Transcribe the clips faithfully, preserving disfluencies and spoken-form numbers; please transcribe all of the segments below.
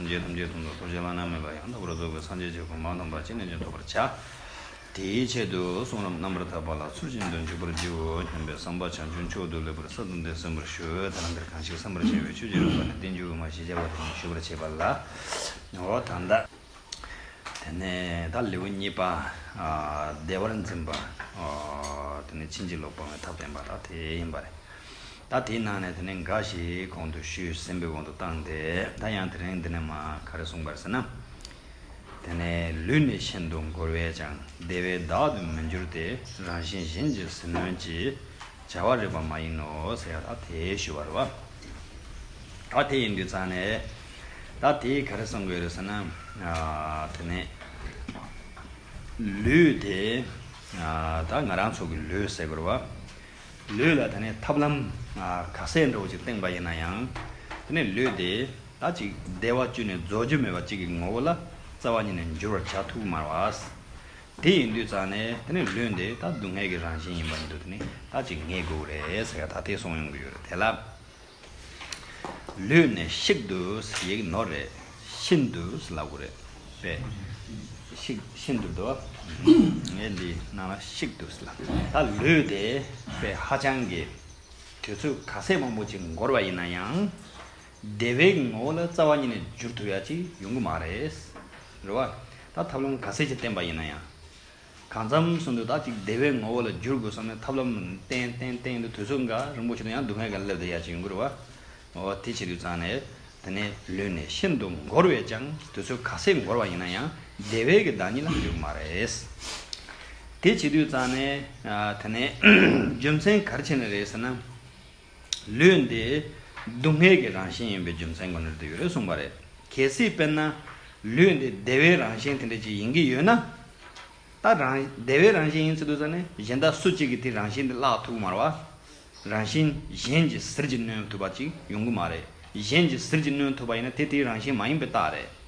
སེམས་ཅན་ཐམས་ཅད་དོན་དུ་ཐུགས་རྗེ་བླ་ན་མེད་པ་ཡང་དག་པར་རྫོགས་པའི་སངས་རྒྱས་ཀྱི་གོ་འཕང་དམ་པ་ཅི་ནས་ཀྱང་ཐོབ་པར་བྱ། དེའི་ཆེད་དུ་གསུང་རབ་རྣམ་པར་དག་པ་ལ་ཚུལ་བཞིན་དུ་འཇུག་པར་བགྱིའོ་སྙམ་པའི་བསམ་པ་བྱང་ཆུབ་མཆོག་ཏུ་ལེགས་པར་གསལ་དུ་འདེབས་གསན་པར་ཞུ། ད་རང་དེར་གང་ཞིག་བསམ་པར་བྱ་བའི་ཆོས་ཀྱི་རིམ་པ་ནི་བསྟན་འགྱུར་དབུ་མ་བཞི་བརྒྱ་པ་དེ་ཉིད་ཞུ་བར་བྱེད་པ་ལ། འོ་ད་ལྟ། དེ་ནས་ད་ལེའུ་གཉིས་པ། ཨ། བདེ་བར་འཛིན་པ། ཨ། དེ་ནས་ཕྱིན་ཅི་ལོག་སྤང་བའི་ཐབས་བསྟན་པ་དག་དེ་ཡིན་པ་རེད། ད་དེའི་ནང་ནས་དེ་ནས་འགའ་ཞིག་གོང་དུ་ཞུས་ཟིན་པའི་དབང་དུ་བཏང་སྟེ། ད་ཡང་དེ་རིང་འདི་ནས་མ་ག་རེ་གསུངས་པ་རེད་ཟེར་ན། དེ་ནས་ལུས་ནི་ཤིན་ཏུ་འགོར་བས་ཀྱང་། བདེ་བས་བདག་ཏུ་མི་འགྱུར་ཏེ། རང་བཞིན་གཞན་གྱིས་ཟིལ་གནོན་གྱིས། བྱ་བ་རིགས་པ་མ་ཡིན་ནོ་ཟེར་ཡ་ད་དེ་ཞུ་བ་རེད་བ། ད་དེ་ཡིན་དུས་ཙང་ནས། ད་དེ་ག་རེ་གསུང་དགོས་རེད་ཟེར་ན། ཨ། དེ་ནས་ལུས་དེ། ཨ། ད་ང་རང་ཚོ་གི་ལུས་ཟེར་དགོས་རེད་བ། ལུས་ལ་དེ་ནས་ཐབས་ལམ། ཨ། ག་ཚད་འདྲ་བོ་ཅིག་བསྟེན་པ་ཡིན་ན་ཡང་། དེ་ནས་ལུས་དེ་ད་ཅིག་བདེ་བ་བཅུ་ནས་རྫོགས་རྒྱུ་མེད་པ་ཅིག་གི་ངོ་བོ་ལ་རྩ་བ་ཉིད་ནས་འགྱུར་བར་བྱ་ཐུབ་ཀྱི་མ་རེད་བ། དེ་ཡིན་དུས་ཙང་ནས་དེ་ནས་ལུས་འདི་ད་སྡུག་བསྔལ་གྱི་རང་བཞིན་ཡིན་པ་ཉིད་དུ་དེ་ནས་ད་ཅིག་ངེས་དགོས་རེད་ཟེར་ཡ་ད་དེ་གསུངས་ཡོང་གི་ཡོད་རེད་དེ་ལ། ལུས་ནི་ཤིན་ཏུ་ཡིག་ནོར་རེད། ཤིན་ཏུ་ལབ་དགོས་རེད། པས། ཤིན་ཤིན་ཏུ་འདུག་ངས་འདི་ནང་ལ་ཤིན་ཏུ་ལབ། ད་ལུས་དེ་པས་ཧ་ཅང་གི་དུས་ཚོད་ག་ཚད་མང་པོ་ཅིག་འགོར་བ་ཡིན་ན་ཡང་། བདེ་བའི་ངོ་བོ་ལ་རྩ་བ་ཉིད་ནས་འགྱུར་ཐུབ་ཡ་ཅིག་ཡོང་གི་མ་རེད། རེད་བ། ད་ཐབས་ལམ་ག་ཚད་ཅིག་བསྟེན་པ་ཡིན་ན་ཡང་། གང་འཚམ་སོང་དུས་ད་ཅིག་བདེ་བའི་ངོ་བོ་ལ་འགྱུར་དགོས་བསམ་ནས་ཐབས་ལམ་བསྟེན་བསྟེན་བསྟེན་དུས་དུས་ཚོད་འགའ་རིང་པོ་ཞིག་ཏུ་ཡང་སྡུག་བསྔལ་ག་སླེབས་བསྡད་ཡ་ཅིག་ཡོང་གི་རེད་བ། འོ་དེ་བྱེད་དུས་ཙང་ནས་དེ་ནས་ལུས་ནི་ཤིན་ཏུ་འགོར་བས་ཀྱང་། དུས་ཚོད་ག་ཚད་འགོར་བ་ཡིན་ན་ཡང་བདེ་བའི་གི་བདག་ཉིད་ལ་འགྱུར་མ་རེད། དེ་བྱེད་དུས་ཙང་ནས་ཨ་དེ་ནས་རྒྱུ་མཚན་ག་རེ་བྱས་ནས་རེད་ཟེར་ན། ལུས་འདི་སྡུག་བསྔལ་གྱི་རང་བཞིན་ཡིན་པའི་རྒྱུ་མཚན་ཁོ་ནར་དུ་ཡོད་རེད་གསུངས་པ་རེད། གལ་སྲིད་དཔེར་ན་ལུས་འདི་བདེ་བའི་རང་བཞིན་དེ་འདྲ་ཅིག་ཡིན་གྱི་ཡོད་ན། ད་རང་བདེ་བའི་རང་བཞིན་ཡིན་ཟེར་དུས་ཙ་ནས་གཞན་དག་སུ་གཅིག་གིས་དེ་རང་བཞིན་དེ་བརླག་ཐུབ་ཀྱི་མ་རེད་བ། རང་བཞིན་གཞན་གྱིས་ཟིལ་གྱིས་གནོན་ཐུབ་པ་ཅིག་ཡོང་གི་མ་རེད། གཞན་གྱིས་ཟིལ་གྱིས་གནོན་ཐུབ་པ་ཡིན་ན་དེ་དེའི་རང་བཞིན་མ་ཡིན་པའི་རྟགས་རེད།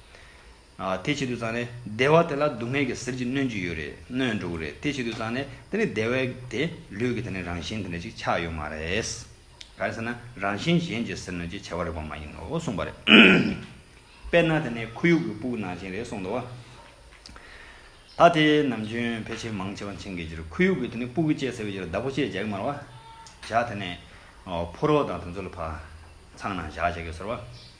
ཨ། དེ་བྱེད་དུས་ཙང་ནས་བདེ་བ་དེ་ལ་སྡུག་བསྔལ་གྱི་ཟིལ་གྱིས་གནོན་གྱི་ཡོད་རེད། གནོན་འགྲོ་གི་རེད། དེ་བྱེད་དུས་ཙང་ནས་དེ་ནི་བདེ་བ་དེ་ལུས་ཀྱི་དེ་ནི་རང་བཞིན་དེ་འདྲ་ཅིག་ཆགས་ཡོད་མ་རེད། ག་རེ་ཟེར་ན་རང་བཞིན་གཞན་གྱིས་ཟིལ་གནོན་གྱིས་བྱ་བ་རིགས་པ་མ་ཡིན་ནོ་གསུངས་པ་རེད། དཔེར་ན་དེ་ནས་ཁོར་ཡུག་གི་སྤུ་གུ་ནང་བཞིན་རེད་གསུངས་འདུག་བ། ད་དེ་ནམ་རྒྱུན་ཕལ་ཆེར་མང་ཆེ་བ་མཁྱེན་གྱི་ཡོད་རེད། ཁོར་ཡུག་གི་དེ་ནི་སྤུ་གུ་བཅས་ཟེར་བའི་ཕྱིར་བདག་པོ་བཅས་བྱ་གི་མ་རེད་བ། བྱ་དེ་ནས་ཕོ་རོག་དང་དེ་ཚོ་ལ་ཕར་ཚང་ནང་བཞག་བྱ་གི་ཟེར་བ།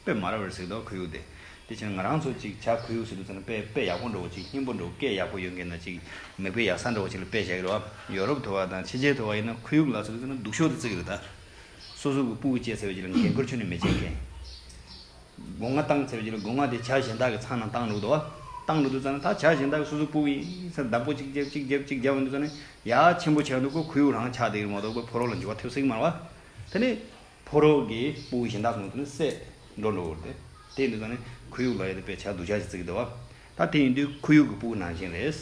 དཔེ་མ་ར་བར་ཟེར་གི་འདུག་ཁོར་ཡུག་དེ། དེ་ཕྱིར་ང་རང་ཚོ་གཅིག་བྱ་ཁོར་ཡུག་ཟེར་དུས་ཙམ་ན་དཔེ་དཔེ་ཡག་པོ་འདྲ་བོ་གཅིག་སྙན་པོ་འདྲ་བོ་སྐད་ཡག་པོ་ཡོད་མཁན་ན་གཅིག་མིག་དཔེ་ཡག་ས་འདྲ་བོ་གཅིག་ལ་དཔེ་བཞག་གི་རེད་བ། ཡོ་རོབ་ཐོག་བ་དང་ཕྱི་རྒྱལ་ཐོག་བ་ཡིན་ན་ཁོར་ཡུག་ལ་ཟེར་དུས་ཙམ་ན་སྡུག་ཤོས་དེ་བརྩི་གི་རེད་ད། སོ་སོ་གི་སྤུ་གུ་བཅས་ཟེར་བའི་རྒྱུ་ལ་འགན་ཁུར་ཁྱོན་ནས་མི་བྱེད་མཁན། སྒོ་ང་བཏང་ཟེར་བའི་རྒྱུ་ལ་སྒོ་ང་དེ་བྱ་གཞན་དག་གི་ཚང་ནང་བཏང་འགྲོ་འདུག་བ། བཏང་འགྲོ་དུས་ཙམ་ན་ད་བྱ་གཞན་དག་གི་སོ་སོ་སྤུ་གུ་ཡིན་ཟེར་བདག་པོ་གཅིག་རྒྱབ་གཅིག་རྒྱབ་གཅིག་རྒྱབ་འདུག་ཙམ་ན་ཡ་ཆེན་པོ་ཆགས་འདུག་གོ་ཁོར་ཡུག་རང་ཆགས་བསྡད་ཀྱི་མ་གཏོགས་ཁོ་ཕོ་རོག་ལ་འགྱུར་བ་ཐེབས་སྲིད་ཀྱི་མ་རེད་བ། དེ་ནས་ཕོ་རོག་གི་སྤུ་གུ་གཞན་དག་ཚོ་དེ་ནས་བསད་འགྲོ་འགྲོ་གི་རེད། དེ་ཡིན་དུས་ཙམ་ནས་ཁོར་ཡུག་ལ་ཡ་དེ་དཔེ་བྱ་སྡུག་ཅག་ཅིག་བརྩི་གི་འདུག་བ། ད་དེ་ཡིན་དུས་ཁོར་ཡུག་གི་སྤུ་གུ་ནང་བཞིན་རེད།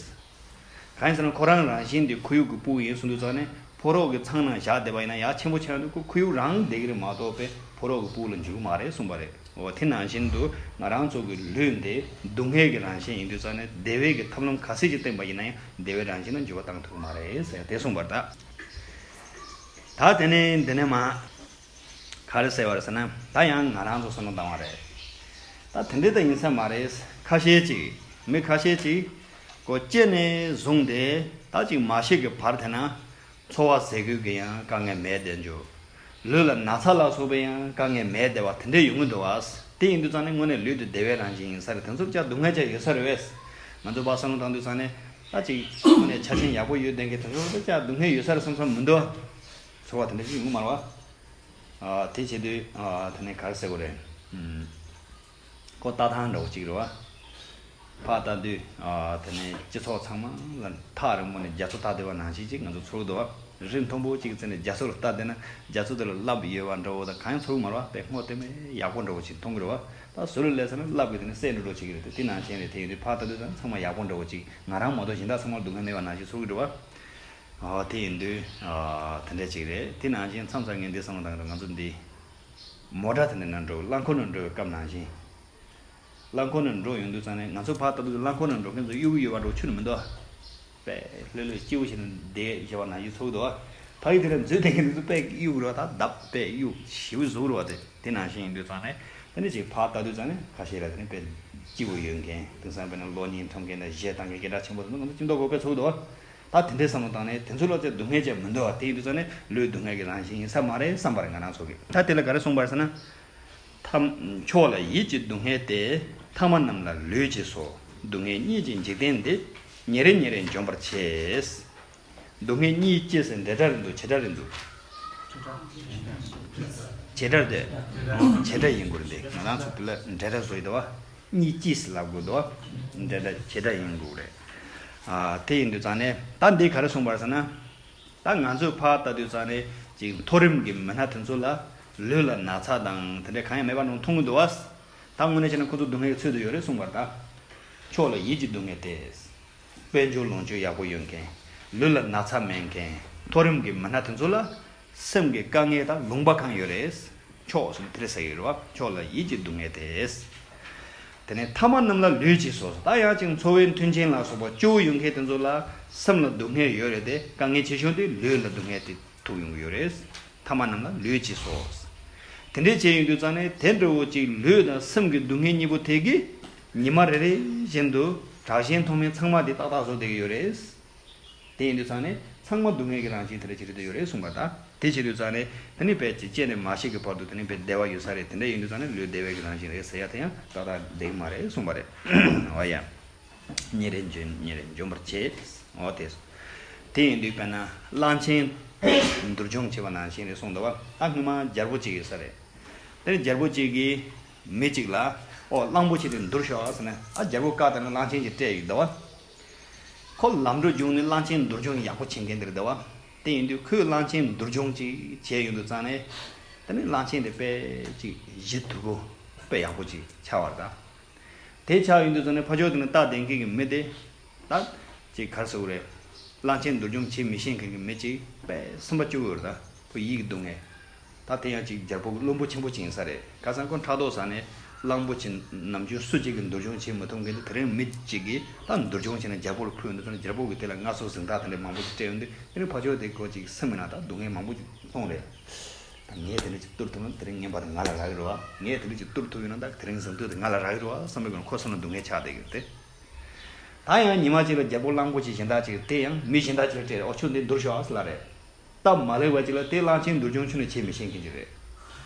གང་ཡིན་ཟེར་ན་ཁོ་རང་རང་བཞིན་དེ་ཁོར་ཡུག་གི་སྤུ་གུ་ཡིན་གསུངས་དུས་ཙམ་ནས་ཕོ་རོག་གི་ཚང་ནང་བཞག་བསྡད་པ་ཡིན་ན་ཡ་ཆེན་པོ་ཆགས་འདུག་གོ་ཁོར་ཡུག་རང་བསྡད་ཀྱི་རེད་མ་གཏོགས་པས་ཕོ་རོག་གི་སྤུ་གུ་ལ་འཇུག་གི་མ་རེད་གསུངས་པ་རེད། འོ་དེ་ནང་བཞིན་དུ་ང་རང་ཚོ་གི་ལུས་འདི་སྡུག་བསྔལ་གྱི་རང་བཞིན་ཡིན་དུས་ཙམ་ནས་བདེ་བའི་གི་ཐབས་ལམ་ག་ཚད་ཅིག་བསྟེན་པ་ཡིན་ན་ཡང་བདེ་བའི་རང་བཞིན་ལ་འགྱུར་བ་བཏང་ཐུབ་ཀྱི་མ་རེད་ཟེར་དེ་གསུངས་པ་རེད་ད། ད་དེ་ནས་འདི་ནས་མ། ག་རེ་ཟེར་བ་རེད་ཟེར་ན་ད་ཡང་ང་རང་ཚོ་བསམ་བློ་བཏང་བ་རེད། ད་དེ་འདྲ་ད་ཡིན་ས་མ་རེད། ཁ་ཤས་ཅིག་མི་ཁ་ཤས་ཅིག་གོ་སྐྱེས་ནས་བཟུང་སྟེ་ད་ཅིག་མ་ཤི་གི་བར་དེ་ན་འཚོ་བ་ཟས་གོས་ཀྱི་ཡང་དཀའ་ངལ་མེད་བསྡད་འཇུག་ལུས་ལ་ན་ཚ་ལ་སོགས་པའི་ཡང་དཀའ་ངལ་མེད་བསྡད་པ་དེ་འདྲ་ཡོང་གི་འདུག་བ། དེ་ཡིན་དུས་ཙང་ནས་དངོས་གནས་ལུས་དེ་བདེ་བའི་རང་བཞིན་ཡིན་ས་རེད། དེ་ཚོར་ཅག་སྡུག་བསྔལ་ཅག་ཡོད་ས་རེད་བས། ང་ཚོ་ཕར་བསམ་བློ་བཏང་དུས་ཙང་ནས་ད་ཅིག་དངོས་གནས་ཆ་རྐྱེན་ཡག་པོ་ཡོད་ལྡན་གྱི་དེ་ཚོར་ཅག་སྡུག་བསྔལ་ཡོད་ས་རེད་བསམ་བསམ་མི་འདུག་བ། ཚོར་བ་དེ་འདྲ་ཅིག་ཡོང་གི་མ་རེད་བ། ཨ། དེ་བྱེད་དུས་ཨ། དེ་ནས་ག་རེ་ཟེར་དགོས་རེད། ཨུམ། ཁོ་ལྟ་སྟངས་འདྲ་བོ་གཅིག་རེད་བ། ཕར་ལྟ་དུས་ཨ། དེ་ནས་སྤྱི་ཚོགས་ཚང་མ་ལ་ཐག་རིང་པོ་ནས་རྒྱ་མཚོ་ལྟ་བསྡད་པ་ནང་བཞིན་ཅིག་ང་ཚོ་ཚོར་གི་འདུག་བ། རི་མཐོན་པོ་གཅིག་གི་རྩེ་ནས་རྒྱ་མཚོ་ལ་ལྟ་བསྡད་ན་རྒྱ་མཚོ་དེ་ལ་རླབས་ཡོད་པ་འདྲ་བོ་དང་གང་ཡང་ཚོར་གི་མ་རེད་བ། དཔེ་སྔོ་དེ་མོ་ཡག་པོ་འདྲ་བོ་ཅིག་མཐོང་གི་རེད་བ། ད་ཟུར་ལ་སླེབས་ཚར་ན་རླབས་ཀྱིས་དེ་ནས་བསད་འགྲོ་འགྲོ་བྱེད་ཀྱི་རེད་དེ། དེ་ནང་བཞིན་རེད། དེ་ཡིན་དུས་ཕར་ལྟ་དུས་ཙང་ཚང་མ་ཡག་པོ་འདྲ་བོ་ཅིག་ང་རང་མ་གཏོགས་གཞན་དག་ཚང་མར་སྡུག་བསྔལ་མེད་པ་ནང་བཞིན་ཚོར་གི་འདུག་བ། ཨོ་དེ་ཡིན་དུས་ཨ། དེ་འདྲ་ཅིག་རེད། དེ་ནང་བཞིན་མཚམས་མཚམས་ངས་འདི་བསམ་བློ་བཏང་གི་འདུག་ང་ཚོ་འདི་མོ་ཊ་དེ་འདྲ་ནང་འགྲོ་རླངས་འཁོར་ནང་འགྲོ་བའི་སྐབས་ནང་བཞིན། རླངས་འཁོར་ནང་འགྲོ་ཡོང་དུས་ཙང་ནས་ང་ཚོ་ཕར་ལྟ་དུས་རླངས་འཁོར་ནང་འགྲོ་མཁན་ཚོ་གཡུག་གི་ཡོད་པ་འདྲ་བོ་ཁྱོན་ནས་མི་འདུག་དཔེ་ལྷོད་ལྷོད་སྐྱིད་པོ་བྱས་ནས་བསྡད་བཞག་པ་ནང་བཞིན་ཚོར་གི་འདུག་བ། ཕ་གི་དེ་ལ་འཛུལ་བསྡད་མཁན་དེ་ཚོ་དཔེ་གཡུག་གི་རེད་བ། ད་བརྡབ་དཔེ་གཡུག་ཞེ་པོ་བཟོ་གི་རེད་བ། དེ་དེ་ནང་བཞིན་ཡིན་དུས་ཙང་ནས་ དེ་ནས་ཅིག་ཕར་ལྟ་དུས་ཙང་ནས་ཁ་ཤས་ལ་དེ་ནས་དཔེ་སྐྱིད་པོ་ཡོད་མཁན། དེང་སང་དཔེར་ན་གློག་བརྙན་འཁྲབ་མཁན་དང་གཞས་བཏང་མཁན་སྐད་གྲགས་ཆེན་པོ་དེ་ཚོ་ང་ཚོ་ཅིག་མདོག་ཁ་པོ་དཔེ་ཚོར་གི་འདུག་བ། ད་དེ་འདྲའི་བསམ་བློ་བཏང་ནས་དེ་ཚོ་ལ་ཅིག་སྡུག་བསྔལ་ཅིག་མི་འདུག་བ། དེ་ཡིན་དུས་ཙང་ནས་ལུས་སྡུག་བསྔལ་གྱི་རང་བཞིན་ཡིན་ས་མ་རེད་བསམ་པ་རེད་ང་རང་ཚོ་གིས། ད་དེ་ལ་ག་རེ་གསུངས་པ་རེད་ཟེར་ན། ཐ་མཆོག་ལ་ཡིད་ཀྱི་སྡུག་བསྔལ་ཏེ། ཐ་མ་རྣམས་ལ་ལུས་ཀྱིས་སོ། སྡུག་བསྔལ་གཉིས་ཀྱི་འཇིག་རྟེན་འདི། ཉིན་རེ་ཉིན་རེ་འཇོམས་པར་བྱེད། སྡུག་བསྔལ་གཉིས་ཅེས་ཟེར་འབྲེལ་སྒྲ་རེད་འདུག་བྱེད་སྒྲ་རེད་འདུག་བྱེད་སྒྲ་དེ། བྱེད་སྒྲ་ཡིན་དགོས་རེད་འདི། ང་རང་ཚོ་དེ་ལ་འབྲེལ་སྒྲ་བཟོ་ཡི་འདུག་བ། གཉིས་ཅེས་ལབ་དགོས་འདུག་བ། འབྲེལ་སྒྲ་བྱེད་སྒྲ་ཡིན་དགོས་རེད། ཨ་དེ་ཡིན་དུས་ཙང་ནས་ད་འདི་ག་རེ་གསུངས་པ་རེད་ཟེར་ན། ད་ང་ཚོས་ཕར་ལྟ་དུས་ཙང་ནས་ཅིག་མཐོ་རིམ་གྱི་མི་སྣ་དེ་ཚོ་ལ་ལུས་ལ་ན་ཚ་དང་དེ་འདྲ་གང་ཡང་མེད་པ་ནང་མཐོང་གི་འདུག་བ། ད་དངོས་གནས་བྱས་ན་ཁོ་ཚོ་སྡུག་བསྔལ་གྱི་ཚོད་དུ་ཡོད་རེད་གསུངས་པ་རེད་ད། མཆོག་ལ་ཡིད་ཀྱི་སྡུག་བསྔལ་ཏེ། དཔལ་འབྱོར་ལོངས་སྤྱོད་ཡག་པོ་ཡོད་མཁན། ལུས་ལ་ན་ཚ་མེད་མཁན། མཐོ་རིམ་གྱི་མི་སྣ་དེ་ཚོ་ལ་སེམས་ཀྱི་དཀའ་ངལ་དང་ལུང་པ་གང་ཡོད་རེད། མཆོག་གསུམ་དེ་རེད་ཟེར་གྱི་རེད་བ། མཆོག་ལ་ཡིད་ཀྱི་སྡུག་བསྔལ་ཏེ། དེ་ནས་ཐ་མ་རྣམས་ལ་ལུས་ཀྱིས་སོ། ད་ཡང་ཅིག་འཚོ་བའི་མཐུན་རྐྱེན་ལ་སོགས་པ་སྐྱོ་བོ་ཡོད་མཁན་དེ་ཚོ་ལ་སེམས་ལ་སྡུག་བསྔལ་ཡོད་རེད་དེ། དཀའ་ངལ་ཆེ་ཤོས་དེ་ལུས་ལ་སྡུག་བསྔལ་དེ་ཐུག་ཡོང་གི་ཡོད་རེད། ཐ་མ་རྣམས་ལ་ལུས་ཀྱིས་སོ། དེ་འདྲའི་བྱས་ཡོང་དུས་ཙང་ནས་དེ་འདྲ་བོ་ཅིག་ལུས་དང་སེམས་ཀྱི་སྡུག་བསྔལ་གཉིས་པོ་དེ་གིས་ཉི་མ་རེ་རེ་བཞིན་དུ་དྲག་ཞན་མཐོ་དམན་ཚང་མ་དེ་ཏག་ཏག་བཟོ་བསྡད་ཀྱི་ཡོད་རེད། དེ་ཡིན་དུས་ཙང་ནས་ཚང་མ་སྡུག་བསྔལ་གྱི་རང་བཞིན་དེ་འདྲ་ཅིག་རེད་དུ་ཡོད་རེད་གསུངས་པ་དང་། དེ་བྱེད་དུས་ཙང་ནས་དེ་ནི་དཔེ་ཅིག་སྐྱེས་ནས་མ་སྐྱེས་ཀྱི་བར་དུ་དེ་ནི་དཔེ་བདེ་བ་ཡོད་ས་རེད། དེ་འདྲ་ཡིན་དུས་ཙང་ནས་ལུས་བདེ་བའི་གི་རང་བཞིན་རེད་ཟེར་ཡ་དེ་ཡང་ཏག་ཏག་བསྡད་ཀྱི་མ་རེད་གསུངས་པ་རེད། འོ་ཡ། ཉིན་རེ་འཇོམས་ཉིན་རེ་འཇོམས་པར་བྱེད། འོ་དེ། དེ་ཡིན་དུས་དཔེར་ན་གླང་ཆེན་འདུར་སྦྱོང་བྱེད་པ་ནང་བཞིན་རེད་གསུངས་འདུག་བ། ད་སྔོན་མ་རྒྱལ་པོ་གཅིག་ཡོད་ས་རེད། དེ་ནས་རྒྱལ་པོ་གཅིག་གིས་མི་གཅིག་ལ་ཨོ་གླང་པོ་ཆེ་དེ་འདུར་ཤོག་ཟེར་ནས། ཨ་རྒྱལ་པོ་བཀའ་ལྟར་ན་གླང་ཆེན་གྱིས་སྤྲད་ཡོད་འདུག་བ། ཁོ་ལམ་འགྲོ་བྱུང་ནས་གླང་ཆེན་འདུར་སྦྱོང་ཡག་པོ་བྱེད་མཁན་དེ་རེད་འདུག་བ། དེ་ཡིན་དུས་ཁོས་གླང་ཆེན་འདུར་སྦྱོང་ཅིག་བྱས་ཡོང་དུས་ཙང་ནས། དེ་ནས་གླང་ཆེན་དེ་དཔེ་ཅིག་གཞི་མཐུག་པོ་དཔེ་ཡག་པོ་ཅིག་ཆགས་པ་རེད་ད། དེ་ཆགས་ཡོང་དུས་ཙམ་ནས་ཕར་ཕྱོགས་དེ་ནས་རྟ་འདེད་མཁན་གྱི་མི་དེ། ད་ཅིག་ག་རེ་ཟེར་དགོས་རེད། གླང་ཆེན་འདུར་སྦྱོང་བྱེད་མི་ཤེས་མཁན་གྱི་མི་ཅིག་དཔེ་སེམས་པ་སྐྱོ་བོ་རེད་ད། ཁོ་ཡིད་ཀྱི་སྡུག་བསྔལ། ད་དེ་ཡང་ཅིག་རྒྱལ་པོ་གི་བློན་པོ་ཆེན་པོ་ཅིག་ཡིན་ས་རེད། ཁ་སང་ཁོ་ཕྲག་དོག་ཟ་ནས་གླང་པོ་ཆེ་ནམ་རྒྱུན་སུ་གཅིག་གིས་འདུར་སྦྱོང་བྱེད་མི་ཐུབ་མཁན་དེ། དེ་རིང་མི་གཅིག་གིས་ད་འདུར་སྦྱོང་བྱས་ནས་རྒྱལ་པོ་ལ་ཕུལ་ཡོང་དུས་ཙམ་ནས། རྒྱལ་པོ་གིས་དེ་ལ་མངའ་གསོལ་གཟེངས་རྟགས་དེ་འདྲའི་མང་པོ་ཅིག་སྤྲད་ཡོང་དུས། དེ་རིང་ཕར་ཕྱོགས་དེ་ཁོ་ཅིག་སེམས་ཀྱི་ནང་ད་སྡུག་བསྔལ་མང་པོ་ཅིག་མཐོང་རེད། ད་ངས་དེ་འདྲ་ཅིག་བཏུལ་ཐུབ་ན་དེ་རིང་ངའི་བར་དུ་ང་ལ་རག་གི་རེད་བ། ངས་དེ་འདྲ་ཅིག་བཏུལ་ཐུབ་ཡོད་ན་ད་དེ་རིང་གཟེངས་བསྟོད་དེ་ང་ལ་རག་གི་རེད་བ་བསམ་པའི་སྒོ་ནས་ཁོ་སེམས་ལ་སྡུག་བསྔལ་ཆགས་བསྡད་ཀྱི་རེད་དེ། ད་ཡང་ཉི་མ་གཅིག་ལ་རྒྱལ་པོ་གླང་པོ་ཆེ་གཞན་དག་ཅིག་དེ་ཡང་མི་གཞན་དག་ཅིག་ལ་སྤྲད་རེད། ཨོ་ཁྱོད་འདི་འདུར་ཤོག་ཨ་ཟེར་ལབ་རེད། སྟབས་མ་ལེགས་པ་ཅིག་ལ་དེ་གླང་ཆེན་འདུར་སྦྱོང་ཁྱོན་ནས་བྱེད་མི་ཤེས་མཁན་ཅིག་རེད།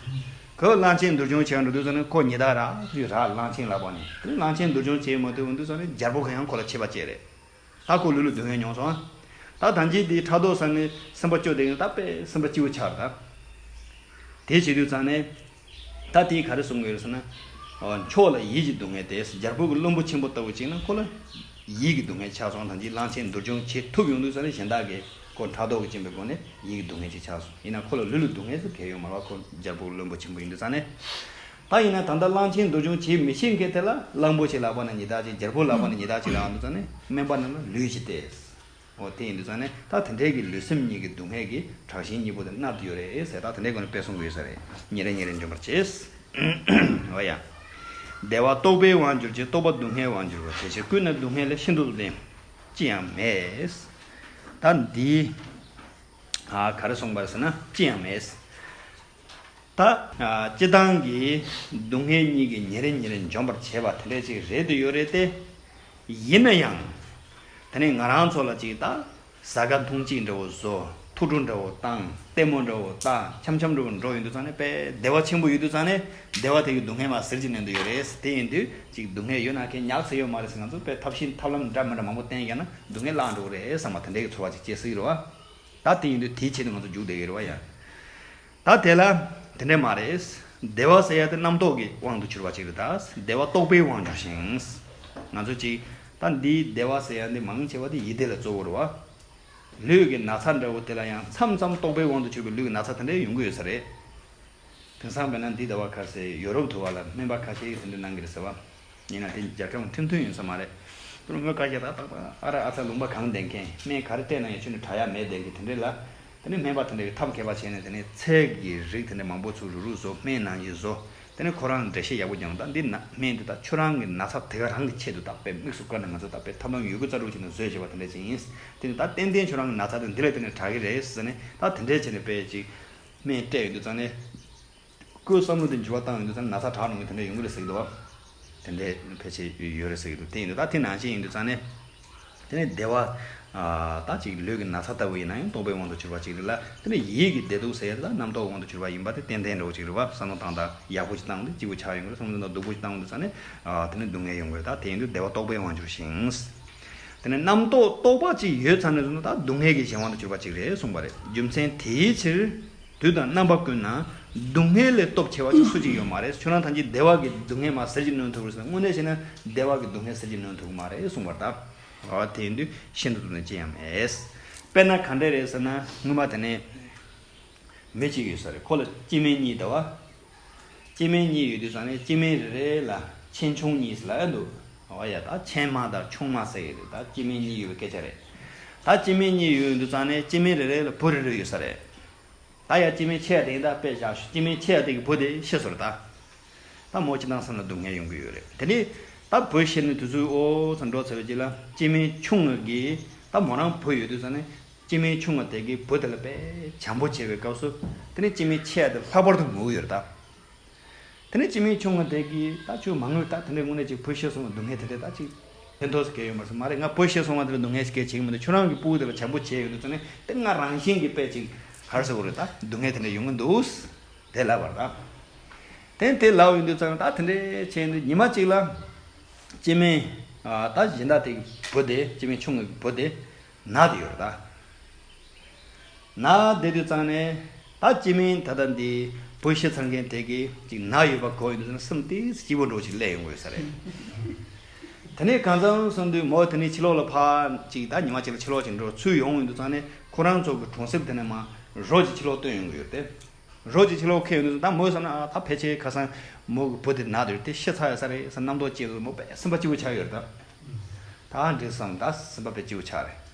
ཁོས་གླང་ཆེན་འདུར་སྦྱོང་བྱེད་འགྲོ་དུས་ཙམ་ནས་ཁོ་ཉེས་རྡུང་རག་རྒྱུ་རག་གླང་ཆེན་ལག་པ་ནས། དེ་གླང་ཆེན་འདུར་སྦྱོང་བྱེད་མ་ཐུབ་འོང་དུས་ཙམ་ནས་རྒྱལ་པོ་གིས་ཡང་ཁོ་ལ་ཆད་པ་བཅད་རེད། ད་ཁོ་ལུས་ལ་སྡུག་བསྔལ་མྱོང་སོང་ཨ། ད་ད་ཅི་དེ་ཕྲག་དོག་ཟ་ནས་སེམས་པ་སྐྱོ་བསྡད་ཀྱི་ན་ད་དཔེ་སེམས་པ་སྐྱིད་པོ་ཆགས་རེད་ད། དེ་བྱེད་དུས་ཙམ་ནས། ད་དེས་ག་རེ་གསུང་གི་ཡོད་ཟེར་ན། ཨོ་མཆོག་ལ་ཡིད་ཀྱི་སྡུག་བསྔལ་ཏེ། རྒྱལ་པོ་གི་བློན་པོ་ཆེན་པོ་ལྟ་བུ་ཅིག་ན་ཁོ་ལ་ཡིད་ཀྱི་སྡུག་བསྔལ་ཆགས་སོང་། ད་ཅི་གླང་ཆེན་འདུར་སྦྱོང་བྱེད་ཐུབ་ཡོང་དུས་ཙམ་ནས་གཞན་དག་གིས་ཁོ་ཕྲག་དོག་གི་སྦྱིན་པའི་སྒོ་ནས་ཡིད་ཀྱི་སྡུག་བསྔལ་ཅིག་ཆགས་སོང་། ཡིན་ན་ཁོ་ལ་ལུས་ལ་སྡུག་བསྔལ་ཟེར་གང་ཡང་ཡོད་མ་རེད་བ། ཁོ་རྒྱལ་པོ་གི་བློན་པོ་ཆེན་པོ་ཡིན་དུས་ཙམ་ནས། ད་ཡིན་ན་ད་ལྟ་གླང་ཆེན་འདུར་སྦྱོང་བྱེད་མི་ཤེས་མཁན་དེ་ལ་གླང་པོ་ཆེ་ལག་པ་ནས་ཉེས་རྡུང་ཅིག་རྒྱལ་པོ་ལག་པ་ནས་ཉེས་རྡུང་ཅིག་རག་འདུག་ཙང་ནས་སྨན་པ་རྣམས་ལ་ལུས་ཀྱིས་ཏེ། འོ་དེ་ཡིན་དུས་ཙང་ནས་ད་དེ་འདྲའི་གི་ལུས་སེམས་གཉིས་ཀྱི་སྡུག་བསྔལ་གྱི་དྲག་ཞན་གཉིས་པོ་དེ་མནར་དུ་ཡོད་རེད་ཟེར། ད་དེ་འདྲའི་སྒོ་ནས་དཔེ་གསུང་གི་ཡོད་ས་རེད། ཉིན་རེ་ཉིན་རེ་འཇོམས་པར་བྱེད། འོ་ཡ། བདེ་བ་རྟོག་པའི་དབང་གྱུར་ཅིང་། རྟོག་པ་སྡུག་བསྔལ་དབང་གྱུར་པ། དེ་ཕྱིར་ཀུན་ནས་སྡུག་བསྔལ་ལས། ཤིན་ཏུ་སྡུག་བསྔལ་ཅི་ཡང་མེད། ད་འདི། ཨ་ག་རེ་གསུངས་པ་རེད་ཟེར་ན་ཅི་ཡང་མེད། ད་ཨ་སྤྱིར་བཏང་གི་སྡུག་བསྔལ་གཉིས་ཀྱི་ཉིན་རེ་ཉིན་རེ་འཇོམས་པར་བྱེད་པ་དེ་འདྲ་ཅིག་རེད་དུ་ཡོད་རེད་དེ། ཡིན་ན་ཡང་། དེ་ནས་ང་རང་ཚོ་ལ་ཅིག་ད་ཟ་ཁ་འཐུང་གཅིག་འདྲ་བོ་བཟོ། ཐུགས་སྤྲོ་འདྲ་བོ་བཏང་། ལྟད་མོ་འདྲ་བོ་ལྟ། འཆམ་འཆམ་འདྲ་བོ་འགྲོ་ཡོང་དུས་ཙང་ནས་དཔེ་བདེ་བ་ཆེན་པོ་ཡོད་དུས་ཙང་ནས་བདེ་བ་དེ་གི་སྡུག་བསྔལ་མ་ཟེར་གྱི་ནན་དུ་ཡོད་རེད། དེ་ཡིན་དུས་ཅིག་སྡུག་བསྔལ་ཡོད་ན་ཁེ་ཉག་ཚེ་ཡོད་མ་རེད་ཟེར། ང་ཚོ་དཔེ་ཐབས་ཤེས་ཐབས་ལམ་འདྲ་མི་འདྲ་མང་པོ་བསྟེན་ཡང་ན་སྡུག་བསྔལ་བརླག་འགྲོ་གི་རེད་བསམ་པ་དེ་འདྲའི་གི་ཚོར་བ་ཅིག་སྐྱེ་སྲིད་རེད་བ། ད་དེ་ཡིན་དུས་དེའི་ཆེད་དུ་ང་ཚོ་རྒྱུགས་བསྡད་ཀྱི་ཡོད་རེད་བ་ཡ། ད་དེ་ལ་དེ་འདྲས་མ་རེད། བདེ་བ་ཟེར་ཡ་དེ་རྣམ་རྟོག་གི་དབང་དུ་གྱུར་པ་ཅིག་རེད་ད། བདེ་བ་རྟོག་པའི་དབང་གྱུར་ཞིང་། ང་ཚོ་ཅིག་ད་འདིའི་བདེ་བ་ཟེར་ཡ་འདི་མང་ཆེ་བ་དེ་ཡིད་བདེ་ལ་གཙོ་བོ་རེད་བ། ལུས་ཀྱི་ན་ཚ་འདྲ་བོ་དེ་ལ་ཡང་མཚམས་མཚམས་རྟོག་པའི་དབང་དུ་གྱུར་པའི་ལུས་ཀྱི་ན་ཚ་དེ་འདྲས་ཡོང་གི་ཡོད་ས་རེད། དེང་སང་དཔེར་ན་འདི་ཟླ་བ་ཁ་སང་ཡོ་རོབ་དུ་བ་ལ་སྨན་པ་ཁ་ཤས་ཀྱིས་དེ་འདྲ་གནང་གི་རེད་ཟེར་བ། ཡིན་ན་དེ་རྒྱལ་ཁམས་ཁྲིམས་མཐུན་ཡིན་ས་མ་རེད། དེ་རུ་མི་ཁ་ཤས་ཏག་ཏག་ཏག་ཨ་ར་ཨ་ཚ་ལུང་པ་གང་བསྡད་མཁན། སྨན་ག་རེ་སྤྲད་ན་ཡང་ཁྱོན་ནས་དྲག་ཡ་མེད་བསྡད་མཁན་དེ་འདྲས་ལ། དེ་ནས་སྨན་པ་དེ་འདྲས་ཀྱིས་ཐབས་མཁས་པ་བྱས་ནས་དེ་ནས་ཚལ་གྱི་རིགས་དེ་འདྲས་མང་པོ་ཚུར་རུག་རུག་བཟོ། སྨན་ནང་བཞིན་བཟོ། དེ་ནས་ཁོ་རང་འགྲེལ་བཤད་ཡག་པོ་རྒྱབ། ད་འདི་ན་སྨན་འདི་ད་ཁྱོད་རང་གི་ན་ཚ་དེ་ག་རང་གི་ཆེད་དུ་ད་དཔེ་དམིགས་སུ་བཀར་ནས་ང་ཚོ་ད་དཔེ་ཐབས་ལམ་ཡོད་རྒུ་རྩལ་སྤྲུགས་བྱས་ནས་བཟོས་བྱས་པ་དེ་འདྲས་ཅིག་ཡིན། དེ་ནས་ད་ཏན་ཏན་ཁྱོད་རང་གི་ན་ཚ་དེ་འདི་ལ་བརྟེན་ནས་དྲག་གི་རེད་ཟེར་ནས་ད་དེ་འདྲས་བྱས་ནས་དཔེ་ཅིག་སྨན་སྤྲད་ཡོང་དུས་ཙང་ནས། ཁོའི་བསམ་བློ་དེ་འགྱུར་བ་བཏང་ཡོང་དུས་ཙང་ན་ཚ་དྲག་འགྲོ་མཁན་དེ་འདྲ་ཡོང་གི་རེད་ཟེར་གི་འདུག་བ། དེ་འདྲའི་ཕལ་ཆེར་ཡོད་རེད་ཟེར་གི་འདུག་དེ་ཡིན་དུས་ད་དེ་ནང་བཞིན་ཡིན་དུས་ཙང་ནས། དེ་ནས་བདེ་བ། ཨ། ད་ཅིག་ལུས་ཀྱི་ན་ཚ་ལྟ་བུ་ཡིན་ན་ཡང་རྟོག་པའི་དབང་དུ་གྱུར་པ་ཅིག་རེད་ལ། དེ་ནས་ཡིད་ཀྱི་བདེ་སྡུག་ཟེར་ཡ་དེ་ད་རྣམ་རྟོག་དབང་དུ་གྱུར་པ་ཡིན་པ་དེ་ཏན་ཏན་འདྲ་བོ་ཅིག་རེད་བ། བསམ་བློ་བཏང་དང་ཡག་པོ་ཅིག་བཏང་དུས་སྐྱིད་པོ་ཆགས་ཡོང་གི་རེད། བསམ་བློ་བཏང་དང་སྡུག་པོ་ཅིག་བཏང་དུས་ཙང་ནས། ཨ། དེ་ནས་སྡུག་བསྔལ་ཡོང་གི་རེད། ད་དེ་ཡིན་དུས་བདེ་བ་རྟོག་པའི་དབང་གྱུར་ཞིང་། དེ་ནས་རྣམ་རྟོག་རྟོག་པ་ཅིག་ཡོད་ཚར་ནས་བཟུང་ན་ད་སྡུག་བསྔལ་གྱི་གཞན་དབང་དུ་གྱུར་པ་ཅིག་རེད་གསུངས་པ་རེད། རྒྱུ་མཚན་དེའི་ཕྱིར། དུས་དང་རྣམ་པ་ཀུན་ན་སྡུག་བསྔལ་ལས་སྟོབས་ཆེ་བ་ཅིག་སུ་གཅིག་ཡོད་མ་རེད། ཁྱོད་རང་ཐམས་ཅད་བདེ་བ་གི་སྡུག་བསྔལ་མར་ཟིལ་གྱིས་གནོན་ཐུབ་རེད་ཟེར་ན། དངོས་གནས་བྱས་ན་བདེ་བ་གི་སྡུག་བསྔལ་ཟིལ་གྱིས་གནོན་ཐུབ་ཀྱི་མ་རེད་གསུངས་པ་རེད་ད། ཨ། དེ་ཡིན་དུས་ཤིན་ཏུ་སྡུག་བསྔལ་ཅི་ཡང་མེད། དཔེར་ན་ག་འདྲས་རེད་ཟེར་ན། སྔོན་མ་དེ་ནས་མི་གཅིག་ཡོད་ས་རེད། ཁོ་ལ་སྐྱེ་དམན་གཉིས་འདུག་བ། སྐྱེ་དམན་གཉིས་ཡོད་དུས་ཙང་ནས་སྐྱེ་དམན་རེ་རེ་ལ་ཆེ་ཆུང་གཉིས་ལབ་ཡ་འདུག་འོ་ཡ། ད་ཆེན་མ་དང་ཆུང་མ་ཟེར་གྱི་རེད། ད་སྐྱེ་དམན་གཉིས་ཡོད་པའི་སྐད་ཆ་རེད། ད་སྐྱེ་དམན་གཉིས་ཡོད་དུས་ཙང་ནས་སྐྱེ་དམན་རེ་རེ་ལ་བུ་རེ་རེ་ཡོད་ས་རེད། ད་ཡ་སྐྱེ་དམན་ཆེ་ཡ་དེ་ཡིན། ད་དཔེ་བཞག་ཞུ། སྐྱེ་དམན་ཆེ་ཡ་དེ་གི་བུ་དེ་ཤི་སོང་རེད་ད། ད་མོ་སྤྱིར་བཏང་བསམ་ན་སྡུག་བསྔལ་ཡོང་གི་ཡོད་རེད། དེ་ནས་ད་བུ་ཤི་ནས་དུས་ཚོད་འོ་ཙམ་འགྲོ་ཚར་བའི་རྗེས་ལ་སྐྱེ་དམན་ཆུང་ངུ་གིས་ད་མོ་རང་བུ་ཡོད་དུས་ཙང་ནས། སྐྱེ་དམན་ཆུང་ངུ་དེ་གིས་བུ་དེ་ལ་དཔེ་བྱམས་པོ་བྱེད་པའི་སྐབས་སུ། དེ་ནས་སྐྱེ་དམན་ཆེ་ཡ་དེ་ལྷག་པར་དུ་མོས་ཡོད་རེད་ད། དེ་ནས་སྐྱེ་དམན་ཆུང་ངུ་དེ་གིས་ད་ཁྱོད་མ་ངུས། ད་དེ་འདྲའི་དངོས་གནས་ཅིག་བུ་ཤི་སོང་བའི་སྡུག་བསྔལ་དེ་འདྲ་ད་ཅིག་ཕན་ཐོགས་སུ་སྐྱེ་ཡོད་མ་རེད་ཟེར། མ་རེད། ང་བུ་ཤི་སོང་བ་དེ་ལ་སྡུག་བསྔལ་ཞིག་སྐྱེ་བྱེད་ཀྱི་མི་འདུག་ཁྱོད་རང་གི་སྤུ་གུ་དེ་ལ་བྱམས་པོ་བྱས་ཡོང་དུས་ཙང་ནས་དེ་ང་རང་བཞིན་གྱིས་དཔེ་ཅིག་ག་རེ་ཟེར་དགོས་རེད། ད་སྡུག་བསྔལ་དེ་འདྲ་ཡོང་གི་འདུག་དེ་ལབ་པ་རེད་ད། དེ་དེ་ལབ་ཡོང་དུས་ཙང་ད་དེ་འདྲའི་བྱས་ནས་ཉི་མ་གཅིག་ལ་སྐྱེ་དམན། ཨ། ད་གཞན་དག་དེ་གི་བུ་དེ། སྐྱེ་དམན་ཆུང་ངུ་གི་བུ་དེ་ན་དེ་ཡོད་རེད་ད། ན་བསྡད་དུས་ཙང་ནས་ད་སྐྱེ་དམན་ད་ལྟ་འདི་བུ་ཤི་ཚར་མཁན་དེ་གིས་ཅིག་ན་ཡོད་པ་གོ་ཡོང་དུས་ཙང་ནས་སེམས་ཏོག་ཙམ་སྐྱིད་པོ་འདྲ་བོ་ཅིག་སླེབས་ཡོང་གི་ཡོད་ས་རེད། དེ་ནས་གང་འཚམ་སོང་དུས་མོ་དེ་ནས་ཕྱི་ལོགས་ལ་ཕར་ཅིག་ད་ཉི་མ་གཅིག་ལ་ཕྱི་ལོགས་ཅིག་འགྲོ་ཚུར་ཡོང་ཡོང་དུས་ཙང་ནས་ཁོ་རང་ཚོ་གི་གྲོང་གསེབ་དེ་ནས་མར་རོ་ཅིག་ཕྱི་ལོགས་བཏོན་ཡོང་གི་ཡོད་རེད་དེ། རོ་ཅིག་ཕྱི་ལོགས་ཁེལ་ཡོང་དུས་ཙང་ད་མོས་བསམ་ན། ཨ། ད་ཕལ་ཆེར་ཁ་སང་མོ་གི་བུ་དེ་ན་དེ་ཡོད་དེ་ཤི་ཚར་ཡོད་ས་རེད་ཟེར་རྣམ་རྟོག་སྐྱེས་དུས་མོ་དཔེ་སེམས་པ་སྐྱིད་པོ་ཆགས་ཡོད་རེད་ད། ད་འགྲིག་བསམ། ད་སེམས་པ་དཔེ་སྐྱིད་པོ་ཆགས་རེད།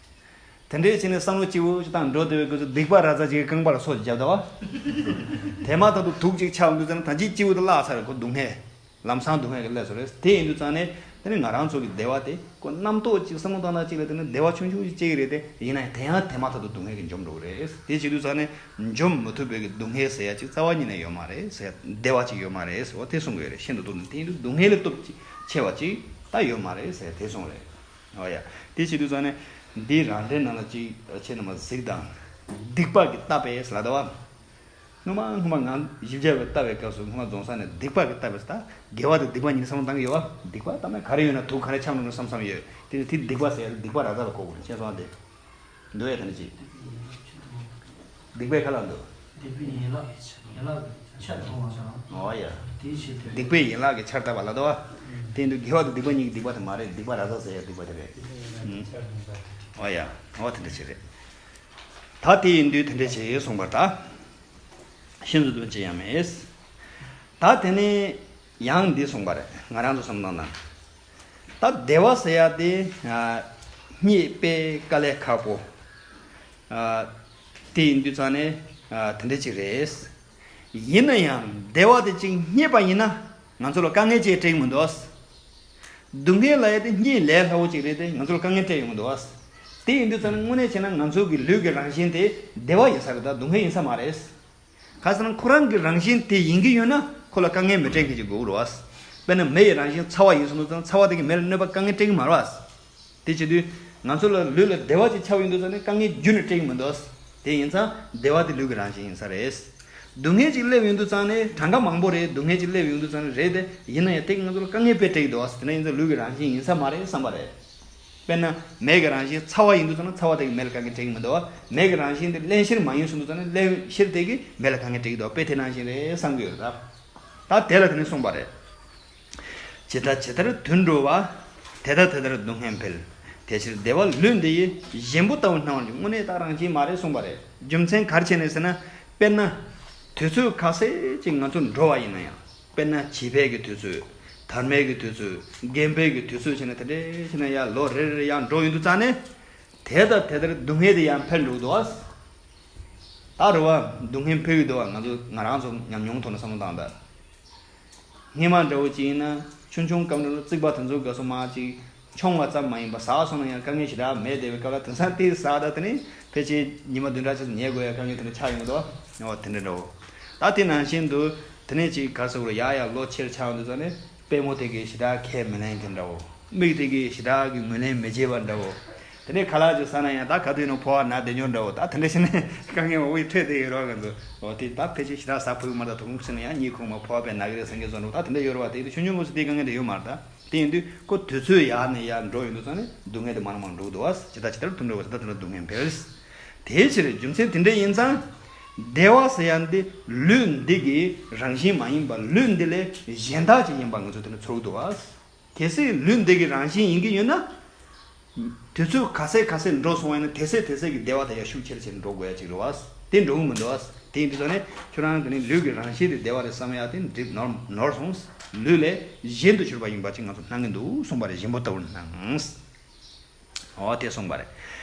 དེ་འདྲའི་ཕྱིན་ནས་བསམ་བློ་སྐྱིད་པོ་ཞིག་བཏང་འགྲོ་བསྡད་པའི་སྐབས་སུ་སྡིག་པ་ར་ཙ་ཅིག་གིས་རྐང་པ་ལ་སོ་ཅིག་བརྒྱབ་ད་བ། དེ་མ་ཐག་ཏུ་དུག་ཅིག་ཆགས་ཡོང་དུས་ཙང་ནས་ད་ཅིག་སྐྱིད་པོ་དེ་བརླག་ཚར་རེད། ཁོ་སྡུག་བསྔལ་ལམ་སང་སྡུག་བསྔལ་གྱི་སླེབས་སོང་རེད། དེ་ཡིན་དུས་ཙང་ནས་དེ་ནི་ང་རང་ཚོ་གི་བདེ་བ་དེ་ཁོ་རྣམ་རྟོག་ཅིག་བསམ་བློ་བཏང་ན་ཅིག་ལ་དེ་ནི་བདེ་བ་ཆུང་ཆུང་ཞིག་སྐྱེ་གི་རེད་དེ། ཡིན་ན་ཡང་དེ་ཡང་དེ་མ་ཐག་ཏུ་སྡུག་བསྔལ་གྱིས་འཇོམས་འགྲོ་གི་རེད། དེ་བྱེད་དུས་ཙང་ནས་འཇོམས་མི་ཐུབ་པའི་གི་སྡུག་བསྔལ་ཟེར་ཡ་ཅིག་རྩ་བ་ཉིད་ནས་ཡོད་མ་རེད་ཟེར། བདེ་བ་ཅིག་ཡོད་མ་རེད་ཟེར་བ་དེ་གསུང་གི་ཡོད་རེད། ཤིན་ཏུ་སྡུག་བསྔལ། དེ་ཡིན་དུས་སྡུག་བསྔལ་ལས་སྟོབས་ཆེ་བ་ཅིག་ད་ཡོད་མ་རེད་ཟེར་དེ་གསུང་རེད། ཨོ་ཡ། དེ་བྱེད་དུས་ཙང་ནས་འདི་རང་འགྲེལ་ནང་ལ་ཅིག་ཁྱེད་རྣམ་པ་གཟིགས་དང་། སྡིག་པ་གིས་བཏབ་པས་ལབ་ད་བ། སྔོན་མ་སྔོན་མ་ང་བཞི་བརྒྱ་བའི་ལྟ་བའི་སྐབས་སུ་སྔོན་མ་རྫོང་ས་ནས་སྡིག་པ་གིས་བཏབ་པས། ད་དགེ་བ་དང་སྡིག་པ་གཉིས་བསམ་བློ་བཏང་གི་ཡོད་བ། སྡིག་པ་བཏབ་ན་ག་རེ་ཡོད་ན་དུག་ག་རེ་ཆགས་འགྲོ་ན་བསམ་བསམ་ཡོད། དེ་ནི་དེ་སྡིག་པ་ཟེར་ཡ་སྡིག་པ་ར་ཙ་ལ་གོ་དགོས་རེད། ཤེས་སོང་དེ། འདུག་ཡ་དེ་འདྲ་ཅིག་སྡིག་པའི་ཁ་ལ་འདུག་སྡིག་པའི་ཡན་ལག་ཡན་ལག་ཆར་གཏོང་བ་བྱ། ཨོ་ཡ། དེའི་ཕྱིར་དེ། སྡིག་པའི་ཡན་ལག་གིས་ཆར་བཏབ་པ་ལ་དོ། དེ་འདུག་དགེ་བ་དང་སྡིག་པ་གཉིས་ཀྱི་སྡིག་པ་དེ་མ་རེད། སྡིག་པ་ར་ཙ་ཟེར་ཡ་སྡིག་པ་དེ་རེད། ཨོ་ཡ། ཨོ་དེ་འདྲ་ཅིག་རེད། ད་དེ་ཡིན་དུས་དེ་འདྲ་བྱས་གསུངས་པ་ད། ཤིན་ཏུ་སྡུག་ཅི་ཡང་མེད། ད་དེ་ནས་ཡང་འདི་གསུངས་པ་རེད། ང་རང་ཚོ་བསམ་བློ་བཏང་ན། ད་བདེ་བ་ཟེར་ཡ་དེ། ཨ། རྙེད་དཔེ་དཀའ་ལས་ཁག་པོ། ཨ། དེ་ཡིན་དུས་ཙང་ནས། ཨ། དེ་འདྲ་ཅིག་རེད། ཡིན་ན་ཡང་བདེ་བ་དེ་ཅིག་རྙེད་པ་ཡིན་ན་ང་ཚོ་ལ་དཀའ་ངལ་ཅིག་སྤྲད་ཀྱི་མི་འདུག་སྡུག་བསྔལ་ལབ་ཡ་དེ་རྙེད་ལས་སླ་བོ་ཅིག་རེད་དེ། ང་ཚོ་ལ་དཀའ་ངལ་སྤྲད་ཡོང་གི་འདུག་དེ་ཡིན་དུས་ཙང་ནས་དངོས་གནས་བྱས་ན་ང་ཚོ་གི་ལུས་ཀྱི་རང་བཞིན་དེ་བདེ་བ་ཡིན་ས་རེད། ད་སྡུག་བསྔལ་ཡིན་ས་མ་རེད། ག་ཟེར་ན་ཁོ་རང་གི་རང་བཞིན་དེ་ཡིན་གྱི་ཡོད་ན་ཁོ་ལ་དཀའ་ངལ་མི་སྤྲད་མཁན་ཅིག་དགོས་ཀྱི་རེད་བ། དཔེར་ན་མེ་ཡི་རང་བཞིན་ཚ་བ་ཡིན་སོང་དུས་ཙང་ཚ་བ་དེ་གིས་མེ་ལ་གནོད་པ་དཀའ་ངལ་སྤྲད་ཀྱི་མ་རེད་བ། དེ་བྱེད་དུས་ང་ཚོ་ལ་ལུས་ལ་བདེ་བ་ཅིག་ཆགས་ཡོང་དུས་ཙང་ནས་དཀའ་ངལ་རྒྱུན་ནས་སྤྲད་ཀྱི་མི་འདུག་དེ་ཡིན་ཙང་བདེ་བ་དེ་ལུས་ཀྱི་རང་བཞིན་ཡིན་ས་རེད། སྡུག་བསྔལ་ཅིག་སླེབས་ཡོང་དུས་ཙང་ནས་གྲངས་ཀ་མང་པོ་རེད། སྡུག་བསྔལ་ཅིག་སླེབས་ཡོང་དུས་ཙང་ནས་རེད་དེ། ཡིན་ན་ཡང་དེ་གིས་ང་ཚོ་ལ་དཀའ་ངལ་དཔེ་སྤྲད་ཀྱི་འདུག་བ། དེ་འདྲ་ཡིན་ཙང་ལུས་ཀྱི་རང་བཞིན་ཡིན་ས་མ་རེད་བསམ་པ་རེད། དཔེར་ན་མེ་གི་རང་བཞིན་ཚ་བ་ཡིན་དུས་ཙང་ན་ཚ་བ་དེ་གིས་མེ་ལ་དཀའ་ངལ་སྤྲད་ཀྱི་མི་འདུག་བ། མེ་གི་རང་བཞིན་དེ་རླན་གཤེར་མ་ཡིན་སོང་དུས་ཙང་ན་རླན་གཤེར་དེ་གིས་མེ་ལ་དཀའ་ངལ་སྤྲད་ཀྱི་འདུག་བ། དཔེ་དེ་ནང་བཞིན་རེད་བསམ་གྱི་ཡོད་རེད་ད། ད་དེ་ལ་དེ་ནས་གསུངས་པ་རེད། ཇི་ལྟ་ཇི་ལྟར་དུད་འགྲོ་བ། དེ་ལྟ་དེ་ལྟར་སྡུག་བསྔལ་འཕེལ། དེ་ཕྱིར་བདེ་བ་ལུས་འདི་ཡི། གཞན་པོ་ལྟ་བུར་སྣང་བར་འགྱུར། དངོས་གནས་ད་རང་བཞིན་མ་རེད་གསུངས་པ་རེད། རྒྱུ་མཚན་ག་རེ་བྱས་ནས་ཟེར་ན། དཔེར་ན། དུས་ཚོད་ཁ་ཤས་ཅིག་ང་ཚོ་འགྲོ་བ་ཡིན་ན་ཡང་། དཔེར་ན་བྱིས་པའི་གི་དུས་ཚོད། དར་མའི་གི་དུས་ཚོད། རྒན་པའི་གི་དུས་ཚོད་བྱས་ན་དེ་འདྲས་བྱས་ན་ཡང་ལོ་རེ་རེ་ཡང་འགྲོ་ཡོང་དུས་ཙང་ནས། དེ་ལྟ་དེ་ལྟར་སྡུག་བསྔལ་དེ་ཡང་འཕེལ་འགྲོ་གི་འདུག་བ། ད་རེད་བ། སྡུག་བསྔལ་འཕེལ་གྱི་འདུག་བ། ང་ཚོ་ང་རང་ཚོ་ཉམས་མྱོང་ཐོག་ནས་བསམ་བློ་བཏང་དང་། སྔོན་མ་འདྲ་བོ་ཅིག་ཡིན་ན་ཆུང་ཆུང་སྐབས་འདྲ་བོ་རྩིག་པ་དེ་ཚོ་ག་སོ་མ་ཅིག་མཆོང་བ་ཙམ་མ་ཡིན་པ་ཟག་སོང་ན་ཡང་དཀའ་ངལ་ཞེ་དྲག་མེད་བསྡད་པའི་སྐབས་ལ། དེང་སང་དེ་ཟག་ད་དེ་ནི་ཕལ་ཆེར་ཉི་མ་བདུན་ཕྲག་ཅིག་ཉལ་དགོས་ཡ་དཀའ་ངལ་དེ་འདྲ་ཆགས་ཡོང་གི་འདུག་བ། འོ་དེ་འདྲ་འདྲ་བོ། ད་དེ་ནང་བཞིན་དུ། དེ་ནས་ཅིག་ག་རེ་ཟེར་དགོས་རེད། ཡར་ཡར་ལོ་ཆེར་ཆགས་འདུག་ཙང་ནས་པུས་མོ་དེ་གིས་ཞེ་དྲག་ཁས་མི་ལེན་མཁན་འདྲ་བོ། མིག་དེ་གིས་ཞེ་དྲག་གི་ངོས་ལེན་མི་བྱེད་པ་འདྲ་བོ། དེ་ནས་ཁ་ལག་ཅིག་ཟ་ན་ཡང་ད་ག་དུས་ཡིན་ནའང་ཕོ་བ་ན་བསྡད་མྱོང་འདྲ་བོ། ད་དེ་འདྲ་བྱས་ནས་དཀའ་ངལ་མང་པོ་ཞིག་འཕྲད་བསྡད་ཡོད་རེད་པ། ང་ཚོ་འོ་དེ་ད་ཕལ་ཆེར་ཞེ་དྲག་ཟ་ཕོད་ཀྱི་མ་རེད། ད་དོ་དགོང་ཟེར་ན་ཡང་གཉིད་ཁུག་མ། ཕོ་བ་དཔེ་ན་གི་རེད་ཟེར་མཁན་བཟོ་འདྲ་བོ། ད་དེ་འདྲ་ཡོད་རེད་པ། དེ་ཡིན་དུས་ཆུང་ཆུང་སྐབས་སུ་དེའི་དཀའ་ངལ་དེ་ཡོད་མ་རེད། ད་དེ་ཡིན་དུས་ཁོ་དུས་ཚོད་ཡར་ནས་ཡར་འགྲོ་ཡོང་དུས་ཙང་ནས་སྡུག་བསྔལ་དེ་མང་རུ་མང་རུ་འགྲོ་གི་འདུག་པ། ཇི་ལྟར་ཇི་ལྟར་དུ་འགྲོ་བ་ཇི་ལྟར་དུ་འགྲོ་སྡུག་བསྔལ་འཕེལ། དེའི་ཕྱིར་རྒྱུ་མཚན་དེ་འདྲ་ཡིན་ཙང་། བདེ་བ་ཟེར་ཡ་འདི་ལུས་འདི་གི་རང་བཞིན་མ་ཡིན་པ། ལུས་འདི་ལས་གཞན་དག་ཅིག་ཡིན་པ་ང་ཚོས་དེ་ནས་ཚོར་གི་འདུག་པ། གལ་སྲིད་ལུས་འདི་གི་རང་བཞིན་ཡིན་གྱི་ཡོད་ན། དུས་ཚོད་ག་ཚད་ག་ཚད་འགྲོ་སོང་བ་ཡིན་ན་དེ་ཚད་དེ་ཚད་ཀྱི་བདེ་བ་དེ་ཡང་ཤུགས་ཆེར་ཆེར་འགྲོ་དགོས་ཡ་ཅིག་རེད་པ། དེ་འགྲོ་གི་མི་འདུག་པ། དེ་ཡིན་དུས་ཙང་ནས་ཁྱོད་རང་དེ་ནས་ལུས་ཀྱི་རང་བཞིན་དེ་བདེ་བ་རེད་བསམ་ཡ་དེ་འགྲིག་ནོར་ནོར་སོང་། ལུས་ལས་གཞན་དུ་གྱུར་པ་ཡིན་པ་ཅིག་ང་ཚོ་སྣང་གི་འདུག་གསུངས་པ་རེད། གཞན་པ་ལྟ་བུར་སྣང་། འོ་དེ་གསུངས་པ་རེད།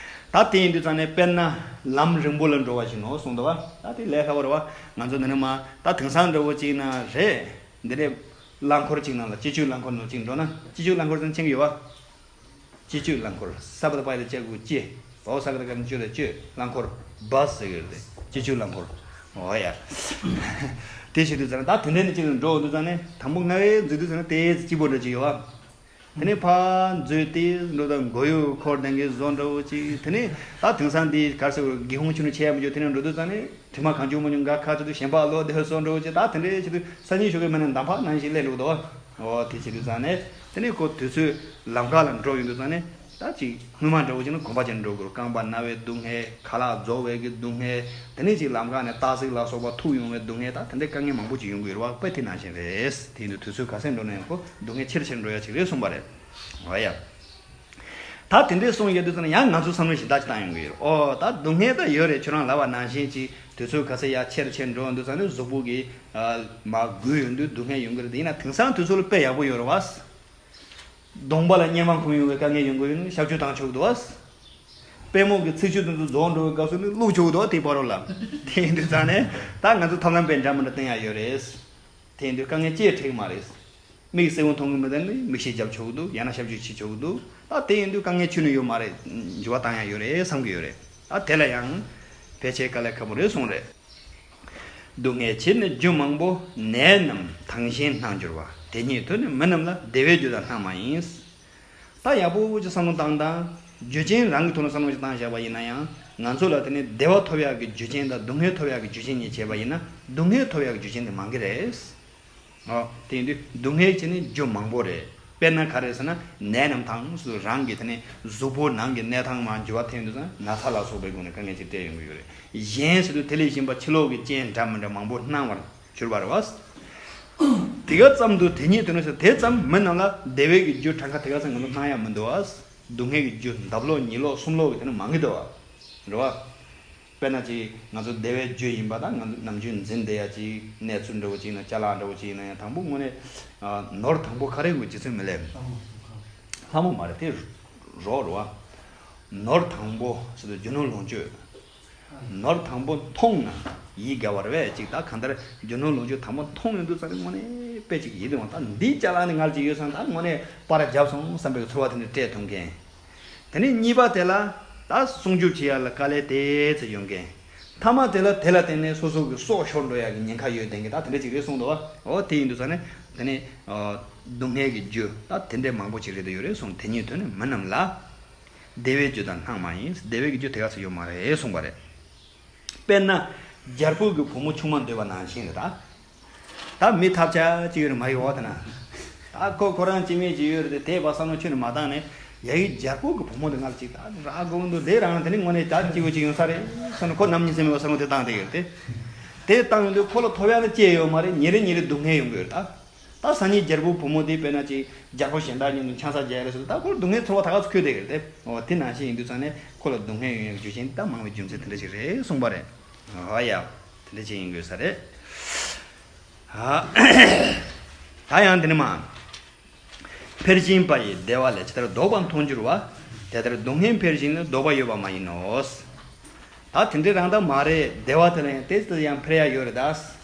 ད་དེ་ཡིན་དུས་ཙང་ནས་དཔེར་ན་ལམ་རིང་པོ་ལ་འགྲོ་བ་བཞིན་ནོ་གསུངས་འདུག་པ། ད་དེ་ལས་སླ་པོ་རེད་པ། ང་ཚོ་འདི་ནས་མར་ད་དེང་སང་འདྲ་བོ་ཅིག་ན་རེད། འདི་རེད། རླངས་འཁོར་ཅིག་ནང་ལ་སྤྱི་སྤྱོད་རླངས་འཁོར་ནང་ཅིག་འགྲོ་ན། སྤྱི་སྤྱོད་རླངས་འཁོར་ཟེར་ན་མཁྱེན་གྱི་ཡོད་པ། སྤྱི་སྤྱོད་རླངས་འཁོར། ས་བ་ད་པ་ཡ་ད་ཅ་གི་གུ་སྤྱི། བའོ་ས་ག་ད་ག་ན་སྤྱོད་ད་སྤྱོད། རླངས་འཁོར། བྷ་སི་ཟེར་གྱི་རེད་དེ། སྤྱི་སྤྱོད་རླངས་འཁོར། འོ་ཡ། དེ་བྱེད་དུས་ཙང་ནས་ད་དེ་འདྲ་ནས་ཅིག་ལ་འགྲོ་འོང་དུས་ཙང་ནས་དང་པོ་སྔ་བས་འཛུལ་དུས་ཙང་ནས་དེ་སྐྱིད་པོ་འདྲ་ཅིག་ཡོད་པ། དེ་ནས་ཕར་འཛུལ་ཏེ་འགྲོ་དང་མགོ་ཡུ་འཁོར་ལྡང་གི་བཟོ་འདྲ་བོ་ཅིག་དེ་ནས་ད་དེང་སང་འདི་ག་རེ་ཟེར་དགོས། སྒེའུ་ཁུང་ཕྱེ་ནས་ཆས་ཡ་མི་འཇུག་དེ་ནས་འགྲོ་དུས་ཙང་ནས་དྲི་མ་གང་བྱུང་མང་བྱུང་འགའ་ཁ་ཚུད་དུས་གཞན་པ་ལོག་བསྡད་བཟོ་འདྲ་བོ་ཅིག་ད་དེ་འདྲའི་བྱེད་དུས་སང་ཉིན་ཞོགས་ཀས་མ་ནས་འདམ་བག་ནང་བཞིན་སླེབས་འགྲོ་གི་འདུག་འོ་དེ་བྱེད་དུས་ཙང་ནས་དེ་ནས་ཁོ་དུས་ཚོད་ལམ་ཁ་ལ་འགྲོ་ཡོང་དུས་ཙང་ནས་ད་ཅིག་སྔོན་མ་འདྲ་བོ་ཅིག་ན་གོམ་པ་བྱས་ནས་འགྲོ་དགོས། རྐང་པ་ན་བའི་སྡུག་བསྔལ། ཁ་ལག་རྫོགས་པའི་གི་སྡུག་བསྔལ། དེ་ནས་ཅིག་ལམ་ཁ་ནས་སྟག་གཟིག་ལ་སོགས་པ་ཐུག་ཡོང་བའི་སྡུག་བསྔལ། ད་དེ་འདྲའི་དཀའ་ངལ་མང་པོ་ཅིག་ཡོང་གི་ཡོད་རེད་པ། དཔེ་དེ་ནང་བཞིན་རེད། དེ་ཡིན་དུས་དུས་ཚོད་ག་ཚད་འགྲོ་ན་ཡང་ཁོ་སྡུག་བསྔལ་ཆེ་རུ་ཆེ་རུ་འགྲོ་ཡ་ཅིག་རེད་གསུངས་པ་རེད། འོ་ཡ། ད་དེ་འདྲའི་གསུངས་ཡོད་དུས་ཙང་ནས་ཡང་ང་ཚོ་བསམ་བློ་གཞན་དག་ཅིག་བཏང་ཡོང་གི་ཡོད་རེད། ཨོ་ད་སྡུག་བསྔལ་ད་ཡོད་རེད། ཁྱོད་རང་ལབ་པ་ནང་བཞིན་ཅིག་དུས་ཚོད་ག་ཚད་ཡར་ཆེ་རུ་ཆེ་རུ་འགྲོ་འདུག་ཙང་ནས་གཟུགས་པོ་གི་ཨ་མར་འགུལ་ཡོང་དུས་སྡུག་བསྔལ་ཡོང་གི་རེད། དེ་ཡིན་ན་དེང་སང་དུས་ཚོད་ལ་དཔེ་ཡག་པོ་ཡོད་རེད་པ། གདོང་པ་ལ་གཉན་པ་འཁུམས་ཡོང་བའི་དཀའ་ངལ་ཡོང་གི་ཡོད་ན་གཤག་བཅོས་བཏང་ཆོག་གི་འདུག་པ། པུས་མོ་གི་ཚིགས་བཅད་དེ་ཚོ་རྫོགས་འགྲོ་བའི་སྐབས་སུ་ནི་བླུགས་ཆོག་གི་འདུག་པ། དེའི་བར་རོ་ལ། དེ་ཡིན་དུས་ཙང་ནས་ད་ང་ཚོ་ཐབས་ལམ་དཔེ་འདྲ་མི་འདྲ་བསྟེན་ཡ་ཡོད་རེད། དེ་ཡིན་དུས་དཀའ་ངལ་ཅི་ཡང་འཕྲད་ཀྱི་མ་རེད། མིག་གསལ་པོ་མཐོང་གི་མེད་ན་ནི་མིག་ཤེལ་རྒྱབ་ཆོག་གི་འདུག་ཡང་ན་གཤག་བཅོས་བྱེད་ཆོག་གི་འདུག་ད་དེ་ཡིན་དུས་དཀའ་ངལ་ཁྱོན་ནས་ཡོད་མ་རེད། འགྱུར་བ་བཏང་ཡ་ཡོད་རེད་བསམ་གྱི་ཡོད་རེད། ད་དེ་ལ་ཡང་ཕལ་ཆེར་དཀའ་ལས་ཁག་པོ་རེད་གསུངས་རེད། སྡུག་བསྔལ་ཕྱིར་ནི་རྒྱུ་མང་པོ། ནད་རྣམས་དང་ཞིང་སྣང་འགྱུར་བ། དེ་ཉིད་དུ་ནི་མི་རྣམས་ལ། བདེ་བའི་རྒྱུ་དང་སྣང་མ་ཡིན། ད་ཡག་པོ་ཅིག་བསམ་བློ་བཏང་དང་། རྒྱུ་རྐྱེན་རང་གི་ཐོག་ནས་བསམ་བློ་ཅིག་བཏང་བཞག་པ་ཡིན་ན་ཡང་། ང་ཚོ་ལ་དེ་ནི་བདེ་བ་ཐོབ་ཡག་གི་རྒྱུ་རྐྱེན་དང་སྡུག་བསྔལ་ཐོབ་ཡག་གི་རྒྱུ་རྐྱེན་གཉིས་བྱས་པ་ཡིན་ན། སྡུག་བསྔལ་ཐོབ་ཡག་གི་རྒྱུ་རྐྱེན་དེ་མང་གི་རེད། ཨོ། དེ་ཡིན་དུས་སྡུག་བསྔལ་གྱི་ནི་རྒྱུ་མང་པོ་རེད། དཔེར་ན་ག་རེ་ཟེར་ན། ནད་རྣམས་དང་ཟེར་དུས་རང་གི་དེ་ནི་གཟུགས་པོ་ནང་གི་ནད་དང་མར་འགྱུར་བ་ཐེབས་དུས་ཙང་ན་ཚ་ལ་སོགས་པའི་སྒོ་ནས་དཀའ་ངལ་ཅིག་འཕྲད་ཡོང་གི་ཡོད་རེད། གཞན་ཟེར་དུས་དེ་ལས་གཞན་པ་ཕྱི་ལོགས་ཀྱི་རྐྱེན་འདྲ་མི་འདྲ་མང་པོ་སྣང་བར་གྱུར་པ་རེད་པ། དེ་ག་ཙམ་དུ་དེ་ཉིད་དུ་ནི་ཟེར། དེ་ཙམ་མི་རྣམས་ལ་བདེ་བའི་གི་རྒྱུ་གྲངས་ཀ་དེ་ག་ཙམ་ང་ཚོ་སྣང་ཡག་མི་འདུག་པ། སྡུག་བསྔལ་གྱི་རྒྱུ་ལྡབ་ལོག་ཉིས་ལོག་གསུམ་ལོག་གི་དེ་ནི་མང་གི་འདུག་པ། རེད་པ། དཔེར་ན་ཅིག་ང་ཚོ་བདེ་བའི་རྒྱུ་ཡིན་པ་དང་། ང་ཚོ་ནམ་རྒྱུན་འཛིན་བསྡད་ཡ་ཅིག་གནས་ཚུལ་འདྲ་བོ་ཅིག་ཡིན་ན། ཅ་ལག་འདྲ་བོ་ཅིག་ཡིན་ན་ཡང་། དང་པོ་དངོས་གནས་ཨ་ནོར་དང་པོ་ག་རེ་ཡོང་གི་རྗེས་ཚོད་མི་སླེབས། ལྷ་མོ་མ་རེད། དེ་རོགས་རེད་པ། ནོར་དང་པོ་ཟེར་དུས་རྒྱུ་ནོར་ལོངས་སྤྱོད། ནོར་དང་པོ་མཐོང་ན་ཡིད་དགའ་བ་རེད་པས། ཅིག་ད་གང་ལྟར་རྒྱུ་ནོར་ལོངས་སྤྱོད་དང་པོ་མཐོང་ཡོང་དུས་ཙང་ནས་དངོས་གནས་དཔེ་ཅིག་ཡིད་དུ་འོང་། ད་འདིའི་ཅ་ལག་ནི་ང་ལ་ཅིག་ཡོད་ཙང་ད་དངོས་གནས་པར་བརྒྱབ་སོང་བསམ་པའི་ཚོར་བ་དེ་འདྲ་སྤྲད་ཐུབ་མཁན། དེ་ནས་གཉིས་པ་དེ་ལ་ད་སྲུང་སྐྱོབ་བྱེད་ཡ་ལ་དཀའ་ལས་དེ་ཚོ་ཡོང་མཁན། མཐའ་མ་དེ་ལ་དེ་ལ་བརྟེན་ནས་སོ་སོ་གི་སྲོག་ཤོར་འགྲོ་ཡ་གི་ཉེན་ཁ་ཡོད་བསྡད་མཁན་ད་དེ་འདྲ་ཅིག་རེད་གསུངས་འདུག་པ། འོ་དེ་ཡིན་དུས་ཙང་ནས་དེ་ནས་ཨ་སྡུག་བསྔལ་གྱི་རྒྱུ་ད་དེ་འདྲ་མང་པོ་ཅིག་རེད་དེ་ཡོད་རེད་གསུངས། དེ་ཉིད་དུ་ནི་མི་རྣམས་ལ། བདེ་བའི་རྒྱུ་དང་སྣང་མ་ཡིན། བདེ་བའི་རྒྱུ་དེ་ག་ཚོད་ཡོད་མ་རེད་གསུངས་པ་རེད། དཔེར་ན། རྒྱལ་པོ་གི་བུ་མོ་ཆུང་མ་འདོད་པ་ནང་བཞིན་རེད་ད། ད་མི་ཐབས་ཆག་ཅིག་ཡོད་རེད་མ་གཞི་འོག་དེ་ན། ད་ཁོ་ཁོ་རང་སྐྱེ་དམན་ཅིག་ཡོད་རེད་དེ། དེ་བ་བསམ་བློ་ཁྱོན་ནས་མ་བཏང་ནས། ཡ་གི་རྒྱལ་པོ་གི་བུ་མོ་དེ་ང་ལ་ཅིག་ད་རག་དགོས་འདུག་དེ་རང་དེ་ནི་དངོས་གནས་ད་སྐྱིད་པོ་ཅིག་ཡོང་ས་རེད་བསམ་ནས་ཁོ་ནམ་ཉིན་སེམས་མེད་པ་བསམ་བློ་དེ་བཏང་བསྡད་ཡོད་རེད་དེ། དེ་བཏང་ཡོང་དུས་ཁོ་ལ་ཐོབ་ཡ་ནི་ཅི་ཡོད་མ་རེད། ཉིན་རེ་ཉིན་རེ་སྡུག་བསྔལ་ཡོང་གི་ཡོད་རེད་ད། ད་སང་ཉིན་རྒྱལ་པོའི་བུ་མོ་དེ་དཔེར་ན་ཅིག་རྒྱལ་པོ་གཞན་དག་མཉམ་དུ་ཆང་ས་རྒྱག་རེད་ཟེར་དུས་ད་ཁོར་སྡུག་བསྔལ་ཚོར་བ་ད་ག་ཚོད་འཁོར་བསྡད་ཀྱི་རེད་དེ། འོ་དེ་ནང་བཞིན་ཡིན་དུས་ཙང་ནས་ཁོ་ལ་སྡུག་བསྔལ་ཡོང་ཡག་རྒྱུ་རྐྱེན་ད་མང་བའི་རྒྱུ་མཚན་དེ་འདྲ་ཞིག་རེད་གསུངས་པ་རེད། འོ་ཡ། དེ་འདྲ་ཞིག་ཡིན་དགོས་ས་རེད། ཨ། ད་ཡང་དེ་ནི་མ། འཕེལ་བཞིན་པ་ཡི་བདེ་བ་ལས། ཇི་ལྟར་ལྡོག་པ་མཐོང་འགྱུར་བ། དེ་ལྟར་སྡུག་བསྔལ་འཕེལ་བཞིན་ལྡོག་པ་ཡོད་པ་མ་ཡིན་ནོ། ད་དེ་འདྲ་རང་ད་མ་རེད། བདེ་བ་དེ་ལ་ཡང་ཏོག་ཙམ་ཡང་འཕེལ་ཡ་ཡོད་རེད་ད།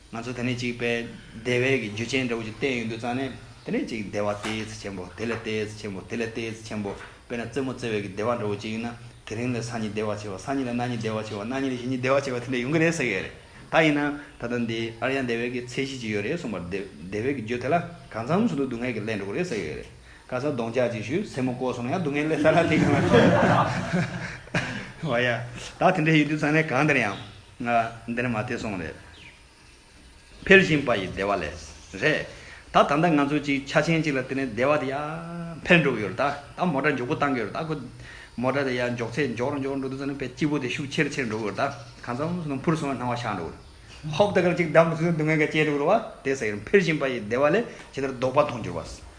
ང་ཚོ་དེ་ནས་ཅིག་པའི་བདེ་བའི་གི་རྒྱུ་རྐྱེན་འདྲ་བོ་ཅིག་བསྟན་ཡོང་དུས་ཙང་ནས་དེ་ནས་ཅིག་བདེ་བ་ཏོག་ཙམ་ཆེན་པོ། དེ་ལས་ཏོག་ཙམ་ཆེན་པོ། དེ་ལས་ཏོག་ཙམ་ཆེན་པོ། དཔེར་ན་རྩེད་མོ་རྩེ་བའི་གི་བདེ་བ་འདྲ་བོ་ཅིག་ཡིན་ན། དེ་རིང་ལ་སང་ཉིན་བདེ་བ་ཆེ་བ། སང་ཉིན་ལ་གནངས་ཉིན་བདེ་བ་ཆེ་བ། གནངས་ཉིན་ལ་གཞེས་ཉིན་བདེ་བ་ཆེ་བ། དེ་འདྲ་ཡོང་གི་རེད་ཟེར་གི་རེད། ད་ཡིན་ན་ད་ལྟ་འདི་ཨཱརྱ་དེ་བའི་གི་ཚད་གཞི་ཅིག་ཡོད་རེད་གསུངས་པ་རེད། དེ་བའི་གི་རྒྱུད་དེ་ལ་གང་འཚམ་ཞིག་ཏུ་སྡུག་བསྔལ་གྱི་སླད་འགྲོ་གི་རེད་ཟེར་ཡོད་རེད། ཁ་སང་གདོང་ལྕག་ཅིག་ཞུས། སེན་མོ་བཀོག་སོང་ན་ཡང་སྡུག་བསྔལ་སླེབས་ས་ར་དེ་གང་ལ་ཐོན། འོ་ཡ། ད་དེ་འདྲ་ཡིན་དུས་ཙང་ནས་གང་ལྟར་ཡང་ང་འདི་ནས་མ་དེ་སོང་རེད། འཕེལ་བཞིན་པ་ཡི་བདེ་བ་ལས། རེད། ད་ད་ལྟ་ང་ཚོ་ཅིག་ཆ་ཆེན་ཅིག་ལ་བརྟེན་ནས་བདེ་བ་དེ་ཡར་འཕེལ་འགྲོ་གི་ཡོད་རེད། ད་ད་མོ་ཊ་མགྱོགས་པོ་བཏང་གི་ཡོད་རེད། ད་ཁོ་མོ་ཊ་དེ་ཡར་མགྱོགས་ཚད་མགྱོགས་རུ་མགྱོགས་རུ་འགྲོ་དུས་ཙམ་ནས་དཔེ་སྐྱིད་པོ་དེ་ཤུགས་ཆེ་རུ་ཆེ་རུ་འགྲོ་གི་ཡོད་རེད། ད་གང་འཚམ་ཟིན་ན་འཕུར་སོང་བའི་སྣང་བ་ཤར་འགྲོ་གི་རེད། ཧོབ་ཏེ་གར་ཅིག་བསྡམས་སོང་སྡུག་བསྔལ་ག་སྐྱེས་འགྲོ་གི་རེད་བ། དེ་ཟེར་འཕེལ་བཞིན་པ་ཡི་བདེ་བ་ལས་ཇི་ལྟར་ལྡོག་པ་མཐོང་གྱུར་པ།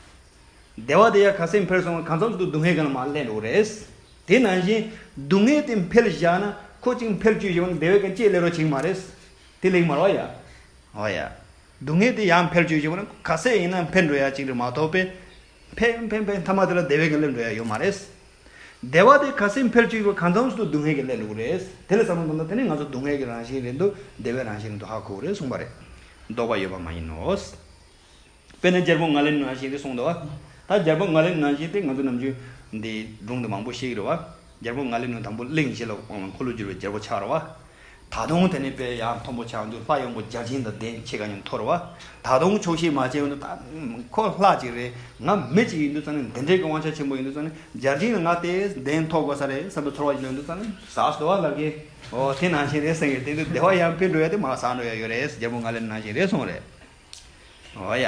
བདེ་བ་དེ་ཡང་ག་ཚད་འཕེལ་སོང་བ་གང་འཚམ་ཞིག་ཏུ་སྡུག་བསྔལ་གྱི་ནང་མར་ལྷུང་འགྲོ་གི་རེད། དེ་ནང་བཞིན་སྡུག་བསྔལ་དེ་འཕེལ་བཞག་ན་ཁོ་ཅིག་འཕེལ་བཅུག་བཞག་ན་བདེ་བའི་གང་སྐྱེ་ལེ་རོ་ཅིག་མ་རེད། དེ་ལེགས་མ་རེད་བ་ཡ། འོ་ཡ། སྡུག་བསྔལ་དེ་ཡང་འཕེལ་བཅུག་བཞག་ན་ག་ཚད་ཡིན་ན་འཕེལ་འགྲོ་ཡ་ཅིག་རེད་མ་གཏོགས་པས། འཕེལ་འཕེལ་འཕེལ་མཐའ་མ་དེ་ལ་བདེ་བའི་གང་སླེབས་འགྲོ་ཡ་ཡོད་མ་རེད། བདེ་བ་དེ་ག་ཚད་འཕེལ་བཅུག་པ་གང་འཚམ་ཞིག་ཏུ་སྡུག་བསྔལ་གྱི་སླད་འགྲོ་གི་རེད། དེ་ལ་བསམ་བློ་བཏང་ན་དེ་ནི་ང་ཚོ་སྡུག་བསྔལ་གྱི་རང་བཞིན་རེད་འདུག་བདེ་བའི་རང་བཞིན་རེད་འདུག་ཧ་གོ་གི་རེད་གསུངས་པ་རེད། ལྡོག་པ་ཡོད་པ་མ་ཡིན་ནོ། དཔེར་ན་རྒྱལ་པོ་ང་ལས་ནུ་ནང་བཞིན་དེ་གསུངས་འདུག་བ། ད་རྒྱལ་པོ་ང་ལས་ནུ་ནང་བཞིན་དེ་ང་ཚོ་ནམ་རྒྱུན་འདི་སྒྲུང་དུ་མང་པོ་ཤེས་ཀྱི་རེད་བ། རྒྱལ་པོ་ང་ལས་ནུ་དང་པོ་གླིང་བཞི་ལ་འཁོར་ལོ་བསྒྱུར་བའི་རྒྱལ་པོ་ཆགས་རེད་བ། ད་དུང་དེ་ནས་དཔེ་ཡང་མཐོན་པོ་ཆགས་འདུག་ལྷ་ཡོང་པོ་བརྒྱ་བྱིན་དང་ལྡན་ཕྱེད་ཀ་ཉིན་འཐོར་བ། ད་དུང་ཆོག་ཤེས་མ་བྱས་འདུག་ད་ཁོ་ལྷ་ཅིག་རེད། ང་མི་ཅིག་ཡིན་དུས་ཙང་ནས་འདི་འདྲའི་གི་དབང་ཆ་ཆེན་པོ་ཡིན་དུས་ཙང་ནས་བརྒྱ་བྱིན་ལ་ང་དེ་ལྡན་ཐོག་དགོས་ས་རེད་བསམ་པའི་ཚོར་བ་ཞིག་ཡོང་དུས་ཙང་ནས་ཟག་སྡོ་བ་ལབ་གི། འོ་དེ་ནང་བཞིན་རེད་ཟེར་གི། དེ་དུས་བདེ་བ་ཡང་འཕེལ་འགྲོ་ཡ་དེ་མ་ཟག་འགྲོ་ཡ་ཡོད་རེད། རྒྱལ་པོ་ང་ལས་ནང་བཞིན་རེད་གསུངས་རེད། འོ་ཡ།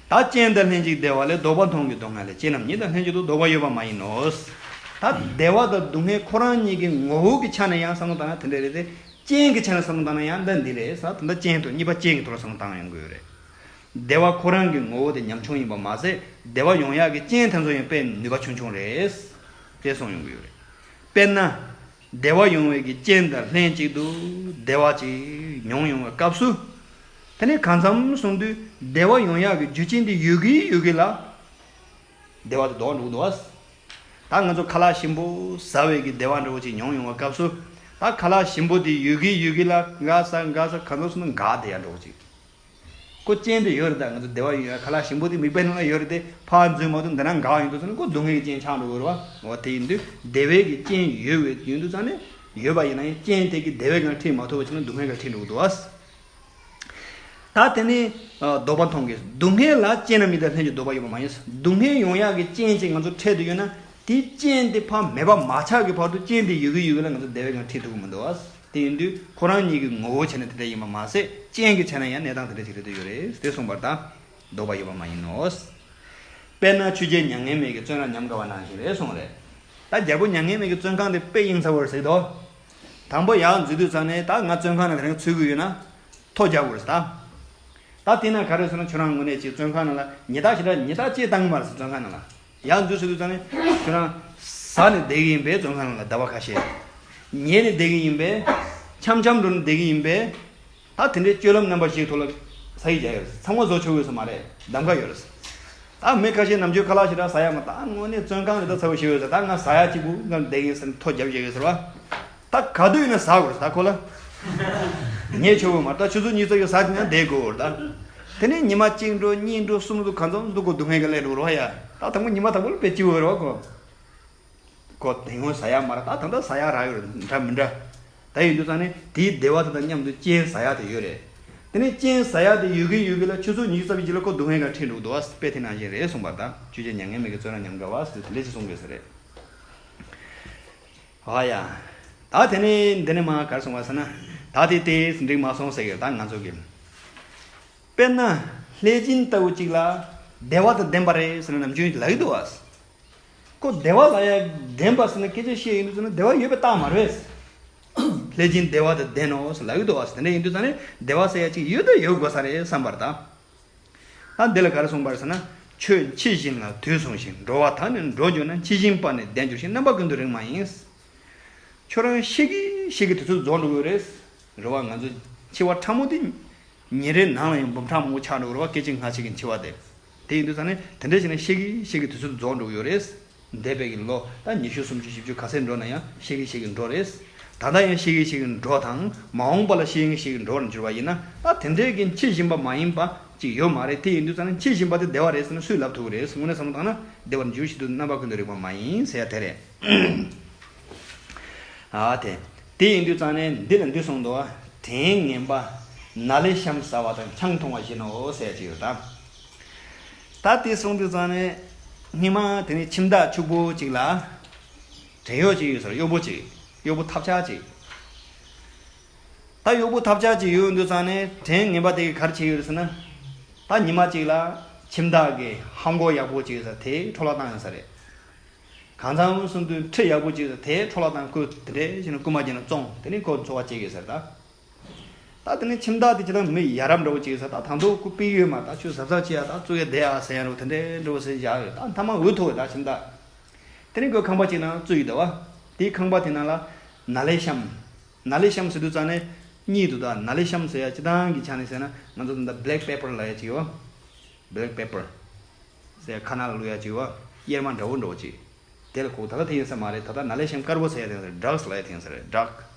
ད་རྐྱེན་དང་ལྷན་ཅིག་བདེ་བ་ལས། ལྡོག་པ་མཐོང་གི་སྡུག་བསྔལ་ལས། རྐྱེན་རྣམས་ཉིད་དང་ལྷན་ཅིག་ཏུ། ལྡོག་པ་ཡོད་པ་མ་ཡིན་ནོ། ད་བདེ་བ་དང་སྡུག་བསྔལ་ཁོ་རང་ཉིད་ཀྱི་ངོ་བོ་གི་ཆ་ནས་ཡང་བསམ་བློ་བཏང་ན་དེ་འདྲ་རེད་དེ། རྐྱེན་གྱི་ཆ་ནས་བསམ་བློ་བཏང་ན་ཡང་འདི་འདི་རེད་ཟེར། ད་ལྟ་རྐྱེན་དང་གཉིས་པ་རྐྱེན་གྱི་ཐོག་ལ་བསམ་བློ་བཏང་ཡོང་དགོས་ཡོད་རེད། བདེ་བ་ཁོ་རང་གི་ངོ་བོ་དེ་ཉམ་ཆུང་ཡིན་པ་མ་ཟད། བདེ་བ་ཡོང་ཡག་གི་རྐྱེན་དེ་ཚོ་ཡང་དཔེ་ནུས་པ་ཆུང་ཆུང་རེད། དེ་གསུངས་ཡོང་གི་ཡོད་རེད། དཔེར་ན། བདེ་བ་ཡོང་བའི་གི་རྐྱེན་དང་ལྷན་ཅིག་ཏུ་བདེ་བ་ཅིག་མྱོང་ཡོང་བའི་སྐབས་སུ། དེ་ནས་གང་འཚམ་སོང་དུས་བདེ་བ་ཡོང་ཡག་གི་རྒྱུ་རྐྱེན་དེ་ཡོད་ཀྱི་ཡོད་ཀྱི་ལ། བདེ་བ་དེ་ལྡོག་འགྲོ་གི་འདུག་བ། ད་ང་ཚོ་ཁ་ལག་ཞིམ་པོ་ཟ་བའི་གི་བདེ་བ་འདྲ་བོ་ཅིག་མྱོང་ཡོང་བའི་སྐབས་སུ། ད་ཁ་ལག་ཞིམ་པོ་དེ་ཡོད་ཀྱི་ཡོད་ཀྱི་ལ་འགག་ས་འགག་ས་གང་འཚམ་སོང་ན་འགག་བསྡད་ཡ་འདྲ་བོ་ཅིག་ཁོ་རྐྱེན་དེ་ཡོད་རེད། ད་ང་ཚོ་བདེ་བ་ཡོད་ཡ་ཁ་ལག་ཞིམ་པོ་དེ་མིག་དཔེ་ནང་ལ་ཡོད་རེད་དེ། ཕར་འཛུལ་མ་ཐུབ་འདི་ན་འགག་ཡོང་དུས་ཙང་ནས་ཁོ་སྡུག་བསྔལ་གྱི་རྐྱེན་ཆགས་འགྲོ་གི་རེད་བ། འོ་དེ་ཡིན་དུས་བདེ་བའི་གི་རྐྱེན་ཡོད་བའི་ཡོང་དུས་ཙང་ནས་ཡོད་པ་ཡིན་ན་ཡང་རྐྱེན་དེ་གི་བདེ་བའི་སྒང་ཁྲིད་མ་ཐུབ་པ་བྱས་ན་སྡུག་བསྔལ་ག་ཁྲིད་འགྲོ་གི་འདུག་བ། ད་དེ་ནས་ལྡོག་པ་མཐོང་གི། སྡུག་བསྔལ་ལ་རྐྱེན་རྣམས་ཉིད་དང་ལྷན་ཅིག་ལྡོག་པ་ཡོད་པ་མ་ཡིན། སྡུག་བསྔལ་ཡོང་ཡག་གི་རྐྱེན་ཅིག་ང་ཚོ་འཕྲད་དུ་ཡོད་ན་དེའི་རྐྱེན་དེ་ཕར་མེད་པ་མ་ཆགས་ཀྱི་བར་དུ་རྐྱེན་དེ་ཡོད་ཀྱི་ཡོད་ཀྱི་ལ་ང་ཚོ་བདེ་བའི་སྒང་ཁྲིད་ཐུབ་ཀྱི་མི་འདུག་བ། དེ་ཡིན་དུས་ཁོ་རང་ཉིད་ཀྱི་ངོ་བོ་བྱས་ན་དེ་འདྲ་ཡིན་པ་མ་ཟད། རྐྱེན་གྱི་ཆ་ནས་ཡང་གནས་སྟངས་དེ་འདྲ་ཞིག་རེད་དུ་ཡོད་རེད་དེ་གསུངས་པར་ད། ལྡོག་པ་ཡོད་པ་མ་ཡིན་ནོ། དཔེར་ན་ཆོས་རྒྱལ་མྱ་ངན་མེད་ཀྱི་བཙོན་རར་ཉམས་དགའ་བ་ནང་བཞིན་རེད་གསུངས་རེད། ད་རྒྱལ་པོ་མྱ་ངན་མེད་ཀྱི་བཙོན་ཁང་དེ་དཔེ་གཡེང་ཚ་བོར་ཟེར་དོ། དང་པོ་ཡར་འཛུལ་དུས་ཙང་ནས་ད་ང་བཙོན་ཁང་ནང་དེ་རིང་ཚུད་ཀྱི་ཡོད་ན། ཐོ་རྒྱག་དགོས་རེད་ད། ད་དེ་ན་ག་རེ་ཟེར་ན་ཁྱོད་རང་དངོས་གནས་ཅིག་བཙོན་ཁང་ནང་ལ་ཉི་ཟླ་ཞེ་དྲག་ཉི་ཟླ་གཅིག་བཏང་གི་མ་རེད་ཟེར། བཙོན་ཁང་ནང་ལ་ཡར་འཛུལ་ཟེར་དུས་ཙང་ནས་ཁྱོད་རང་ཟ་ནས་བསྡད་ཀྱི་ཡིན་པས། བཙོན་ཁང་ནང་ལ་ཟླ་བ་ཁ་ཤས་ཉལ་ནས་བསྡད་ཀྱི་ཡིན་པས། འཆམ་འཆམ་འགྲོ་ནས་བསྡད་ཀྱི་ཡིན་པས། ད་དེ་འདྲའི་སྤྱོད་ལམ་རྣམ་པ་བཞིའི་ཐོག་ལ་ས་ཡིག་རྒྱག་ཡོད་རེད། ཚང་མ་བཟོ་ཆོག་ཡོད་ས་མ་རེད། གདམ་ག་ཡོད་རེད། ད་མི་ཁ་ཤས་ནམ་རྒྱུན་ཁ་ལག་ཞེ་དྲག་ཟ་ཡ་མ། ད་དངོས་གནས་བཙོན་ཁང་རེད། ད་ཚ་བོ་ཞིག་ཡོད་ཟེར། ད་ང་ཟ་ཡ་གཅིག་པུ་ང་བསྡད་ཀྱི་ཡིན་ཟེར་ཐོ་རྒྱབ་བཞག་ཡོད་ཟེར་བ། ད་ག་དུས་ཡིན་ན་ཟ་དགོས་རེད་ད་ཁོ་ལ། ཉལ་ཆོག་གི་མ་རེད། ད་ཆུ་ཚོད་གཉིས་ཙམ་ཡོད་ཟ་དེ་ན་བསྡད་དགོས་རེད་ད། དེ་ནས་ཉི་མ་གཅིག་འགྲོ་གཉིས་འགྲོ་གསུམ་འགྲོ་གང་འཚམ་འདུག་གོ་སྡུག་བསྔལ་གྱི་སླད་འགྲོ་རོགས་ཡ། ད་དང་པོ་ཉི་མ་དང་པོ་ལ་དཔེ་སྐྱིད་པོ་རེད་བ་ཁོ། ཁོ་དེ་སྔོན་ཟ་ཡ་མ་རེད། ད་ད་ལྟ་ཟ་ཡ་རག་ཡོད་རེད། འདྲ་མི་འདྲ། ད་ཡིན་དུས་ཙང་ནས་དེའི་བདེ་བ་དེ་དང་མཉམ་དུ་རྐྱེན་ཟ་ཡ་དེ་ཡོད་རེད། དེ་ནས་རྐྱེན་ཟ་ཡ་དེ་ཡོད་གི་ཡོད་གི་ལ་ཆུ་ཚོད་ཉི་ཤུ་རྩ་བཞི་རྗེས་ལ་ཁོ་སྡུག་བསྔལ་ག་ཁྲིད་འགྲོ་གི་འདུག་བ། དཔེ་དེ་ནང་བཞིན་རེད་གསུངས་པ་དང་། ཆོས་རྒྱལ་མྱ་ངན་མེད་ཀྱི་བཙོན་རར་ཉམས་དགའ་བ་ཟེར་དེ་འདྲ་ཞིག་གསུངས་དགོས་ས་རེད། ཨ་ཡ། ད་དེ་ནས་འདི་ནས་མ་གར་སོང་བ་ཟེར་ན། ད་དེ་དེ་འགྲིག་མ་སོང་ཟེར་གི་ད་ང་ཚོ་གི། དཔེར་ན་ལྷས་སྦྱིན་ལྟ་བུ་གཅིག་ལ་བདེ་བ་དང་ལྡན་པ་རེད་ཟེར་ན་ནམ་རྒྱུན་ལབ་ཀྱི་འདུག་བ། ཁོ་བདེ་བ་ལ་ཡང་ལྡན་པ་ཟེར་ན་སྐད་ཆ་བཤད་ཡིན་དུས་ཙང་ན་བདེ་བ་ཡོད་པའི་རྟགས་མ་རེད། ལྷས་སྦྱིན་བདེ་བ་དང་ལྡན་ནོ་ཟེར་ལབ་ཀྱི་འདུག་བ། དེ་འདྲ་ཡིན་དུས་ཙང་ནས་བདེ་བ་ཟེར་ཡ་གཅིག་ཡོད་དང་ཡོད་དགོས་ས་རེད་བསམ་པར་ད། ད་འདི་ལ་ག་རེ་གསུངས་པ་རེད་ཟེར་ན། ཁྱོད་འཆི་བཞིན་ལ་དུས་སོང་ཞིང་། འགྲོ་བ་དག་ནི་འགྲོ་འགྱུར་ན། འཆི་བཞིན་པ་ནི་བདེ་འགྱུར་ཞིང་། རྣམ་པ་ཀུན་ཏུ་རིང་མ་ཡིན། ཁྱོད་རང་ཤི་གི་ཤི་གི་དུས་ཚོད་རྫོགས་འགྲོ་གི་རེད། རེད་བ། ང་ཚོ་འཆི་བ་ཕྲ་མོ་དེ་ཉིན་རེའི་ནང་ལ་ཡང་འབུམ་ཕྲག་མང་པོ་ཆགས་འགྲོ་གི་རེད་བ། སྐད་ཅིག་སྔ་ཕྱི་གི་འཆི་བ་དེ། དེ་ཡིན་དུས་ཙང་ནས་དེ་འདྲ་བྱས་ན་ཤི་གི་ཤི་གི་དུས་ཚོད་རྫོགས་འགྲོ་གི་ཡོད་རེད། འདས་པའི་གི་ལོ་ད་ཉི་ཤུ་སུམ་ཅུ་བཞི་བཅུ་ག་ཚད་འགྲོ་ན་ཡང་ཤི་གི་ཤི་གི་འགྲོ་རེད། ད་ལྟ་ཡང་ཤི་གི་ཤི་གི་འགྲོ་དང་མ་འོངས་པ་ལ་ཤི་གི་ཤི་གི་འགྲོ་བར་འགྱུར་བ་ཡིན་ན། ད་དེ་འདྲའི་གི་འཆི་བཞིན་པ་མ་ཡིན་པ་ཅིག་ཡོད་མ་རེད། དེ་ཡིན་དུས་ཙང་ནས་འཆི་བཞིན་པ་དེ་བདེ་བ་རེད་ཟེར་ན་སུས་ལབ་ཐུབ་ཀྱི་རེད། དངོས་གནས་བསམ་བློ་བཏང་ན་བདེ་བར་འགྱུར་བཞིན་དུ་རྣམ་པ་ཀུན་ཏུ་རིང་བ་མ་ཡིན་ཟེར་ཡ་དེ་རེད། ཨ་དེ། དེ་ཡིན་དུས་ཙང་ནས་འདི་ལ་འདི་གསུངས་འདུག་བ། བྲན་ངན་པ་ན་ལེ་ཤམ་ཟ་བ་དང་ཆང་འཐུང་བ་བཞིན་ནོ་ཟེར་གྱི་ཡོད་དམ། ད་དེ་གསུངས་དུས་ཙང་ནས་སྔོན་མ་དེ་ནས་ཁྱིམ་བདག་ཕྱུག་པོ་གཅིག་ལ་བྲན་གཡོག་ཅིག་ཡོད་ཟེར། གཡོག་པོ་ཅིག་གཡོག་པོ་ཐབས་ཆག་ཅིག་ད་གཡོག་པོ་ཐབས་ཆག་ཅིག་ཡོད་དུས་ཙང་ནས་བྲན་ངན་པ་དེ་གིས་ག་རེ་བྱེད་ཀྱི་ཡོད་ཟེར་ན། ད་ཉི་མ་གཅིག་ལ་ཁྱིམ་བདག་གི་ཧམ་གོ་ཡག་པོ་ཅིག་ཡོད་ས་དེ་འཕྲོ་བརླག་བཏང་ཡོད་ས་རེད། གང་འཚམ་སོང་དུས་ཁྲི་ཡག་པོ་ཅིག་ཡོད་ས་དེ་འཕྲོ་བརླག་བཏང་། ཁོས་དེ་འདྲས་བྱས་ནས་རྐུན་མ་བྱས་ནས་བཙོངས། དེ་ནས་ཁོ་འཚོ་བ་སྐྱེལ་གྱི་ཡོད་ས་རེད་ད། ད་དེ་ནས་ཁྱིམ་བདག་དེ་ཅི་ལྟར་མི་ཡ་རབས་འདྲ་བོ་ཅིག་ཡོད་ས། ད་ད་དུང་ཁོ་དཔེ་ཡོད་མ། ད་ཁྱོད་གཟབ་གཟབ་བྱེད་ཡ། ད་བཙུགས་ཡ་བསྡད་ཡ་ཟེར་ཡ་འདྲ་བོ་དེ་འདྲས་འདྲ་བོ་ཟེར་བཞག་ཡོད། ད་མཐའ་མ་འུ་ཐུག་ཡོད་ད་ཁྱིམ་བདག་དེ་ནས་ཁོས་ཁང་པ་ཅིག་ནང་བཙུགས་ཡོད་ད་བ། དེའི་ཁང་པ་དེ་ནང་ལ་ན་ལེ་ཤམ། ན་ལེ་ཤམ་ཟེར་དུས་ཙང་ནས་གཉིས་འདུག་ད་ན་ལེ་ཤམ་ཟེར་ཡ་སྤྱིར་བཏང་གི་ཆ་ནས་ཟེར་ན་ང་ཚོ་ད་ལྟ་black pepper ལབ་ཡ་ཅིག་ཡོད། black pepper ཟེར་ཡ་ཁ་ནང་ལ་བླུགས་ཡ་ཅིག་ཡོད། གཡེར་མ་འདྲ་བོ་འདྲ་བོ་ཅིག་དེ་ལ་གོ་ད་ལྟ་དེ་ཡིན་ས་མ་རེད། ད་ལྟ་ན་ལེ་ཤམ་དཀར་པོ་ཟེར་ཡ་དེ་ཡིན་ས་རེད། ཌག་སི་ལབ་ཡ་དེ་ཡིན་ས་རེད། ཌག་སི།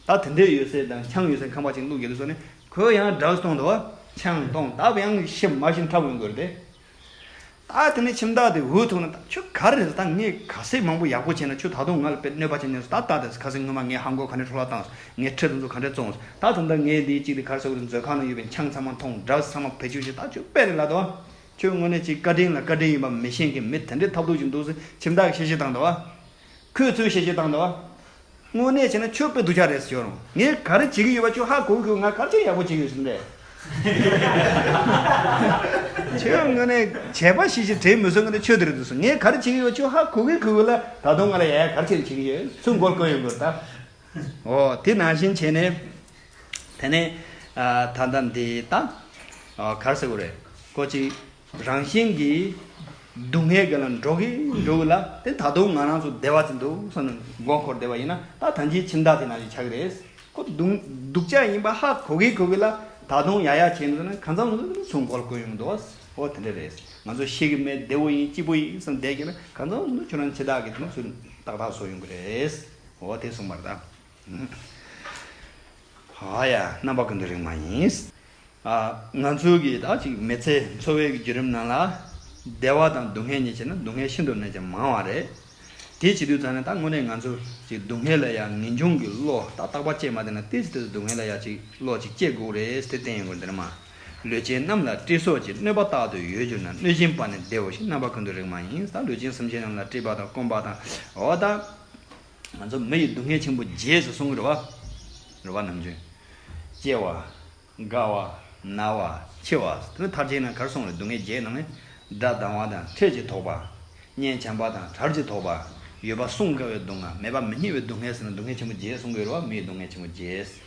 ད་དེ་འདྲས་ཡོད་ས་དང་ཆང་ཡོད་ས་ཁང་པ་ཅིག་བླུགས་རྒྱུ་དུས་ཙང་ནས་ཁོས་ཡང་ཌག་སི་བཏུངས་འདུག་བ། ཆང་བཏུངས། ད་ཡང་ཤི་མ་ཤི་འཁྲབ་ཡོང་གི་རེད་དེ། ད་དེ་ནས་ཁྱིམ་བདག་དེ་འུ་ཐུག་ནས། ད་ཁྱོད་ག་རེ་རེད། ད་ངས་ག་ཚོད་མང་པོ་ཡག་པོ་བྱས་ན་ཁྱོད་ད་དུང་ང་ལ་དཔེ་གནོད་པ་བྱེད་ནས་སོང་། ད་ད་དེ་ཁ་སང་སྔོན་མ་ངའི་ཧམ་གོ་ག་འདྲས་འཕྲོ་བརླག་བཏང་། ངའི་ཁྲི་དེ་ཚོ་ག་འདྲས་བཙོངས། ད་ད་ལྟ་ངས་འདིའི་གཅིག་དེ་ག་རེ་ཟེར་དགོས་རེད། མཛོད་ཁང་ནང་ཡོད་པའི་ཆང་ཚང་མ་འཐུང་། ཌག་སི་ཚང་མ་བེད་སྤྱོད་བྱས། ད་ཁྱོད་དཔེ་རེད་ལབ་འདུག་བ། ཁྱོད་དངོས་གནས་ཅིག་བཀའ་དྲིན་ལ་བཀའ་དྲིན་ཡིན་པ་མི་ཤེས་མཁན་མི་དེ་འདྲས་ཐབས་སྡུག་ཅིག་འདུག་ཟེར་ཁྱིམ་བདག་གིས་བཤད་བཤད་བཏང་འདུག་བ། ཁོས་ཚུར་བཤད་བཤད་བཏང་འདུག་བ། དངོས་གནས་བྱས་ན་ཁྱོད་དཔེ་སྡུག་ཅག་རེད་ཟེར་ཡོད་རུང་། ངས་ག་རེ་བྱེད་ཀྱི་ཡོད་པ་ཁྱོད་ཧ་གོ་གི་གོ། ང་ག་རེ་བྱས་ཡག་པོ་བྱེད་ཀྱི་ཡོད་ཟེར་ནས། ཁྱོད་དངོས་གནས་བྱས་པ་ཞིག་ཞིག་དྲན་མི་སོང་། ངས་ཁྱོད་དེ་རེད་འདུག་ཟེར། ངས་ག་རེ་བྱེད་ཀྱི་ཡོད་པ་ཁྱོད་ཧ་གོ་གི་གོ་གི་ལ། ད་དུང་ང་ལ་ཡ་ཡ་ག་རེ་བྱེད་བྱེད་ཀྱི་ཡོད། ཚུར་མགོ་སྐོར་ཡོང་གི་རེད་ད། འོ་དེ་ནང་བཞིན་བྱས་ནས། དེ་ནས་ཨ་ད་ལྟ་འདི་ད་ཨ་ག་རེ་ཟེར་དགོས་རེད། ཁོ་ཅིག་རང་བཞིན་གྱིས་སྡུག་བསྔལ་གྱི་ལ་འགྲོ་གི་འགྲོ་གི་ལ། དེ་ད་དུང་ང་རང་ཚོ་བདེ་བ་ཅིག་འདུག་བསམ་ནས་མགོ་འཁོར་བསྡད་པ་ཡིན་ན། ད་ད་གིན་ཁྱིམ་བདག་དེ་ནང་བཞིན་ཆགས་ཀྱི་རེད། ཁོ་སྡུག་སྡུག་ཅག་ཡིན་པ་ཧ་གོ་གི་གོ་གི་ལ། ད་དུང་ཡ་ཡ་བྱས་ནས་ན་གང་འཚམ་ཚོ་ཚུར་མགོ་སྐོར་ཡོང་གི་འདུག་འོ་དེ་འདྲ་རེད། ང་ཚོ་ཤི་གི་མེད། བདེ་བོ་ཡིན། སྐྱིད་པོ་ཡིན་བསམ་བསྡད་ཀྱི་ན། གང་འཚམ་ཚོ་ཁྱོད་རང་འཆི་བདག་གི་དེ་ནང་ཚུར་ཏག་ཏག་བཟོ་ཡོང་གི་རེད། འོ་དེ་གསུངས་པ་རེད་ད། ཧ་ཡ། རྣམ་པ་ཀུན་ཏུ་རིག་མ་ཡིན། ཨ། ང་ཚོའི་གི་ད་ཅིག་མི་ཚེ་འཚོ་བའི་གི་བརྒྱུད་རིམ་ནང་ལ། བདེ་བ་དང་སྡུག་བསྔལ་གཉིས་བྱས་ན་སྡུག་བསྔལ་ཤིན་ཏུ་ནས་ཀྱང་མང་བ་རེད། དེ་བྱེད་དུས་ཙང་ནས་ད་དངོས་གནས་ང་ཚོ་ཅིག་སྡུག་བསྔལ་ལ་ཡ་ངེས་འབྱུང་གི་བློ་ད་རྟག་པ་སྐྱེས་མ་བསྡད་ན། ཏོག་ཙམ་ཏོག་ཙམ་སྡུག་བསྔལ་ལ་ཡ་ཅིག་བློ་ཅིག་སྐྱེ་དགོས་རེད་ཟེར་བསྟན་ཡོང་གི་འདིར་མ། ལུས་ཅན་རྣམས་ལ་སྲིད་སོགས་ཀྱི། གནོད་པ་རྟག་ཏུ་ཡོད་གྱུར་ན། གནོད་སྦྱིན་པ་ནི་བདེའོ་ཞེས། རྣམ་པ་ཀུན་ཏུ་རིག་མ་ཡིན། ད་ལུས་ཅན་སེམས་ཅན་རྣམས་ལ་སྲིད་པ་དང་རྐང་པ་དང་། འོ་ད། ང་ཚོ་མི་ཡི་སྡུག་བསྔལ་ཆེན་པོ་བརྒྱད་ཟེར་གསུང་གི་རེད་བ། རེད་བ། ནམ་རྒྱུན། སྐྱེ་བ། རྒ་བ། ན་བ། འཆི་བ། དེ་ནི་མཐར་གྱིས་ན་ག་རེ་གསུངས་རེད། སྡུག་བསྔལ་བརྒྱད་ནང་ནས། དགྲ་སྡང་བ་དང་འཕྲད་ཅིང་དོགས་པ། གཉེན་བྱམས་པ་དང་བྲལ་ཅིང་དོགས་པ། ཡོད་པ་བསྲུང་དཀའ་བའི་སྡུག་བསྔལ། མེད་པ་མི་སྙེགས་པའི་སྡུག་བསྔལ་ཟེར་ནས་སྡུག་བསྔལ་ཆེན་པོ་བརྒྱད་གསུང་གི་ཡོད་རེད་བ། མི་ཡི་སྡུག་བསྔལ་ཆེན་པོ་བརྒྱད།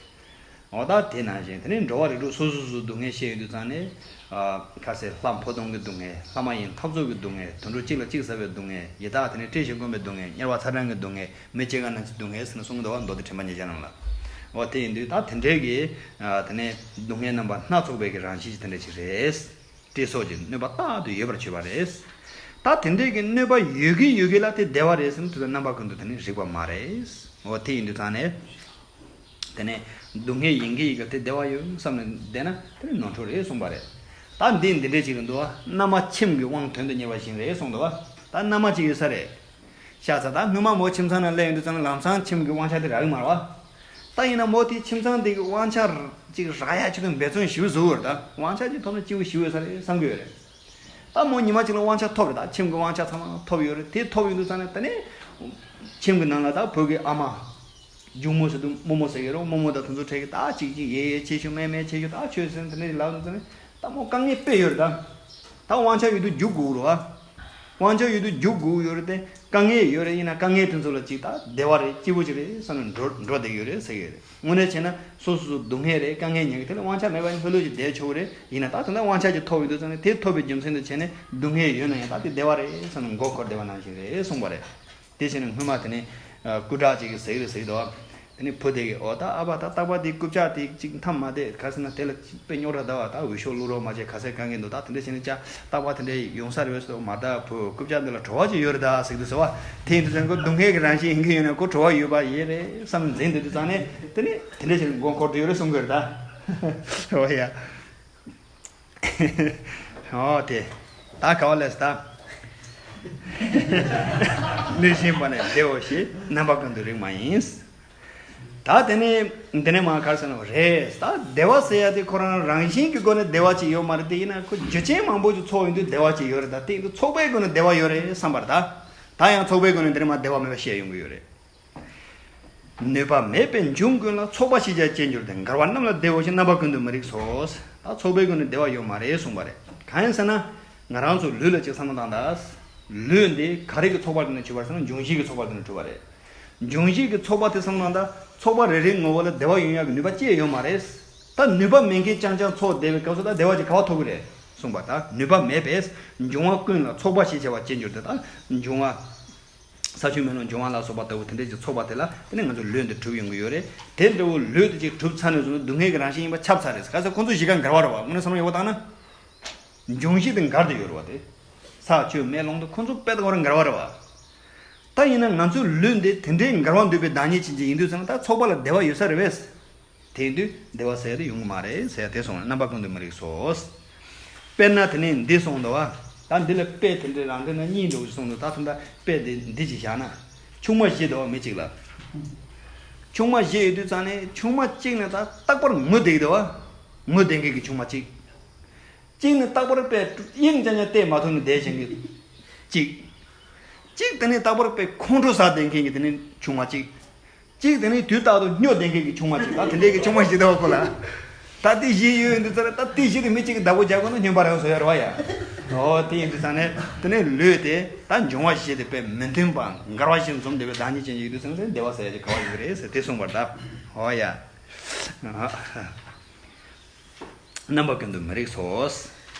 འོ་ད་དེ་ནང་བཞིན་དེ་ནས་འགྲོ་བ་རིགས་དྲུག་སོ་སོ་སོའི་སྡུག་བསྔལ་བཤད་ཡོང་དུས་ཙང་ནས། ཨ། ཁ་ཟས་ལྷ་འཕོ་ལྟུང་གི་སྡུག་བསྔལ། ལྷ་མ་ཡིན་འཐབ་རྩོད་ཀྱི་སྡུག་བསྔལ། དུད་འགྲོ་གཅིག་ལ་གཅིག་ཟ་བའི་སྡུག་བསྔལ། ཡི་དྭགས་དེ་ནས་བཀྲེས་ཤིང་སྐོམ་པའི་སྡུག་བསྔལ། དམྱལ་བ་ཚ་གྲང་གི་སྡུག་བསྔལ། མི་སྐྱེ་རྒ་ན་འཆིའི་སྡུག་བསྔལ་ཟེར་ནས་གསུངས་འདུག་བ། མདོ་སྡེ་དྲན་པ་ཉེར་བརྒྱད་ནང་ལ། འོ་དེ་ཡིན་དུས་ད་དེ་འདྲའི་གི། ཨ། དེ་ནས་སྡུག་བསྔལ་རྣམ་པ་སྣ་ཚོགས་པའི་གི་རང་བཞིན་ཞིག་དེ་འདྲ་ཞིག་རེད། སྲིད་སོགས་ཀྱི་གནོད་པ་རྟག་ཏུ་ཡོད་པར་བརྗོད་པ་རེད། ད་དེ་འདྲའི་གི་གནོད་པ་ཡོད་གི་ཡོད་གི་ལ་དེ་བདེ་བ་རེད་ཟེར་ན་དེ་ཚོ་རྣམ་པ་ཀུན་ཏུ་དེ་ནི་རིགས་པ་མ་རེད། འོ་དེ་ཡིན་དུས་ཙང་ནས། དེ་ནས་སྡུག་བསྔལ་ཡིན་གི་ཡིན་གི་དེ་བདེ་བ་ཡོད་བསམ་ནས་བསྡད་ན་དེ་ནི་ནོར་འཁྲུལ་རེད་གསུངས་པ་རེད། ད་འདི་འདི་འདྲས་ཅིག་རེད་འདུག་བ། མནའ་མ་ཁྱིམ་གྱི་དབང་དོན་དུ་གཉེར་བ་བཞིན་རེད་གསུངས་འདུག་བ། ད་མནའ་མ་ཅིག་ཡོད་ས་རེད། ཤ་ཚ་ད་སྔོན་མ་མོ་ཁྱིམ་ཚང་ནང་སླེབས་ཡོང་དུས་ཙང་ལམ་སང་ཁྱིམ་གྱི་དབང་ཆ་དེ་རག་གི་མ་རེད་བ། ད་ཡིན་ན་མོ་དེ་ཁྱིམ་ཚང་དེ་གི་དབང་ཆ་ཅིག་རག་ཡ་ཆེད་དུ་འབད་བརྩོན་ཞེ་པོ་བཟོ་གི་རེད། ད་དབང་ཆ་ཅིག་ཐོབ་ན་སྐྱིད་པོ་ཞེ་པོ་ཡོད་ས་རེད་བསམ་གི་ཡོད་རེད། ད་མོ་ཉི་མ་གཅིག་ལ་དབང་ཆ་ཐོབ་རེད། ད་ཁྱིམ་གྱི་དབང་ཆ་ཚང་མ་ཐོབ་ཡོད་རེད། དེ་ཐོབ་ཡོང་དུས་ཙང་ནས་ད་ནི་ཁྱིམ་གྱི་ནང་ལ་ད་བུ་གི་ཨ་མ། སྒྱུག་མོ་ཟེར་དུས་རྨོ་མོ་ཟེར་གི་རེད། རྨོ་མོ་དང་དེ་ཚོ་འཕྲད་གི་ད་ཅིག་ཅིག་ཡེ་ཡེ་བྱེད་ཤོག་མེ་མེ་བྱེད་ཤོག་ད་ཆོས་ཟེར་དེ་ནས་ལབ་དུས་ཙང་ནས་ད་མོ་དཀའ་ངལ་དཔེ་ཡོད་རེད། ད་ད་དབང་ཆ་ཡོད་དུས་རྒྱུག་དགོས་རེད་བ། དབང་ཆ་ཡོད་དུས་རྒྱུག་དགོས་ཡོད་རེད་དེ། དཀའ་ངལ་ཡོད་རེད། ཡིན་ན་དཀའ་ངལ་དེ་ཚོ་ལ་ཅིག་ད་བདེ་བ་རེད། སྐྱིད་པོ་ཅིག་རེད་བསམ་ནས་འགྲོ་འགྲོ་བསྡད་ཡོད་རེད་ཟེར་གི་ཡོད་རེད། དངོས་གནས་བྱས་ན་སོ་སོ་སོ་སྡུག་བསྔལ་རེད། དཀའ་ངལ་མྱངས་གི་དེ་ལ་དབང་ཆ་མེད་པ་ཡིན་ལྷོད་ལྷོད་ཅིག་བསྡད་ཆོག་གི་རེད། ཡིན་ན་ད་དེ་འདྲ་དབང་ཆ་ཅིག་ཐོབ་ཡོང་དུས་ཙང་ནས་དེ་ཐོབ་པའི་རྒྱུ་མཚན་དུ་བྱས་ནས་སྡུག་བསྔལ་ཡོད་ན་ཡང་ད་དེ་བདེ་བ་རེད་བསམ་ནས་མགོ་འཁོར་བསྡད་པ་ནང་བཞིན་རེད་གསུངས་པ་རེད། དེ་བྱས་ནས་སྔོན་མ་དེ་ནས་སྐུ་དྲག་ཅིག་གིས་ཟེར་གི་རེད་ཟེར་གི་འདུག་དེ་ནས་བུ་དེ་གིས་འོ་ད་ཨ་ཕ་ད་རྟག་པར་དེ་རྐུབ་བཀྱག་དེ་གཅིག་མཐའ་མ་དེ་ག་ཟེར་ན་དེ་ལ་དཔེ་རྙོག་དྲ་གདའ་བ། ད་འོས་ཤོག་བླུག་རོགས་མ་བྱས་ག་ཚད་དཀའ་ངལ་འདུག་ད་དེ་འདྲ་བྱས་ནས་ཅག་རྟག་པར་དེ་འདྲ་ཡོང་ས་རེད་པས་ཟེར། མ་ད་བུ་རྐུབ་བཀྱག་འདི་ལ་བྲོ་བ་ཅིག་ཡོད་རེད་ད་ཟེར་གི་འདུག་ཟེར་བ། དེ་ཡིན་དུས་ཙང་ཁོ་སྡུག་བསྔལ་གྱི་རང་བཞིན་ཡིན་གྱི་ཡོད་ན་ཁོ་བྲོ་བ་ཡོད་པ་ཡིན་རེད་བསམ་འཛིན་བསྡད་དུས་ཙང་ནས་དེ་ནས་དེ་འདྲ་བྱས་ནས་མགོ་འཁོར་དུ་ཡོད་རེད་གསུང་གི་རེད་ད། འོ་ཡ། འོ་དེ། ད་ག་བ་ལས་ད། གནོད་སྦྱིན་པ་ནི་བདེའོ་ཞེས་རྣམ་པ་ཀུན་ཏུ་རིག་མ་ཡིན། ད་ ད་དེ་ནས་འདི་ནས་མར་ག་རེ་ཟེར་ན་རེད། ད་བདེ་བ་ཟེར་ཡ་དེ་ཁོ་རང་རང་བཞིན་གྱི་སྒོ་ནས་བདེ་བ་ཅིག་ཡོད་མ་རེད། དེ་ཡིན་ན་ཁོ་རྒྱུ་རྐྱེན་མང་པོ་ཅིག་ཚོགས་ཡོང་དུས་བདེ་བ་ཅིག་ཡོད་རེད། ད་དེ་ཡིན་དུས་ཚོགས་པའི་སྒོ་ནས་བདེ་བ་ཡོད་རེད་བསམ་པ་རེད། ད་ད་ཡང་ཚོགས་པའི་སྒོ་ནས་འདི་ནས་མར་བདེ་བ་མེད་པ་བཤད་ཡོང་གི་ཡོད་རེད། ནུས་པ་མེད་པས་འབྱུང་ཀུན་ལ། ཚོགས་པ་ཞེས་བྱ་སྐྱེ་འགྱུར་ཏེ། འགལ་བ་རྣམས་ལ་བདེའོ་ཞེས། རྣམ་པ་ཀུན་ཏུ་མི་རིགས་སོ། ད་ཚོགས་པའི་སྒོ་ནས་བདེ་བ་ཡོད་མ་རེད་གསུངས་པ་རེད། གང་ཡིན་ཟེར་ན། ང་རང་ཚོ་ལུས་ལ་ཅིག་བསམ་བློ་བཏང་དང་། ལུས་འདི་ག་རེ་གི་ཚོགས་པ་དེ་ནས་གྲུབ་པ་རེད་ཟེར་ན། འབྱུང་བཞི་གི་ཚོགས་པ་དེ་ནས་གྲུབ་པ་རེད། འབྱུང་བཞི་གི་ཚོགས་པ་དེ་བསམ་བློ་བཏང་དང་། ཚོགས་པ་རེ་རེའི་ངོ་བོ་ལ་བདེ་བ་ཡོང་ཡག་གི་ནུས་པ་ཅི་ཡང་ཡོད་མ་རེད། ད་ནུས་པ་མེད་མཁན་རྐྱང་རྐྱང་ཚོགས་བསྡད་པའི་སྐབས་སུ་ད་བདེ་བ་ཅིག་ག་བ་ཐོབ་ཀྱི་རེད་གསུངས་པ། ད་ནུས་པ་མེད་པས་འབྱུང་བ་ཀུན་ལ། ཚོགས་པ་ཞེས་བྱ་བ་སྐྱེ་འགྱུར་ཏེ། ད་འབྱུང་བ། ས་ཆུ་མེ་རླུང་འབྱུང་བ་ལ་སོགས་པ་ལྟ་བུ་དེ་འདྲ་ཅིག་ཚོགས་པ་དེ་ལ་དེ་ནས་ང་ཚོ་ལུས་འདི་གྲུབ་ཡོང་གི་ཡོད་རེད། དེ་འདྲ་བོ་ལུས་དེ་ཅིག་གྲུབ་ཚར་ནས་བཟུང་ནས་སྡུག་བསྔལ་གྱི་རང་བཞིན་ཡིན་པ་ཁྱབ་ཚར་རེད། ག་ས་ཁོང་ཚོ་གཞི་ག་འགལ་བ་རེད་བ། དངོས་གནས་བསམ་བློ་ཡག་པོ་བཏང་ན། འབྱུང་བཞི་དེ་འགལ་ཏེ་ཡོད་རེད་བ། དེ་ས་ཆུ་མེ་རླུང་དེ་ཁོང་ཚོ་དཔེ་ལྟ་བུར་འགལ་བ་རེད་བ། ད་ཡིན་ན་ང་ཚོའི་ལུས་འདི་དེ་འདྲའི་འགལ་བ་འདུས་པའི་བདག་ཉིད་ཅན་ཅིག་ཡིན་དུས་ཙང་ད་ཚོགས་པ་ལ་བདེ་བ་ཡོད་ས་རེད་བས། དེ་ཡིན་དུས་བདེ་བ་ཟེར་ཡ་དེ་ཡོང་གི་མ་རེད་ཟེར་ཡ་དེ་སོང་ན། རྣམ་པ་ཀུན་ཏུ་མི་རིགས་སོ། དཔེར་ན་དེ་ནས་འདི་སོང་འདུག་བ། ད་འདི་ལ་དཔེ་དེ་འདྲའི་རང་དེ་ན་གཉིས་འདྲ་བོ་ཞིག་སོང་འདུག་ད་ཐུམ་ད་དཔེ་དེ་འདི་ཅིག་བཞག་ན། ཆུང་མ་བཞི་འདུག་བ། མི་གཅིག་ལ། ཆུང་མ་བཞི་ཡོད་དུས་ཙང་ནས་ཆུང་མ་གཅིག་ནས་ད་རྟག་པར་ངུ་བསྡད་ཀྱི་འདུག་བ། ངུ་བསྡད་མཁན་གྱི་ཆུང་མ་གཅིག་གཅིག་ནི་རྟག་པར་དཔེ་དབྱིངས་ཅན་ཅན་བལྟས་མ་ཐུབ་ནས་བསྡད་བཞིན་གྱི་གཅིག་གཅིག་དེ་ནི་རྟག་པར་དཔེ་ཁོང་ཁྲོ་ཟ་བསྡད་མཁན་གྱི་དེ་ནི་ཆུང་མ་གཅིག་གཅིག་དེ་ནི་དུས་རྟག་ཏུ་སྨྱོ་བསྡད་མཁན་གྱི་ཆུང་མ་གཅིག་ད་དེ་འདྲའི་གི་ཆུང་མ་ཞིག་འདུག་ཁོ་ལ། ད་དེ་བཞི་ཡོད་འདི་ཚར། ད་དེ་བཞི་དེ་མི་གཅིག་གི་བདག་པོ་རྒྱག་དགོས་ན་སྨྱོན་པ་རང་བཟོ་ཡ་རེད་བ་ཡ། ཨོ་དེ་ཡིན་དུས་ཙང་ནས་དེ་ནི་ལུས་དེ་ད་འབྱུང་བ་བཞི་དེ་དཔེ་མི་མཐུན་པ་འགལ་བ་བཞིན་འཛོམས་བསྡད་པའི་བདག་ཉིད་ཅན་ཞིག་ཡོད་དུས་ཙང་ནས་བདེ་བ་ཟེར་ཡ་ཅིག་ག་བ་ཡོད་རེད་ཟེར་དེ་གསུངས་པར་གདའ། ཨོ་ཡ། རྣམ་པ་ཀུན་ཏུ་མི་རིགས་སོ།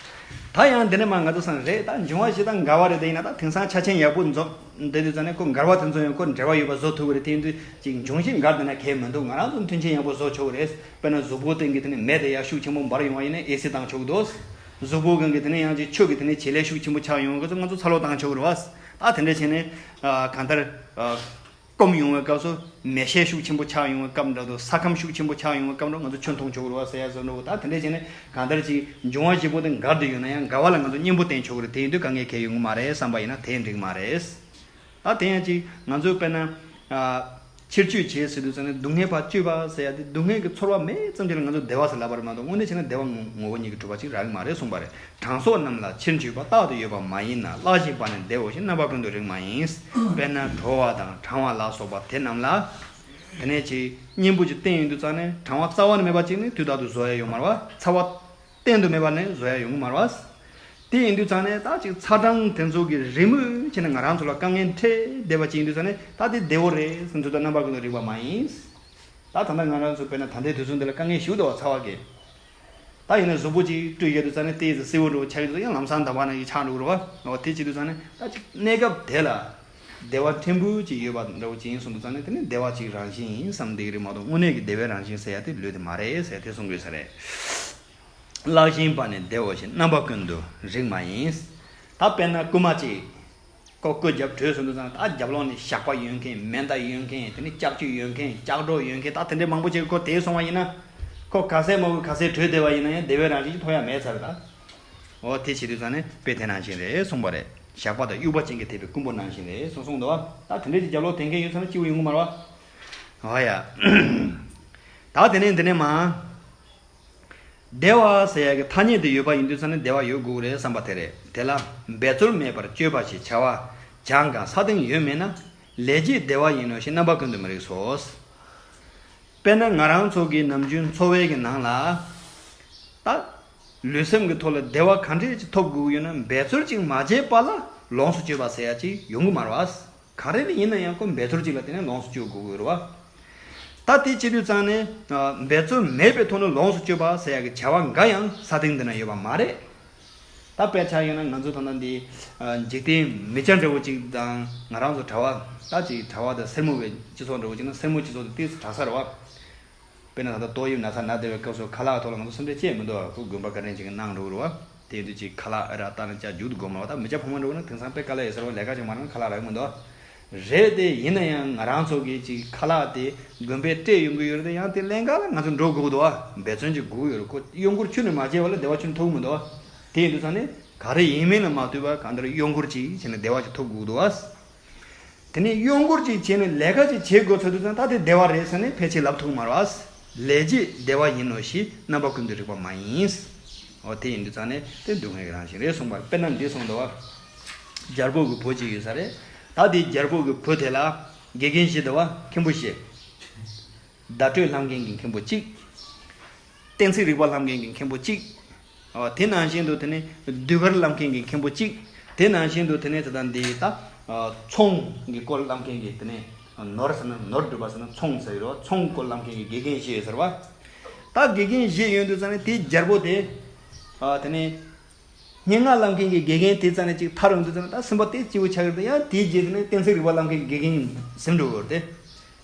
ད་ཡང་འདི་ནས་མ་ང་ཚོ་སང་རེད། ད་འབྱུང་བ་བཞི་དང་འགལ་བ་རེད། དེ་ཡིན་ན་ད་དེང་སང་ཆ་ཆེན་ཡག་པོ་འཛོམས་བསྡད་དུས་ཙང་ནས་ཁོ་འགལ་བ་དེ་ཚོ་ཡང་ཁོ་འབྲེལ་བ་ཡོད་པ་བཟོ་ཐུབ་ཀྱི་རེད། དེ་ཡིན་དུས་ཅིག་འབྱུང་བཞི་འགལ་བསྡད་ན་གལ་མི་འདུག་ང་རང་ཚོ་མཐུན་རྐྱེན་ཡག་པོ་བཟོ་ཆོག་གི་རེད། དཔེར་ན་གཟུགས་པོ་སྟེང་གི་དེ་ནས་མེ་དེ་ཡར་ཤུགས་ཆེན་པོ་འབར་ཡོང་བ་ཡིན་ན་ཨེ་སི་བཏང་ཆོག་གི་འདུག་གཟུགས་པོ་སྒང་གི་དེ་ནས་ཡང་ཅིག་ཆུ་གི་དེ་ནས་བྱེད་ལས་ཤུགས་ཆེན་པོ་ཆགས་ཡོང་གི་ཚོ་ང་ཚོ་ཚ་གློག་བཏང་ཆོག་གི་རེད་བ། ད་དེ་འདྲ་བྱས་ནས་གང་ལྟར། སྐོམ་ཡོང་བའི་སྐབས་སུ་མེ་ཤེད་ཤུགས་ཆེན་པོ་ཆགས་ཡོང་བའི་སྐབས་འདྲ་འདུག་ས་ཁམས་ཤུགས་ཆེན་པོ་ཆགས་ཡོང་བའི་སྐབས་འདྲ་ང་ཚོ་ཆུ་འཐུང་ཆོག་གི་རེད་བ་ཟེར་ཡ་བཟོ་འདྲ་བོ། ད་དེ་འདྲ་བྱས་ནས་གང་ལྟར་ཅིག་འབྱུང་བ་བཞི་པོ་དེ་འགལ་ཏེ་ཡོད་ན་ཡང་འགལ་བ་ལ་ང་ཚོ་གཉེན་པོ་བསྟེན་ཆོག་གི་རེད། དེ་ཡིན་དུས་དཀའ་ངལ་གང་ཡང་ཡོང་གི་མ་རེད་བསམ་པ་ཡིན་ན་དེ་འགྲིག་གི་མ་རེད། ད་དེ་ཡང་ཅིག་ང་ཚོས་དཔེར་ན། ཕྱིར་བཅོས་བྱེད་ཟེར་དུས་ཙང་ནས་སྡུག་བསྔལ་ཕར་བཅོས་པ་ཟེར་ཡ་དེ་སྡུག་བསྔལ་གྱི་ཚོར་བ་མེད་ཙམ་ཅིག་ལ་ང་ཚོ་བདེ་བ་ཟེར་ལབ་པ་རེད་མ་གཏོགས་དངོས་གནས་བྱས་ན་བདེ་བ་ངོ་ངོ་བོ་ཉིད་ཀྱིས་གྲུབ་པ་ཅིག་རག་གི་མ་རེད་གསུངས་པ་རེད། དྲང་སྲོང་རྣམས་ལ་ཕྱིར་འཇུག་པ། རྟག་ཏུ་ཡོད་པ་མ་ཡིན་ན། བརླག་བཞིན་པ་ནི་བདེའོ་ཞེས། རྣམ་པ་ཀུན་ཏུ་རིགས་མ་ཡིན། དཔེར་ན་དྲོ་བ་དང་གྲང་བ་ལ་སོགས་པ་དེ་རྣམས་ལ། དེ་ནས་ཅིག་གཉེན་པོ་ཅིག་བསྟེན་ཡོང་དུས་ཙང་ནས་གྲང་བ་རྩ་བ་ནས་མེད་པ་ཅིག་ནི་དུས་རྟག་ཏུ་བཟོ་ཡ་ཡོད་མ་རེད་བ། ཚ་བ་གཏན་དུ་མེད་པ་ནི་བཟོ་ཡ་ཡོང་གི་མ་རེད་བ། དེ་ཡིན་དུས་ཙང་ནས་ད་ཅིག་ཚ་གྲང་དེ་ཚོ་གི་རེས་མོས་བྱས་ནས་ང་རང་ཚོ་ལ་དཀའ་ངལ་འཕྲད་བསྡད་པ་ཅིག་ཡིན་དུས་ཙང་ནས་ད་དེ་བདེའོ་རེད་ཟེར་དུས་ད་རྣམ་པ་ཀུན་ཏུ་རིགས་པ་མ་ཡིན། ད་ད་ལྟ་ང་རང་ཚོ་དཔེར་ན་ད་ལྟའི་དུས་ཚོད་འདི་ལ་དཀའ་ངལ་ཞིག་འདུག་བ། ཚ་བ་གི། ད་ཡིན་ན་གཟུགས་པོ་ཅིག་བཀྲུས་བཞག་དུས་ཙང་ནས་ཏོག་ཙམ་བསིལ་པོ་འདྲ་བོ་ཆགས་ཡོང་དུས་ཡང་ལམ་སང་འདམ་བག་ནང་གི་ཆགས་འགྲོ་གི་རེད་བ། འོ་དེ་བྱེད་དུས་ཙང་ནས་ད་ཅིག་གནས་སྐབས་དེ་ལ་བདེ་བ་ཕྲན་བུ་ཅིག་ཡོད་པ་འདྲ་བོ་ཅིག་ཡིན་གསུངས་དུས་ཙང་ནས་དེ་ནི་བདེ་བ་ཅིག་རང་བཞིན་ཡིན་བསམ་བསྡད་ཀྱི་རེད་མ་གཏོགས་དངོས་གནས་ཀྱི་བདེ་བའི་རང་བཞིན་ཟེར་ཡ་དེ་ལུས་དེ་མ་རེད་ཟེར་ཡ་དེ་གསུང་དགོས་ས་རེད། བརླག་བཞིན་པ་ནི་བདེའོ་ཞེས། རྣམ་པ་ཀུན་ཏུ་རིགས་མ་ཡིན། ད་དཔེར་ན་རྐུན་མ་ཅིག་ཁོ་རྐུ་རྒྱབ་བྲོས་སོང་དུས་ཙང་ད་རྒྱབ་ལོགས་ནས་ཞགས་པ་ཡོད་མཁན། མེ་མདའ་ཡོད་མཁན། དེ་ནས་ལྕགས་ཀྱུ་ཡོད་མཁན། ལྕགས་སྒྲོག་ཡོད་མཁན། ད་དེ་འདྲའི་མང་པོ་ཅིག་ཁོ་དེད་སོང་བ་ཡིན་ན། ཁོ་ག་ཚད་མང་པོ་ག་ཚད་བྲོས་བསྡད་པ་ཡིན་ན་ཡང་བདེ་བའི་རང་བཞིན་ཅིག་ཐོབ་ཡ་མེད་ཚར་ད། འོ་དེ་བྱེད་དུས་ཙང་ནས་དཔེ་དེ་ནང་བཞིན་རེད་གསུངས་པ་རེད། ཞགས་པ་དང་དབྱུག་པ་ཅན་གྱིས་དེད་པའི་རྐུན་པོ་ནང་བཞིན་རེད་གསུངས་གསུངས་འདུག་བ། ད་དེ་འདྲའི་ཅིག་རྒྱབ་ལོགས་དེད་མཁན་ཡོད་ཚར་ན་སྐྱིད་པོ་ཡོང་གི་མ་རེད་བ། འོ་ཡ། ད་དེ་ནས་འདི་ནས་མ། བདེ་བ་ཟེར་ཡ་གི་ཐ་སྙད་དེ་ཡོད་པ་ཡིན་དུས་ཙང་ནས་བདེ་བ་ཡོད་དགོས་རེད་བསམ་པ་དེ་རེད། དེ་ལ་འབད་རྩོལ་མེད་པར་སྤྱོད་པ་ཞེས་བྱ་བ་སྦྱང་གང་ས་སྟེང་ཡོད་མེད་ན། ལས་ཀྱིས་བདེ་བ་ཡིན་ནོ་ཞེས་རྣམ་པ་ཀུན་ཏུ་མི་རིགས་སོ། དཔེར་ན་ང་རང་ཚོ་གི་ནམ་རྒྱུན་འཚོ་བའི་གི་ནང་ལ། ད། ལུས་སེམས་ཀྱི་ཐོག་ལ་བདེ་བ་ག་འདྲས་ཅིག་ཐོབ་དགོས་ཀྱི་ཡོད་ན་འབད་རྩོལ་ཅིག་མ་བྱས་པ་ལ་ལོངས་སུ་སྤྱོད་པ་ཟེར་ཡ་ཅིག་ཡོང་གི་མ་རེད་བ། ག་རེ་ལ་ཡིན་ན་ཡང་ཁོ་འབད་རྩོལ་ཅིག་ལ་བརྟེན་ནས་ལོངས་སུ་སྤྱོད་དགོས་ཀྱི་རེད་བ། ད་དེ་བྱེད་དུས་ཙང་ནས་འབད་རྩོལ་མེད་པའི་ཐོག་ནས་ལོངས་སུ་སྤྱོད་པ་ཟེར་ཡ་གི་བྱ་བ་འགའ་ཡང་ས་སྟེང་འདི་ན་ཡོད་པ་མ་རེད། ད་དཔེ་ཆ་ཡིན་ན་ང་ཚོ་ད་ལྟ་འདི་འཇིག་རྟེན་མི་སྐྱ་འདྲ་བོ་ཅིག་དང་ང་རང་ཚོ་གྲྭ་བ་ད་ཅིག་གྲྭ་བ་དང་སེར་མོ་བའི་སྤྱི་ཚོགས་འདྲ་བོ་ཅིག་ན་སེར་མོ་སྤྱི་ཚོགས་དེ་ཏོག་ཙམ་དྲག་ས་རེད་བ། དཔེར་ན་ད་ལྟ་ཏོག་དབྱིབས་ན་ཚ་ན་བསྡད་པའི་སྐབས་སུ་ཁ་ལག་ཐོག་ལ་ང་ཚོ་སེམས་ཁྲལ་བྱས་མི་འདུག་བ། ཁོ་དགོན་པ་བཀའ་དྲིན་ཅིག་གིས་གནང་འགྲོ་གི་རེད་བ། དེ་ཡིན་དུས་ཅིག་ཁ་ལག་ཨེ་རག་ལྟ་ན་ཅག་རྒྱུག་ཏུ་དགོས་མ་རེད་བ། ད་མི་སྐྱ་ཕོ་མོ་འདྲ་བོ་ན་དེང་སང་དཔེ་དཀའ་ལས་ཡོད་ས་རེད་བ། ལས་ཀ་ཅིག་མ་རག་ན་ཁ་ལག་རག་གི་མི་འདུག་བ། རེད་དེ་ཡིན་ན་ཡང་ང་རང་ཚོ་གིས་ཅིག་ཁ་ལག་དེ་དགོན་པས་སྤྲད་ཡོང་གི་ཡོད་རེད་དེ་ཡང་དེ་ལེན་ག་ལ་ང་ཚོ་འགྲོ་དགོས་ཀྱི་འདུག་བ། འབད་བརྩོན་ཅིག་དགོས་ཀྱི་ཡོད་རེད། ཁོ་གཡོ་འགུལ་ཁྱོན་ནས་མ་བྱས་པ་ལ་བདེ་བ་ཁྱོན་ནས་ཐོབ་ཀྱི་མི་འདུག་བ། དེ་ཡིན་དུས་ཙང་ནས་ག་རེ་ཡིན་མིན་ལ་མ་ལྟོས་པར་གང་ལྟར་གཡོ་འགུལ་ཅིག་བྱས་ནས་བདེ་བ་ཅིག་ཐོབ་དགོས་ཀྱི་འདུག་བ། དེ་ནས་གཡོ་འགུལ་ཅིག་བྱས་ནས་ལས་ཀ་ཅིག་བྱེད་དགོས་ཚར་དུས་ཙང་ད་དེ་བདེ་བ་རེད་ཟེར་ནས་ཕལ་ཆེར་ལབ་ཐུབ་མ་རེད་བ། ལས་བྱེད་བདེ་བ་ཡིན་ནོ་ཞེས་རྣམ་པ་ཀུན་ཏུ་རིག་པ་མ་ཡིན། འོ་དེ་ཡིན་དུས་ཙང་ནས་དེ་སྡུག་བསྔལ་གྱི་རང་བཞིན་རེད་གསུངས་པར། དཔེར་ན་འདི་གསུངས་འདུག་བ། རྒྱལ་པོ་གི་བུ་ཅིག་ཡོད་ས་རེད། ད་དེ་རྒྱལ་པོ་གི་བུ་དེ་ལ་དགེ་རྒན་བཞི་འདུག་བ། མཁན་པོ་བཞི། བརྡ་སྤྲོད་ལྷབ་མཁན་གྱི་མཁན་པོ་གཅིག་གཏན་ཚིགས་རིག་པ་ལྷབ་མཁན་གྱི་མཁན་པོ་གཅིག་འོ་དེ་ནང་བཞིན་དུ་དེ་ནས་ཟློས་གར་ལྷབ་མཁན་གྱི་མཁན་པོ་གཅིག་དེ་ནང་བཞིན་དུ་དེ་ནས་ད་ལྟ་འདི་ད་ཚོང་གི་སྐོར་ལྷབ་མཁན་གྱི་དེ་ནས་ནོར་ཟེར་ན་ནོར་སྒྲུབ་པ་ཟེར་ན་ཚོང་ཟེར་གི་རེད་བ། ཚོང་སྐོར་ལྷབ་མཁན་གྱི་དགེ་རྒན་བཞི་ཡོད་ཟེར་བ། ད་དགེ་རྒན་བཞི་ཡོད་དུས་ཙང་ནས་དེ་རྒྱལ་པོ་དེ་དེ་ནས། སྙན་ངག་ལྷབ་མཁན་གྱི་དགེ་རྒན་དེ་རྩ་ནས་ཅིག་ཐར་ཡོང་དུས་ཙམ་ལ་ད་སེམས་པ་དེ་སྐྱིད་པོ་ཆགས་ཀྱི་རེད། ཡང་དེའི་རྗེས་དེ་ནས་གཏན་ཚིགས་རིག་པ་ལྷབ་མཁན་གྱི་དགེ་རྒན་ཟིན་འགྲོ་གི་རེད་དེ།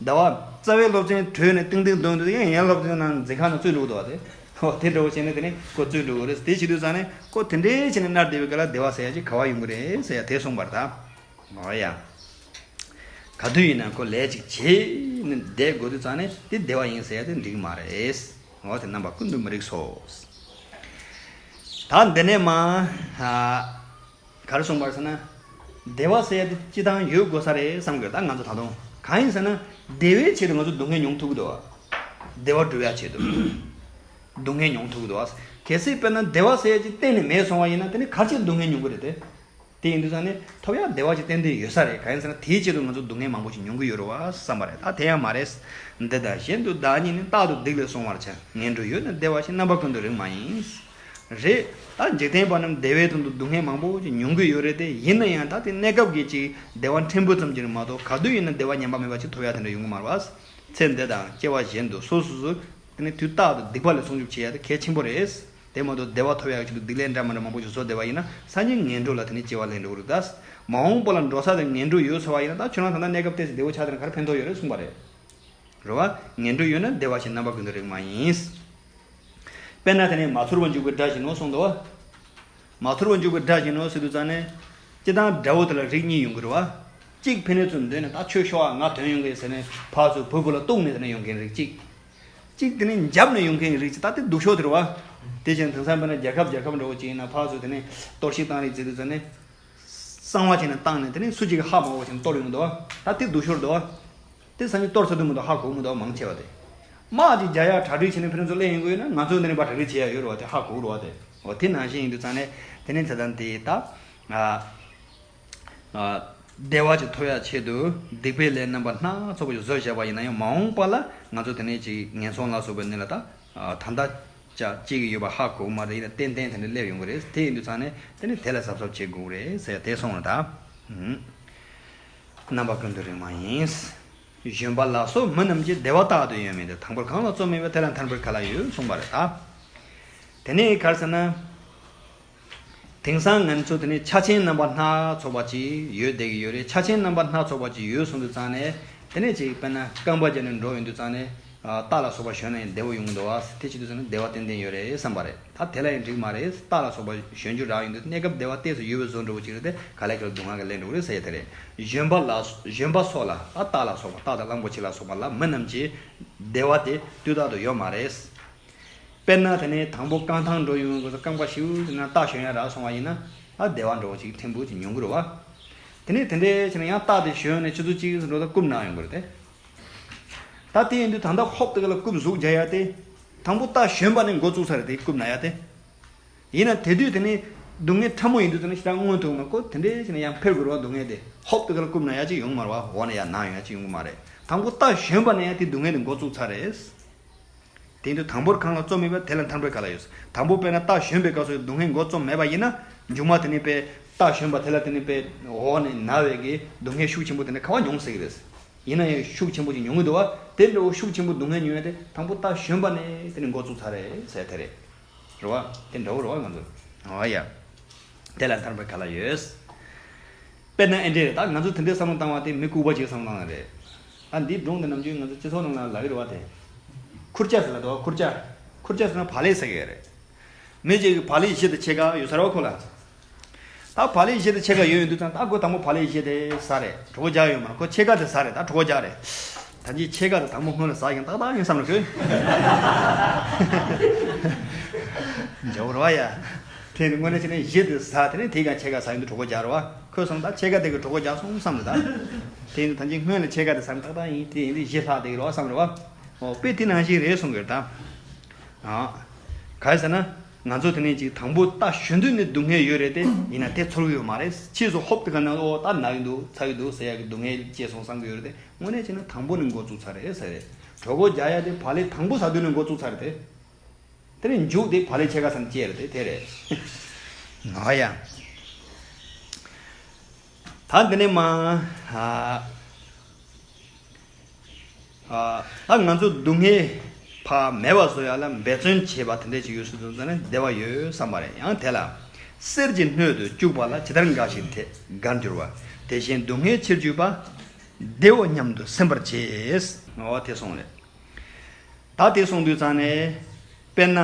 ཟླ་བ་རྩ་བའི་སློབ་ཚན་གྲོལ་ནས་ཏིང་ཏིང་སྡོད་དུས་ཡང་ཡན་སློབ་ཚན་ནང་འཛིན་ཁང་ནང་བཙུད་འགྲོ་གི་འདུག་བ་དེ། ཨོ་དེ་འདྲ་བོ་བྱས་ནས་དེ་ནས་ཁོ་བཙུད་འགྲོ་གི་རེད། དེ་བྱེད་དུས་ཙམ་ནས་ཁོ་དེ་འདྲའི་བྱས་ནས་མནར་བསྡད་པའི་སྐབས་ལ་བདེ་བ་ཟེར་ཡ་ཅིག་ག་བ་ཡོང་གི་རེད་ཟེར་ཡ་དེ་གསུངས་པ་རེད་ད། ཨོ་ཡ། ག་དུས་ཡིན་ན་ཁོ་ལས་ཅིག་བྱས་ནས་བསྡད་དགོས་དུས་ཙང་ནས་དེ་བདེ་བ་ཡིན་ཟེར་ཡ་དེ་འགྲིག་གི་མ་རེད། འོ་དེ་རྣམ་པ་ཀུན་ཏུ་མི་རིགས་སོ། ད་འདི་ནས་མ་ཧ་ག་རེ་གསུངས་པར་ཟེར་ན། བདེ་བ་ཟེར་ཡ་དེ་སྤྱི་བཏང་ཡོད་དགོས་ས་རེད་བསམ་དགོས། ད་ང་ཚོ་ད་དུང་གང་ཡིན་ཟེར་ན། བདེ་བའི་ཆེད་དུ་ང་ཚོ་སྡུག་བསྔལ་མྱོང་ཐུབ་ཀྱི་འདུག་བ། བདེ་བ་སྒྲུབ་ཡ་ཆེད་དུ་སྡུག་བསྔལ་མྱོང་ཐུབ་ཀྱི་འདུག་བ། གལ་སྲིད་དཔེར་ན་བདེ་བ་ཟེར་ཡ་ཅིག་གཏན་ནས་མེད་སོང་བ་ཡིན་ན་དེ་ནི་ག་རེ་བྱས་སྡུག་བསྔལ་མྱོང་གི་རེད་དེ། དེ་ཡིན་དུས་ཙང་ནས་ཐོབ་ཡག་བདེ་བ་ཅིག་ཏན་ཏན་ཡོད་ས་རེད། གང་ཡིན་ཟེར་ན་དེའི་ཆེད་དུ་ང་ཚོ་སྡུག་བསྔལ་མང་པོ་ཞིག་མྱོང་གི་ཡོད་རེད་བ་བསམ་པ་རེད། ད་དེ་ཡང་མ་རེད། འདི་དང་གཞན་དུ་བདག་ཉིད་ནི། རྟག་ཏུ་སྡིག་ལས་བསྲུང་བར་བྱ། ངན་འགྲོ་ཡོད་ན་བདེ་བ་ཞེས། རྣམ་པ་ཀུན་ཏུ་རིག་མ་ཡིན། རེད། ད་འཇིག་རྟེན་པ་རྣམས་བདེ་བའི་དོན་དུ་སྡུག་བསྔལ་མང་པོ་ཞིག་མྱོང་གི་ཡོད་རེད་དེ། ཡིན་ན་ཡང་ད་དེ་གནས་སྐབས་ཀྱི་ཅིག་བདེ་བ་ཕྲན་བུ་ཙམ་ཅིག་རེད་མ་གཏོགས་ག་དུས་ཡིན་ན་བདེ་བ་ཉམས་པ་མེད་པ་ཅིག་ཐོབ་ཡག་དེ་འདྲ་ཡོང་གི་མ་རེད་བ། ཚེ་འདི་དང་སྐྱེ་བ་གཞན་དུ་སོ་སོ་སོ་དེ་ནི་དུས་རྟག་ཏུ་སྡིག་པ་ལས་སྲུང་སྐྱོབ་བྱེད་ཡག་དེ་གལ་ཆེན་པོ་རེད། དེ་མ་གཏོགས་བདེ་བ་ཐོབ་ཡག་ཆེད་དུ་སྡིག་ལས་འདྲ་མི་འདྲ་མང་པོ་ཞིག་བཟོ་བསྡད་པ་ཡིན་ན་སངས་རྒྱས་ངན་འགྲོ་ལ་དེ་ནི་སྐྱེ་བ་ལེན་འགྲོ་གི་རེད་ད། མ་འོངས་པ་ལ་འགྲོ་ས་དེ་ངན་འགྲོ་ཡོད་ཟེར་བ་ཡིན་ན། ད་ཁྱོད་རང་ད་ལྟ་གནས་སྐབས་ཏོག་ཙམ་བདེ་བོ་ཆགས་དེ་ན་ག་རེ་ཕན་ཐོགས་ཡོད་རེད་གསུངས་པ་རེད། རེད་བ། ངན་འགྲོ་ཡོད་ན་བདེ་བ་ཞེས། རྣམ་པ་ཀུན་ཏུ་རིག་མ་ཡིན། དཔེར་ན་དེ་ནི་མ་ཚོར་བར་འཇུག་པའི་སྒྲ་བཞིན་ནོ་གསུངས་འདུག་བ། མ་ཚོར་བར་འཇུག་པའི་སྒྲ་བཞིན་ནོ་ཟེར་དུས་ཙང་ནས། སྤྱིར་བཏང་སྒྲ་བོ་དེ་ལ་རིགས་གཉིས་ཡོང་གི་རེད་བ། གཅིག་ཕན་ནུས་ཚུལ་འདོད་ནས་ད་ཁྱོད་ཤོག་ཨ་ང་དོན་ཡོང་གི་ཟེར་ནས་ཕར་ཚུར་བུ་བུ་ལ་གཏུགས་ནས་དེ་ནས་ཡོང་མཁན་རིགས་གཅིག་གཅིག་དེ་ནས་འཇབ་ནས་ཡོང་མཁན་རིགས་གཅིག་ད་དེ་སྡུག་ཤོས་དེ་རེད་བ། དེ་བཞིན་དེང་སང་དཔེར་ན་རྒྱལ་ཁབ་རྒྱལ་ཁབ་འདྲ་བོ་གཅིག་ཡིན་ན་ཕར་ཚུར་དེ་ནས་གཏོར་བཤིག་བཏང་རིགས་བྱེད་དུས་ཙང་ནས། གསང་བ་བྱས་ནས་བཏང་ནས་དེ་ནས་སུ་གཅིག་གིས་ཧ་མ་གོ་བ་བྱས་ནས་གཏོར་ཡོང་གི་འདུག་བ། ད་དེ་སྡུག་ཤོས་རེད་འདུག་བ། དེ་སང་ཉིན་གཏོར་ཚར་དུས་མི་འདུག་ཧ་གོ་གི་མི་འདུག་མང་ཆེ་བ་དེ། དམག་ཅིག་རྒྱག་ཡག་གྲ་སྒྲིག་བྱས་ནས་ཕན་ཚུན་སླེབས་ཡོང་གི་ཡོད་ན་ང་ཚོས་འདི་ནས་ཕར་གྲ་སྒྲིག་བྱེད་ཡག་ཡོད་རེད་བ། དེ་ཧ་གོ་གི་རེད་བ་དེ། འོ་དེ་ནང་བཞིན་ཡིན་དུས་ཙང་ནས་དེ་ནས་ཚེ་དང་དེ་ད། ཨ། ཨ། བདེ་བ་ཅིག་ཐོབ་ཡག་ཆེད་དུ་སྡིག་པའི་ལས་རྣམ་པ་སྣ་ཚོགས་པ་ཞིག་བཟོས་བཞག་པ་ཡིན་ན་ཡང་མ་འོངས་པ་ལ་ང་ཚོ་དེ་ནས་ཅིག་ངན་སོང་ལ་སོགས་པའི་གནས་ལ་ད། ཨ། ད་ལྟ་ཅག་སྐྱེ་གི་ཡོད་པ་ཧ་གོ་གི་མ་རེད། ཡིན་ན་ཏན་ཏན་དེ་འདྲ་སླེབས་ཡོང་གི་རེད། དེ་ཡིན་དུས་ཙང་ནས་དེ་ནས་དེ་ལ་གཟབ་གཟབ་བྱེད་དགོས་རེད་ཟེར་དེ་གསུངས་རེད་ད། ཧུམ། རྣམ་པ་ཀུན་ཏུ་རིག་མ་ཡིན། བཞོན་པ་ལ་སོགས་མི་རྣམས་ཀྱི་བདེ་བ་རྟག་ཏུ་ཡོད་མིན་ཏེ། དང་པོར་གང་ལ་རྩོམ་མེད་པ་དེ་ལ་མཐར་འཕུར་ག་ལ་ཡོད་གསུངས་པ་རེད་ད། དེ་ནས་ག་རེ་ཟེར་ན། དེང་སང་ང་ཚོ་དེ་ནས་ཆ་ཆེན་རྣམ་པ་སྣ་ཚོགས་པ་ཅིག་ཡོད་བསྡད་ཀྱི་ཡོད་རེད། ཆ་ཆེན་རྣམ་པ་སྣ་ཚོགས་པ་ཅིག་ཡོད་སོང་དུས་ཙང་ནས་དེ་ནས་ཅིག་དཔེར་ན་རྐང་པ་བརྒྱབ་ནས་འགྲོ་ཡོང་དུས་ཙང་ནས། ཨ། རྟ་ལ་སོགས་པ་ཞོན་ན་ཡང་བདེ་བོ་ཡོང་གི་འདུག་བ། དེ་བྱེད་དུས་ཙམ་ནས་བདེ་བ་ཏན་ཏན་ཡོད་རེད་བསམ་པ་རེད། ད་དེ་ལ་ཡང་འགྲིག་མ་རེད། རྟ་ལ་སོགས་པ་ཞོན་རྒྱུ་རག་ཡོང་དུས་གནས་སྐབས་བདེ་བ་ཏོག་ཙམ་ཡོད་པའི་བཟོ་འདྲ་བོ་ཅིག་རེད་དེ་ག་ལེ་ག་ལེ་སྡུག་བསྔལ་ག་ལེ་འགྲོ་གི་རེད་ཟེར་ཡ་དེ་རེད། བཞོན་པ་ལ་བཞོན་པ་སོགས་ལ། ཨ། རྟ་ལ་སོགས་པ་རྟ་དང་གླང་པོ་ཆེ་ལ་སོགས་པ་ལ་མི་རྣམས་ཀྱི་བདེ་བ་དེ་དུས་རྟག་ཏུ་ཡོད་མ་རེད། དཔེར་ན་དེ་ནས་དང་པོ་རྐང་ཐང་འགྲོ་ཡོང་དུས་རྐང་པ་ཞིག་ན་རྟ་ཞོན་ཡ་རག་སོང་བ་ཡིན་ན། ཨ། བདེ་བ་འདྲ་བོ་ཅིག་ཕྲན་བུ་ཅིག་མྱོང་གི་རེད་བ། དེ་ནས་དེ་འདྲའི་ཕྱིར་ན་ཡང་རྟ་དེ་ཞོན་ནས་ཆུ་ཚོད་གཅིག་ཙམ་འགྲོ་ད་རྐུབ་ན་ཡོང་གི་རེད་དེ། ད་དེ་ཡིན་དུས་ད་ལྟ་ཧོབ་དེ་ག་ལ་རྐུབ་ཟུག་རྒྱག་ཡ་དེ། དང་པོ་རྟ་ཞོན་པ་ནས་འགོ་བཙུགས་ཚར་རེད་དེ་རྐུབ་ན་ཡ་དེ། ཡིན་ན་དེ་དུས་དེ་ནས་སྡུག་བསྔལ་ཕྲ་མོ་ཡིན་དུས་དེ་ནས་ཞེ་དྲག་མངོན་ཐུབ་མ་གོ། དེ་འདྲའི་ཕྱིར་ན་ཡང་འཕེལ་དགོས་རེད་བ། སྡུག་བསྔལ་དེ་ཧོབ་དེ་ག་ལ་རྐུབ་ན་ཡ་ཅིག་ཡོང་མ་རེད་བ། འོག་ནས་ཡར་ན་ཡོང་ཡ་ཅིག་ཡོང་གི་མ་རེད། དང་པོ་རྟ་ཞོན་པ་ནས་ཡང་དེ་སྡུག་བསྔལ་དེ་འགོ་བཙུགས་ཚར་རེད། དེ་ཡིན་དུས་དང་པོར་གང་ལ་རྩོམ་མེད་པ་དེ་ལ་མཐར་འཕུར་ག་ལ་ཡོད། དང་པོ་དཔེར་ན་རྟ་ཞོན་པའི་སྐབས་སུ་སྡུག་བསྔལ་འགོ་རྩོམ་མེད་པ་ཡིན་ན། མཇུག་མ་དེ་ནས་དཔེ་རྟ་ཞོན་པ་དེ་ལ་དེ་ནས་དཔེ་འོག་ནས་ན་བའི་གི་སྡུག་བསྔལ་ཤུགས་ཆེན་པོ་དེ་འདྲ་ག་བ་མྱོང་སྲིད་ཀྱི་རེད། ཡིན་ན་ཡང་ཤུགས་ཆེན་པོ་ཅིག་མྱོང་གི་འདུག་བ། དེ་འདྲ་བོ་ཤུགས་ཆེན་པོ་སྡུག་བསྔལ་མྱོང་ཡ་དེ་དང་པོ་རྟ་ཞོན་པ་ནས་དེ་ནས་འགོ་བཙུགས་ཚར་རེད་ཟེར་དེ་རེད། རེད་བ། དེ་འདྲ་བོ་རེད་བ་ང་ཚོ། འོ་ཡ། དེ་ལ་མཐར་འཕུར་ག་ལ་ཡོད། དཔེར་ན་ཨེ་འདྲས་རེད། ད་ང་ཚོ་དེ་འདྲའི་བསམ་བློ་བཏང་བ་དེ་མི་ལྐུགས་པ་ཅིག་བསམ་བློ་བཏང་ནི་རེད། ཨ། འདིའི་སྒྲུང་འདི་ནམ་རྒྱུན་ང་ཚོ་སྤྱི་ཚོགས་ནང་ལ་ལབ་ཀྱི་རེད་བ་དེ། ཁུར་ཆ་ཟེར་ལ་འདུག་ཁུར་ཆ། ཁུར་ཆ་ཟེར་ན་བག་ལེབ་ཟེར་གི་རེད། མི་གཅིག་གིས་བག་ལེབ་བཞི་དང་ཕྱེད་ཀ་ཡོད་ས་རེད་བ་ཁོ་ལ། ད་བག་ལེབ་བཞི་དང་ཕྱེད་ཀ་ཡོད་ཡོད་དུས་ཙང་ད་ཁོ་དང་པོ་བག་ལེབ་བཞི་དེ་ཟ་རེད། གྲོད་ཁོག་རྒྱགས་ཡོད་མ་རེད། ཁོ་ཕྱེད་ཀ་དེ་ཟ་རེད། ད་གྲོད་ཁོག་རྒྱགས་རེད། ད་ཅི་ཕྱེད་ཀ་དེ་དང་པོ་སྔོན་ལ་ཟ་ཡང་ཏག་ཏག་ཡིན་བསམ་རེད་ཁོས། འཇོག་རེད་བ་ཡ། དེ་ནི་དངོས་གནས་བྱས་ན་གཞི་དེ་ཟ། དེ་ནི་དེའི་སྒང་ཕྱེད་ཀ་ཟ་ཡོང་དུས་གྲོད་ཁོག་རྒྱགས་རེད་བ། ཁོས་བསམ་ད་ཕྱེད་ཀ་དེ་གིས་གྲོད་ཁོག་རྒྱགས་སོང་བསམ་རེད་ད། དེ་ཡིན་དུས་ཐམས་ཅད་སྔོན་ལ་ཕྱེད་ཀ་དེ་ཟ་ན་ཏག་ཏག་ཡིན། དེ་ཡིན་དུས་གཞི་ལྷག་བསྡད་ཀྱི་རེད་བ་བསམ་རེད་བ། འོ་དཔེ་དེ་ནང་བཞིན་རེད་གསུང་གི་རེད་ད། ཨ། ག་རེ་ཟེར་ན། ང་ཚོ་དེ་ནས་ཅིག་དང་པོ་ལྟ་གཞོན་དུས་ནས་སྡུག་བསྔལ་ཡོད་རེད་དེ། ཡིན་ན་དེ་ཚོར་གི་ཡོད་མ་རེད། ཕྱིས་སུ་ཧོབ་དེ་ག་ན་ཨོ་ད་ན་གི་འདུག་ཚ་གི་འདུག་ཟེར་ཡག་གི་སྡུག་བསྔལ་སྐྱེས་སོང་བསམ་གི་ཡོད་རེད་དེ། དངོས་གནས་བྱས་ན་དང་པོ་ནས་འགོ་བཙུགས་ཚར་རེད་ཟེར་རེད། གྲོད་ཁོག་རྒྱགས་ཡག་དེ་བག་ལེབ་དང་པོ་ཟ་དུས་ནས་འགོ་བཙུགས་ཚར་རེད་དེ། དེ་ནས་མཇུག་དེ་བག་ལེབ་ཕྱེད་ཀ་ཟ་ན་སྐྱེས་རེད་དེ། དེ་རེད། ཨ་ཡ། ད་འདི་ནས་མ། ཨ། ཨ། ད་ང་ཚོ་སྡུག་བསྔལ་ཕར་མེད་པ་བཟོ་ཡག་ལ་འབད་བརྩོན་བྱེད་པ་དེ་འདྲ་ཞིག་ཡོད་སྲིད་དུས་ཙང་ནས་བདེ་བ་ཡོད་བསམ་པ་རེད། ཡང་དེ་ལ། གསེར་གྱི་སྣོད་དུ་བཅུག་པ་ལ་ཇི་ལྟར་འགའ་ཞིག་དེ་དགར་འགྱུར་བ། དེ་བཞིན་སྡུག་བསྔལ་ཕྱིར་གྱུར་པ། བདེའོ་སྙམ་དུ་སེམས་པར་བྱེད། འོ་དེ་སོང་རེད། ད་དེ་སོང་དུས་ཙང་ནས། དཔེར་ན།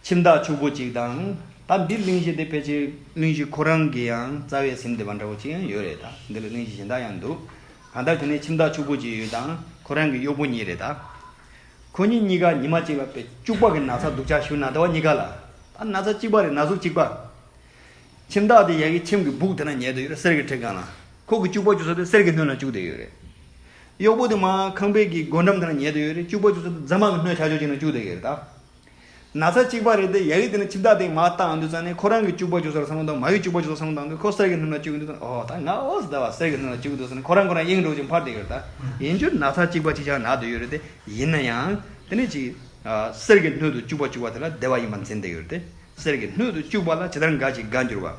ཁྱིམ་བདག་ཕྱུག་པོ་གཅིག་དང་། ད་འདི་གླེང་གཞི་དེ་ཕལ་ཆེར་གླེང་གཞི་ཁོ་རང་གི་ཡང་རྩ་བའི་ཟིན་བསྡད་པ་འདྲ་བོ་ཅིག་ཡང་ཡོད་རེད། ད་འདི་ལ་གླེང་གཞི་གཞན་དག་ཡང་འདུག་གང་ལྟར་དེ་ནས་ཁྱིམ་བདག་ཕྱུག་པོ་གཅིག་ཡོད་དང་ཁོ་རང་གི་གཡོག་པོ་གཉིས་རེད་ད། ཁོ་གཉིས་གཉིས་ཀ་ཉི་མ་གཅིག་ལ་དཔེ་སྐྱུག་པ་གི་ན་ཚ་སྡུག་ཅག་ཞུ་ན་ད་བ་གཉིས་ཀ་ལ། ད་ན་ཚ་གཅིག་པ་རེད། ན་ཟུག་གཅིག་པ། ཁྱིམ་བདག་དེ་ཡ་གི་ཁྱིམ་གྱི་སྦུག་དེ་ན་ཉལ་དུ་ཡོད་རེད། གསེར་གྱི་ཁྲི་སྒང་ལ། ཁོ་གི་སྐྱུག་པ་སྐྱུག་ས་དེ་གསེར་གྱི་སྣོད་ལ་བཅུག་བསྡད་ཡོད་རེད། གཡོག་པོ་དེ་མ་ཁང་པའི་གི་སྒོ་འགྲམ་དེ་ན་ཉལ་དུ་ཡོད་རེད། སྐྱུག་པ་སྐྱུག་ས་དེ་རྫ་མ་གི་སྣོད་ཆ་ཆོག་ཅིག་ན་བཅུག་བསྡད་ཡོད་རེད་ད། ན་ཚ་གཅིག་པ་རེད་དེ། ཡ་གི་དེ་ནི་ཁྱིམ་བདག་དེ་མ་བཏང་དུས་ཙང་ནས་ཁོ་རང་གི་སྐྱུག་པ་སྐྱུག་ས་ལ་བསམ་བློ་བཏང་། མ་གི་སྐྱུག་པ་སྐྱུག་ས་བསམ་བློ་བཏང་དུས་ཁོ་གསེར་གྱི་སྣོད་ལ་བཅུག་གི་འདུག་ཙང་ནས། ཨོ་ད་ང་ཨོ་ཟེར་བ་གསེར་གྱི་སྣོད་ལ་བཅུག་གི་འདུག་ཙང་ནས་ཁོ་རང་ཁོ་རང་གཡེང་འགྲོ་ཅིག་ཕར་བསྡད་ཡོད་རེད་ད། ཡིན་རྒྱུ་ན་ཚ་གཅིག་པ་གཅིག་ཆགས་ན་བསྡད་ཡོད་རེད་དེ། ཡིན་ན་ཡང་དེ་ནི་ཅིག་གསེར་གྱི་སྣོད་དུ་བཅུག་པ་བཅུག་པ་དེ་ལ་བདེ་བ་ཡིན་པར་འཛིན་བསྡད་ཡོད་རེད་དེ། གསེར་གྱི་སྣོད་དུ་བཅུག་པ་ལ་ཇི་ལྟར་འགའ་ཞིག་དགར་འགྱུར་བ།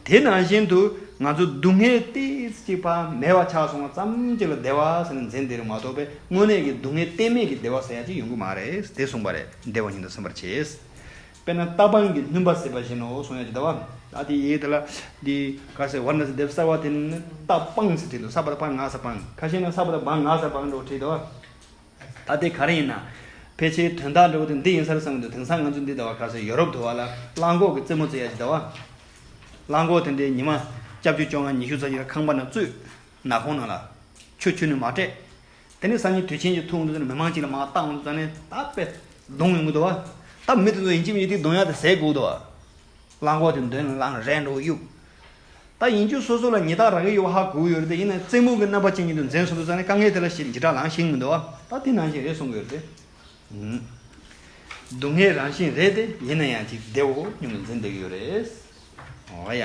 དེ་ནང་བཞིན་དུ་ང་ཚོ་སྡུག་བསྔལ་ཏོག་ཙམ་ཅིག་ཕར་མེད་པ་ཆགས་སོང་བ་ཙམ་ཅིག་ལ་བདེ་བ་ཟེར་ནས་འཛིན་བསྡད་རེད་མ་གཏོགས་པའི་དངོས་གནས་ཀྱི་སྡུག་བསྔལ་གཏན་མེད་ཀྱི་བདེ་བ་ཟེར་ཡ་ཅིག་ཡོང་གི་མ་རེད། དེ་གསུངས་པ་རེད། བདེ་བ་ཉིད་དུ་སེམས་པར་བྱེད། དཔེར་ན་རྟ་སྤང་གི་སྣུན་པ་བསྲེས་པ་བཞིན་ནོ་གསུང་ཡ་ཅིག་འདུག་བ། ད་དེ་ཡིན་དེ་ལ་འདི་ག་ཟེར་བར་ན་ཟེར་དེབ་གསར་བ་དེ་ནི་རྟ་སྤང་ཟེར་བྲིས་འདུག་ས་པ་ད་པ་ང་ས་སྤང་། ཁ་ཤས་ན་ས་པ་ད་བ་ང་ས་སྤང་འགྲོ་བྲིས་འདུག་བ། ད་དེ་ག་རེ་ཡིན་ན། ཕལ་ཆེར་དོན་དག་འདྲ་བོ་དེ་འདི་ཡིན་ས་རེད་བསམ་གྱི་འདུག་དེང་སང་ང་ཚོ་འདི་ཟླ་བ་ག་ཚོད་ཡོ་རོབ་དུ་བ་ལ་གླང་གོག་གི་རྩེད་མོ་རྩེ་ཡ་ཞིག་ཟླ་བ། གླང་གོག་དེ་འདྲའི་ཉི་མ་སྐྱབས་བཅོལ་བཅོ་ལྔ་ཉི་ཤུ་རྩ་གཅིག་ལ་ཁང་པ་ནང་བཙུད། ནག་ཁུང་ནང་ལ། ཆུ་ཆུ་ནས་མ་སྤྲད། དེ་ནས་སང་ཉིན་དུས་ཆེན་གྱི་ཐུག་འདུག་ཟེར་ནས་མི་མང་གཅིག་ལ་མར་བཏང་འདུག་ཟེར་ནས་ད་དཔེ་གདོང་ཡོང་གི་འདུག་བ། ད་མི་དེ་ཚོ་ཡིན་གཅིག་མིན་གཅིག་གདོང་ཡག་དེ་ཟས་དགོས་འདུག་བ། གླང་གོག་དེ་མདུན་ལ་ལངས་རན་འགྲོ་གཡུག་ད་ཡིན་རྒྱུ་སོ་སོ་ལ་ཉེས་རྡུང་རག་གི་ཡོད་ཧ་གོ་གི་ཡོད་རེད་དེ། ཡིན་ན་རྩེད་མོ་གི་རྣམ་པ་ཅན་གྱི་དུ་འཛིན་སོང་དུས་ཙང་ནས་དཀའ་ངལ་དེ་ལ་ཞིག་འཇིགས་སྐྲག་ལངས་ཤེས་མི་འདུག་བ། ད་དེ་ནང་བཞིན་རེད་གསུང་གི་ཡོད་རེད་དེ། ཨུམ། སྡུག་བསྔལ་རང་བཞིན་རེད་དེ། ཡིན་ན་ཡང་ཅིག་བདེ་བོ་སྙམ་དུ་འཛིན་བསྡད་ཀྱི་ཡོད་རེད། འོ་ཡ།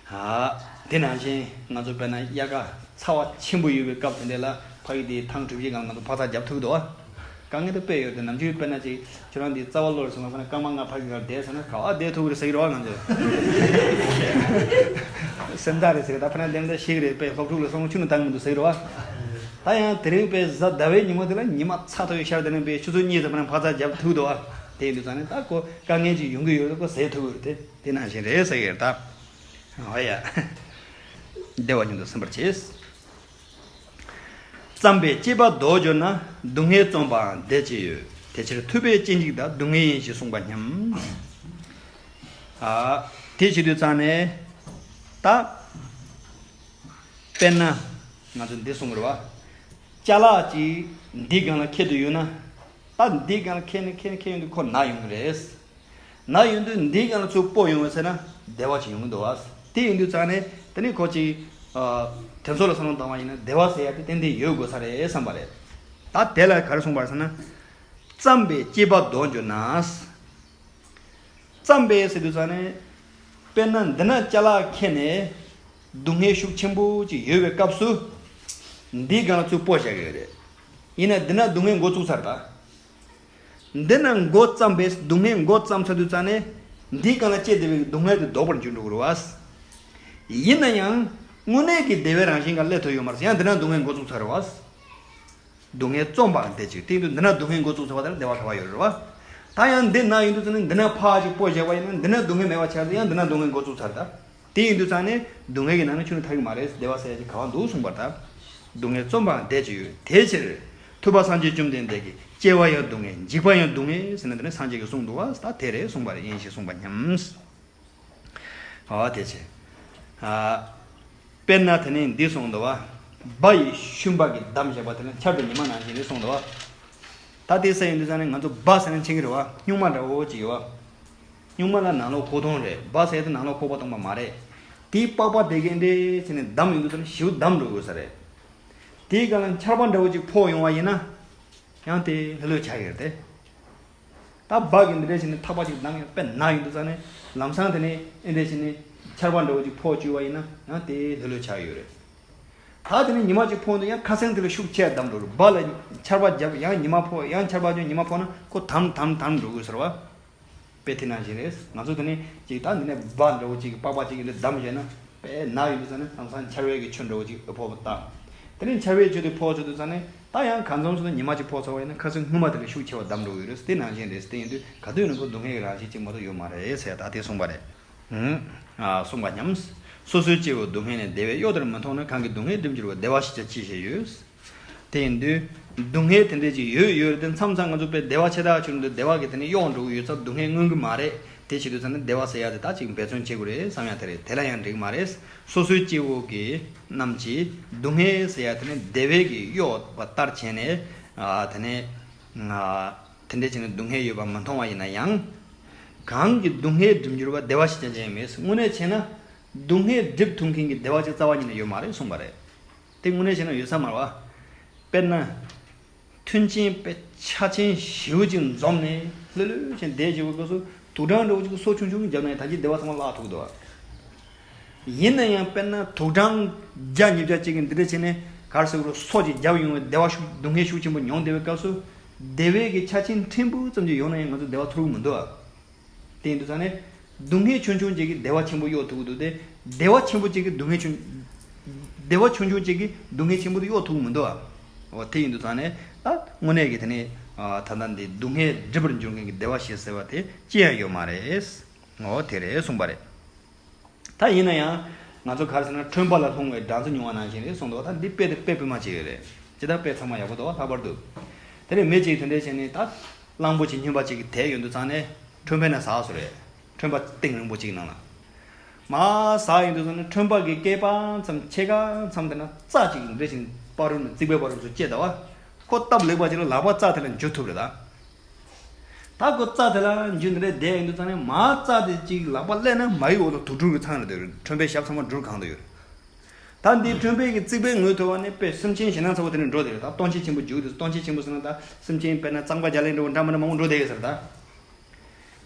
ཨ། དེ་ནང་བཞིན་ང་ཚོ་དཔེར་ན་དབྱར་ཁ་ཚ་བ་ཆེན་པོ་ཡོད་པའི་སྐབས་དེ་འདྲ་ལ་ཕ་གི་དེའི་ཐང་གྲུ་བཞིའི་སྒང་ལ་ང་ཚོ་འཕག་འཚག་རྒྱབ་ཐུབ་འདུག་བ། དཀའ་ངལ་དེ་དཔེ་ཡོད་དེ། ནམ་རྒྱུན་དཔེར་ན་ཅིག་ཁྱོད་རང་འདི་རྩ་བ་བློ་རེད་ཟེར་ན། དཔེར་ན་སྐར་མ་ལྔ་ཕ་གི་སྒང་བསྡད་ཟེར་ན་ག་བ་བསྡད་ཐུབ་ཀྱི་རེད་ཟེར་གྱི་རེད་བ། ང་ཚོས་སེམས་ཐག་རེད་ཟེར་གི། ད་ཕ་ན་དེ་འདྲ་ཞིག་རེད་པས། སློབ་ཕྲུག་ལ་སོང་ཆུ་ནས་བཏང་མི་འདུག་ཟེར་གྱི་རེད་བ། ད་ཡང་དེ་རིང་པས་གཟའ་ཟླ་བའི་ཉིན་མོ་དེ་ལ་ཉི་མ་ཚ་ཐོ་ཡི་ཤར་དེ་ནས་པས་ཆུ་ཚོད་གཉིས་ཙམ་ཕ་ན་འཕག་འཚག་རྒྱབ་ཐུབ་འདུག་བ། དེ་ཡིན་དུས་ཙང་ནས་ད་ཁོ་དཀའ་ངལ་ཅིག་ཡོང་གི་ཡོད་རེད། ཁོ་ཟས་ཐུབ་ཀྱི་རེད་དེ། དེ་ནང་བཞིན་རེད་ཟེར་གྱི་རེད་ད། འོ་ཡ། བདེ་བ་སྙམ་དུ་སེམས་པར་བྱེད། བརྩམས་པས་གཅེས་པ་ལྡོག་གྱུར་ན། སྡུག་བསྔལ་བརྩམས་པའང་བདེ་ཅི་ཡོད། དེ་ཕྱིར་ཐུབ་པས་སྐྱེ་འཇིག་ལྟ། སྡུག་བསྔལ་ཡིན་ཞེས་གསུངས་པ་སྙམ། ཨ། དེ་བྱེད་དུས་ཙང་ནས་ད། དཔེར་ན། ང་ཚོ་འདི་གསུང་གི་རེད་བ། ཅ་ལག་ཅིག་འདིའི་སྒང་ལ་འཁྱེར་དུ་ཡོད་ན། ད་འདིའི་སྒང་ལ་འཁྱེར་ནས་འཁྱེར་ནས་འཁྱེར་ཡོང་དུས་ཁོ་ན་ཡོང་གི་རེད། ན་ཡོང་དུས་འདིའི་སྒང་ལ་ཚུར་སྤོ་ཡོང་བ་ཟེར་ན་བདེ་བ་ཅིག་ཡོང་གི་འདུག་བ། དེ་ཡིན་དུས་ཙང་ནས་དེ་ནི་ཁོ་ཅིག་ཨ། དེ་ཚོ་ལ་བསམ་བློ་བཏང་བ་ཡིན་ན་བདེ་བ་ཟེར་ཡ་དེ་ཏན་ཏན་ཡོད་དགོས་ས་རེད་བསམ་པ་རེད། ད་དེ་ལ་ག་རེ་གསུངས་པ་རེད་ཟེར་ན། བརྩམས་པས་གཅེས་པ་ལྡོག་གྱུར་ན། བརྩམས་པས་ཟེར་དུས་ཙང་ནས། དཔེར་ན་འདི་ན་ཅ་ལག་འཁྱེར་ནས་སྡུག་བསྔལ་ཤུགས་ཆེན་པོ་ཅིག་ཡོད་པའི་སྐབས་སུ། འདིའི་སྒང་ལ་ཚུར་སྤོ་བཞག་གི་ཡོད་རེད། ཡིན་ན་འདི་ན་སྡུག་བསྔལ་འགོ་བཙུགས་ཚར་ད། འདི་ན་འགོ་བརྩམས་པས། སྡུག་བསྔལ་འགོ་བརྩམས་ཚར་དུས་ཙང་ནས། འདིའི་སྒང་ལ་སྐྱེས་བསྡད་པའི་སྡུག་བསྔལ་དེ་ལྡོག་པར་འགྱུར་འགྲོ་གི་རེད་བ། ཡིན་ན་ཡང་དངོས་གནས་ཀྱི་བདེ་བའི་རང་བཞིན་ག་སླེབས་ཐུབ་ཡོད་མ་རེད། ཡང་འདི་ན་སྡུག་བསྔལ་འགོ་བཙུགས་ཚར་རེད་བ། སྡུག་བསྔལ་བརྩམས་པའང་བདེ་ཅི་ཡོད། དེ་ཡིན་དུས་འདི་ན་སྡུག་བསྔལ་འགོ་བཙུགས་ཚར་བ་དེ་ལ་བདེ་བ་ག་བ་ཡོད་རེད་བ། ད་ཡང་འདི་ན་ཡིན་དུས་ཙང་ནས་འདི་ན་ཕར་ཅིག་སྤོ་བཞག་པ་ཡིན་ན། འདི་ན་སྡུག་བསྔལ་མེད་པ་ཆགས་དུས་ཡང་འདི་ན་སྡུག་བསྔལ་འགོ་བཙུགས་ཚར་ད། དེ་ཡིན་དུས་ཙང་ནས་སྡུག་བསྔལ་གྱི་ནང་ནས་ཆུ་ནས་ཐར་གྱི་མ་རེད། བདེ་བ་ཟེར་ཡ་ཅིག་ག་བ་འདུག་གསུངས་པར་ད། སྡུག་བསྔལ་བརྩམས་པའང་བདེ་ཅི་ཡོད། དེ་ཕྱིར་ཐུབ་པ་སངས་རྒྱས་བཅོམ་ལྡན་འདས་ཀྱིས་སྐྱེ་བ་ཡང་སྡུག་བསྔལ། འཇིག་པ་ཡང་སྡུག་བསྔལ་ཟེར་ནས་འདི་ནས་སངས་རྒྱས་ཀྱིས་གསུངས་འདུག་བ། ད་དེ་རེད་གསུངས་པ་རེད། ཡིན་ཞེས་གསུངས་པ་སྙམ། འོ་དེ་བྱས། ཨ། དཔེར་ན་དེ་ནས་འདི་གསུངས་འདུག་བ། སྦ་ཡི་ཤུན་པ་གིས་བསྡམས་བཞག་པ་དེ་ལ་ཆར་དང་ཉི་མ་ནང་བཞིན་རེད་གསུངས་འདུག་བ། ད་དེ་ཟེར་ཡོང་དུས་ཙང་ནས་ང་ཚོ་སྦ་ཟེར་ན་མཁྱེན་གྱི་རེད་བ། སྨྱུག་མ་འདྲ་བོ་ཅིག་ཡོད་བ། སྨྱུག་མ་ལ་ནང་ལོགས་ཁོག་སྟོང་རེད། སྦ་ཟེར་དེ་ནང་ལོགས་ཁོག་པ་སྟོང་པ་མ་རེད། དེའི་པགས་པ་དེ་གས་འདྲེ་བྱས་ནས་བསྡམས་ཡོང་དུས་ཙང་ནས་ཞེ་པོ་བསྡམས་འགྲོ་དགོས་ས་རེད། དེའི་སྒང་ལ་ཆར་པ་འདྲ་བོ་ཅིག་ཕོག་ཡོང་བ་ཡིན་ན། ཡང་དེ་ལྷོད་ལྷོད་ཆགས་ཡོད་རེད་དེ། ད་སྦ་གི་འདི་འདྲ་བྱས་ནས་ཐག་པ་ཅིག་བསྡམས་ཡོང་དཔེ་ན་ཡོང་དུས་ཙང་ནས་ལམ་སང་དེ་ནས་ཨེ་འདྲ་བྱས་ནས་ཆར་པ་འདྲ་བོ་ཅིག་ཕོག་བཅུག་པ་ཡིན་ན་ཡང་དེ་ལྷོད་ལྷོད་ཆགས་ཡོད་རེད། ད་དེ་ནས་ཉི་མ་གཅིག་ཕོག་འདུག་ཡང་ཁ་སང་དེ་ལས་ཤུགས་ཆེ་བསྡམས་འགྲོ་རུ་སྦ་ལ་ཆར་པ་བརྒྱབ་ཡང་ཉི་མ་ཕོག་ཡང་ཆར་པ་བརྒྱབ་ཉི་མ་ཕོག་ན་ཁོ་དམ་དམ་དམ་འགྲོ་དགོས་ཟེར་བ། དཔེ་དེ་ནང་བཞིན་རེད། ང་ཚོ་དེ་ནས་ཅིག་ད་འདི་ནས་སྦ་འདྲ་བོ་ཅིག་པགས་པ་ཅིག་འདི་བསྡམས་བྱས་ན་དཔེ་ན་ཡོང་དུས་ཙང་ནས་ལམ་སང་ཆར་པའི་གི་ཆུ་འདྲ་བོ་ཅིག་ཕོག་པ་དང་། དེ་ནས་ཆར་པའི་ཆུ་དེ་ཕོག་ཚར་དུས་ཙང་ནས་ད་ཡང་གང་འཚམ་སོང་ན་ཉི་མ་ཅིག་ཕོག་ཚར་བ་ཡིན་ན་ཁ་སང་སྔོན་མ་དེ་ལས་ཤུགས་ཆེ་བ་བསྡམས་འགྲོ་གི་རེད། དེ་ནང་བཞིན་རེད། དེ་ཡིན་དུས་ག་དུས་ཡིན་ན་ཁོ་སྡུག་བསྔལ་གྱི་རང་བཞིན་ཅིག་མ་གཏོགས་ཡོད་མ་རེད་ཟེར་ད་དེ་གསུངས་པ་རེད། ཨ་གསུངས་པ་སྙམ། སོ་སོའི་སྐྱེ་བོ་སྡུག་བསྔལ་ནི་བདེ་བའི་གཡོ་ལྟར་མི་མཐོང་ན་གང་གིས་སྡུག་བསྔལ་སྒྲིབ་འགྱུར་བ་བདེ་བ་ཞེས་བྱ་ཅི་ཞིག་ཡོད། དེ་ཡིན་དུས། སྡུག་བསྔལ་དེ་འདྲ་ཅིག་ཡོད་ཡོད་རེད་དེ་མཚམས་མཚམས་ང་ཚོ་དཔེ་བདེ་བ་ཆེ་ཐག་ཆོད་འདུག་བདེ་བ་གི་དེ་ནི་གཡོ་འགྲོ་གི་ཡོད་ཙང་སྡུག་བསྔལ་མངོན་གི་མ་རེད། དེ་བྱེད་དུས་ཙང་ནི་བདེ་བ་ཟེར་ཡ་དེ་ད་ཅིག་འབད་བརྩོན་བྱེད་དགོས་རེད་བསམ་ཡ་དེ་རེད། དེ་ལ་ཡང་འགྲིག་མ་རེད། སོ་སོའི་སྐྱེ་བོ་གི་རྣམས་ཀྱིས་སྡུག་བསྔལ་ཟེར་ཡ་དེ་ནི་བདེ་བའི་གི་གཡོ་བ་ལྟར་བྱས་ནས་ཨ་དེ་ནི་ཨ་དེ་འདྲ་བྱས་ནས་སྡུག་བསྔལ་ཡོད་པ་མི་མཐོང་བ་ཡིན་ན་ཡང་། གང་གིས་སྡུག་བསྔལ་སྒྲིབ་འགྱུར་བ་བདེ་བ་ཞེས་བྱ་ཅི་ཡང་མེད། དངོས་གནས་བྱས་ན་སྡུག་བསྔལ་སྒྲིབ་ཐུབ་མཁན་གྱི་བདེ་བ་ཅིག་རྩ་བ་ཉིད་ནས་ཡོད་མ་རེད་གསུངས་པ་རེད། དེ་དངོས་གནས་བྱས་ན་ཡོད་ས་མ་རེད་བ། དཔེར་ན། མཐུན་རྐྱེན་དཔེ་ཆ་ཆེན་ཞེ་པོ་ཅིག་འཛོམས་ནས་ལྷོད་ལྷོད་བྱས་བསྡད་བྱས་པའི་སྐབས་སུ་དུག་སྦྲང་འདྲ་བོ་ཅིག་སོ་ཆུང་ཆུང་བརྒྱབ་ན་ཡང་ད་ཅི་བདེ་བ་ཚང་མ་བརླག་ཐུབ་ཀྱི་འདུག་བ། ཡིན་ན་ཡང་དཔེར་ན་དུག་སྦྲང་བརྒྱ་ཉིས་བརྒྱ་ཅིག་གིས་འདི་འདྲ་བྱས་ནས་ག་རེ་ཟེར་དགོས་རེད། སོ་ཅིག་བརྒྱབ་ཡོང་བའི་བདེ་བ་ཤུགས་སྡུག་བསྔལ་ཤུགས་ཆེན་པོ་མྱོང་བསྡད་པའི་སྐབས་སུ། བདེ་བའི་གི་ཆ་རྐྱེན་ཕྲན་བུ་ཙམ་ཅིག་ཡོད་ན་ཡང་ང་ཚོ་བདེ་བ་ཐོབ་ཀྱི་མི་འདུག་བ། དེ་ཡིན་དུས་ཙང་ནས་སྡུག་བསྔལ་ཆུང་ཆུང་ཅིག་གིས་བདེ་བ་ཆེན་པོ་གཡོ་ཐུབ་ཀྱི་འདུག་སྟེ། བདེ་བ་ཆེན་པོ་ཅིག་གིས་སྡུག་བསྔལ་ཆུང་། བདེ་བ་ཆུང་ཆུང་ཅིག་གིས་སྡུག་བསྔལ་ཆེན་པོ་དེ་གཡོ་ཐུབ་ཀྱི་མི་འདུག་བ། འོ་དེ་ཡིན་དུས་ཙང་ནས་ད་དངོས་གནས་ཀྱི་དེ་ནས་ད་ལྟ་འདི་སྡུག་བསྔལ་སྒྲིབ་པར་འགྱུར་མཁན་གྱི་བདེ་བ་ཞེས་ཟེར་བ་དེ་ཅི་ཡང་ཡོད་མ་རེད། འོ་དེ་རེད་གསུངས་པ་རེད། ད་ཡིན་ན་ཡང་ང་ཚོ་ག་རེ་ཟེར་ན་ཁྲོན་པ་ལ་ལྷུང་བའི་སྦྲང་རྩི་མྱོང་བ་ནང་བཞིན་རེད་གསུངས་འདུག་ད་འདི་དཔེ་དེ་དཔེ་དཔེ་མ་བྱས་ཡོད་རེད། ཇི་ལྟར་དཔེ་ཚང་མ་ཡག་པོ་འདུག་ལྷག་པར་དུ། དེ་ནས་མི་གཅིག་དེ་འདྲས་བྱས་ནས་ད་གླང་པོ་ཆེ་སྨྱོན་པ་གཅིག་གིས་དེད་ཡོང་དུས་ཙང་ནས་ཁྲོན་པའི་ནང་ཟགས་སོང་རེད། ཁྲོན་པ་གཏིང་རིང་པོ་གཅིག་ནང་ལ། མར་ཟགས་ཡོང་དུས་ཙང་ནས་ཁྲོན་པ་གི་སྐེད་པ་མཚམས་ཕྱེད་ཀ་མཚམས་དེ་ན་རྩྭ་གཅིག་འདྲས་བྱས་ནས་སྤ་རོ་ནས་རྩིག་པའི་སྤ་རོ་ཚོ་སྐྱེས་ད་བ། ཁོ་སྟབས་ལེགས་པ་ཅིག་ལ་ལག་པ་རྩྭ་དེ་ལ་འཇུ་ཐུབ་རེད་ད། ད་ཁོ་རྩྭ་དེ་ལ་འཇུས་ནས་རེད་བསྡད་ཡོང་དུས་ཙང་ནས་མར་རྩྭ་དེ་གཅིག་ལག་པ་སླེབས་ན་མ་ཡི་འོག་ཏུ་དུག་སྦྲུལ་གྱི་ཚང་རེད་འདུག་ཁྲོན་པའི་ཞབས་ཚང་མ་སྦྲུལ་གང་དུ་ཡོད། ད་འདི་ཁྲོན་པའི་གི་རྩིག་པའི་ངོས་ཐུག་པ་ནས་དཔེ་སེམས་ཅན་ཞེད་སྣང་ཚ་པོ་དེ་ནས་འགྲོ་བསྡད་ཡོད། ད་སྟོང་ཆེན་ཆེན་པོ་འཇུག་དུས་སྟོང་ཆེན་ཆེན་པོ་ཟེར་ན་ད་སེམས་ཅན་དཔེར་ན་གཙང་པ་རྒྱ་གླིང་འདྲ་བོ་འདྲ་མི་འདྲ་མང་པོ་འགྲོ་བསྡད་ཡོད་ཟེར་ད།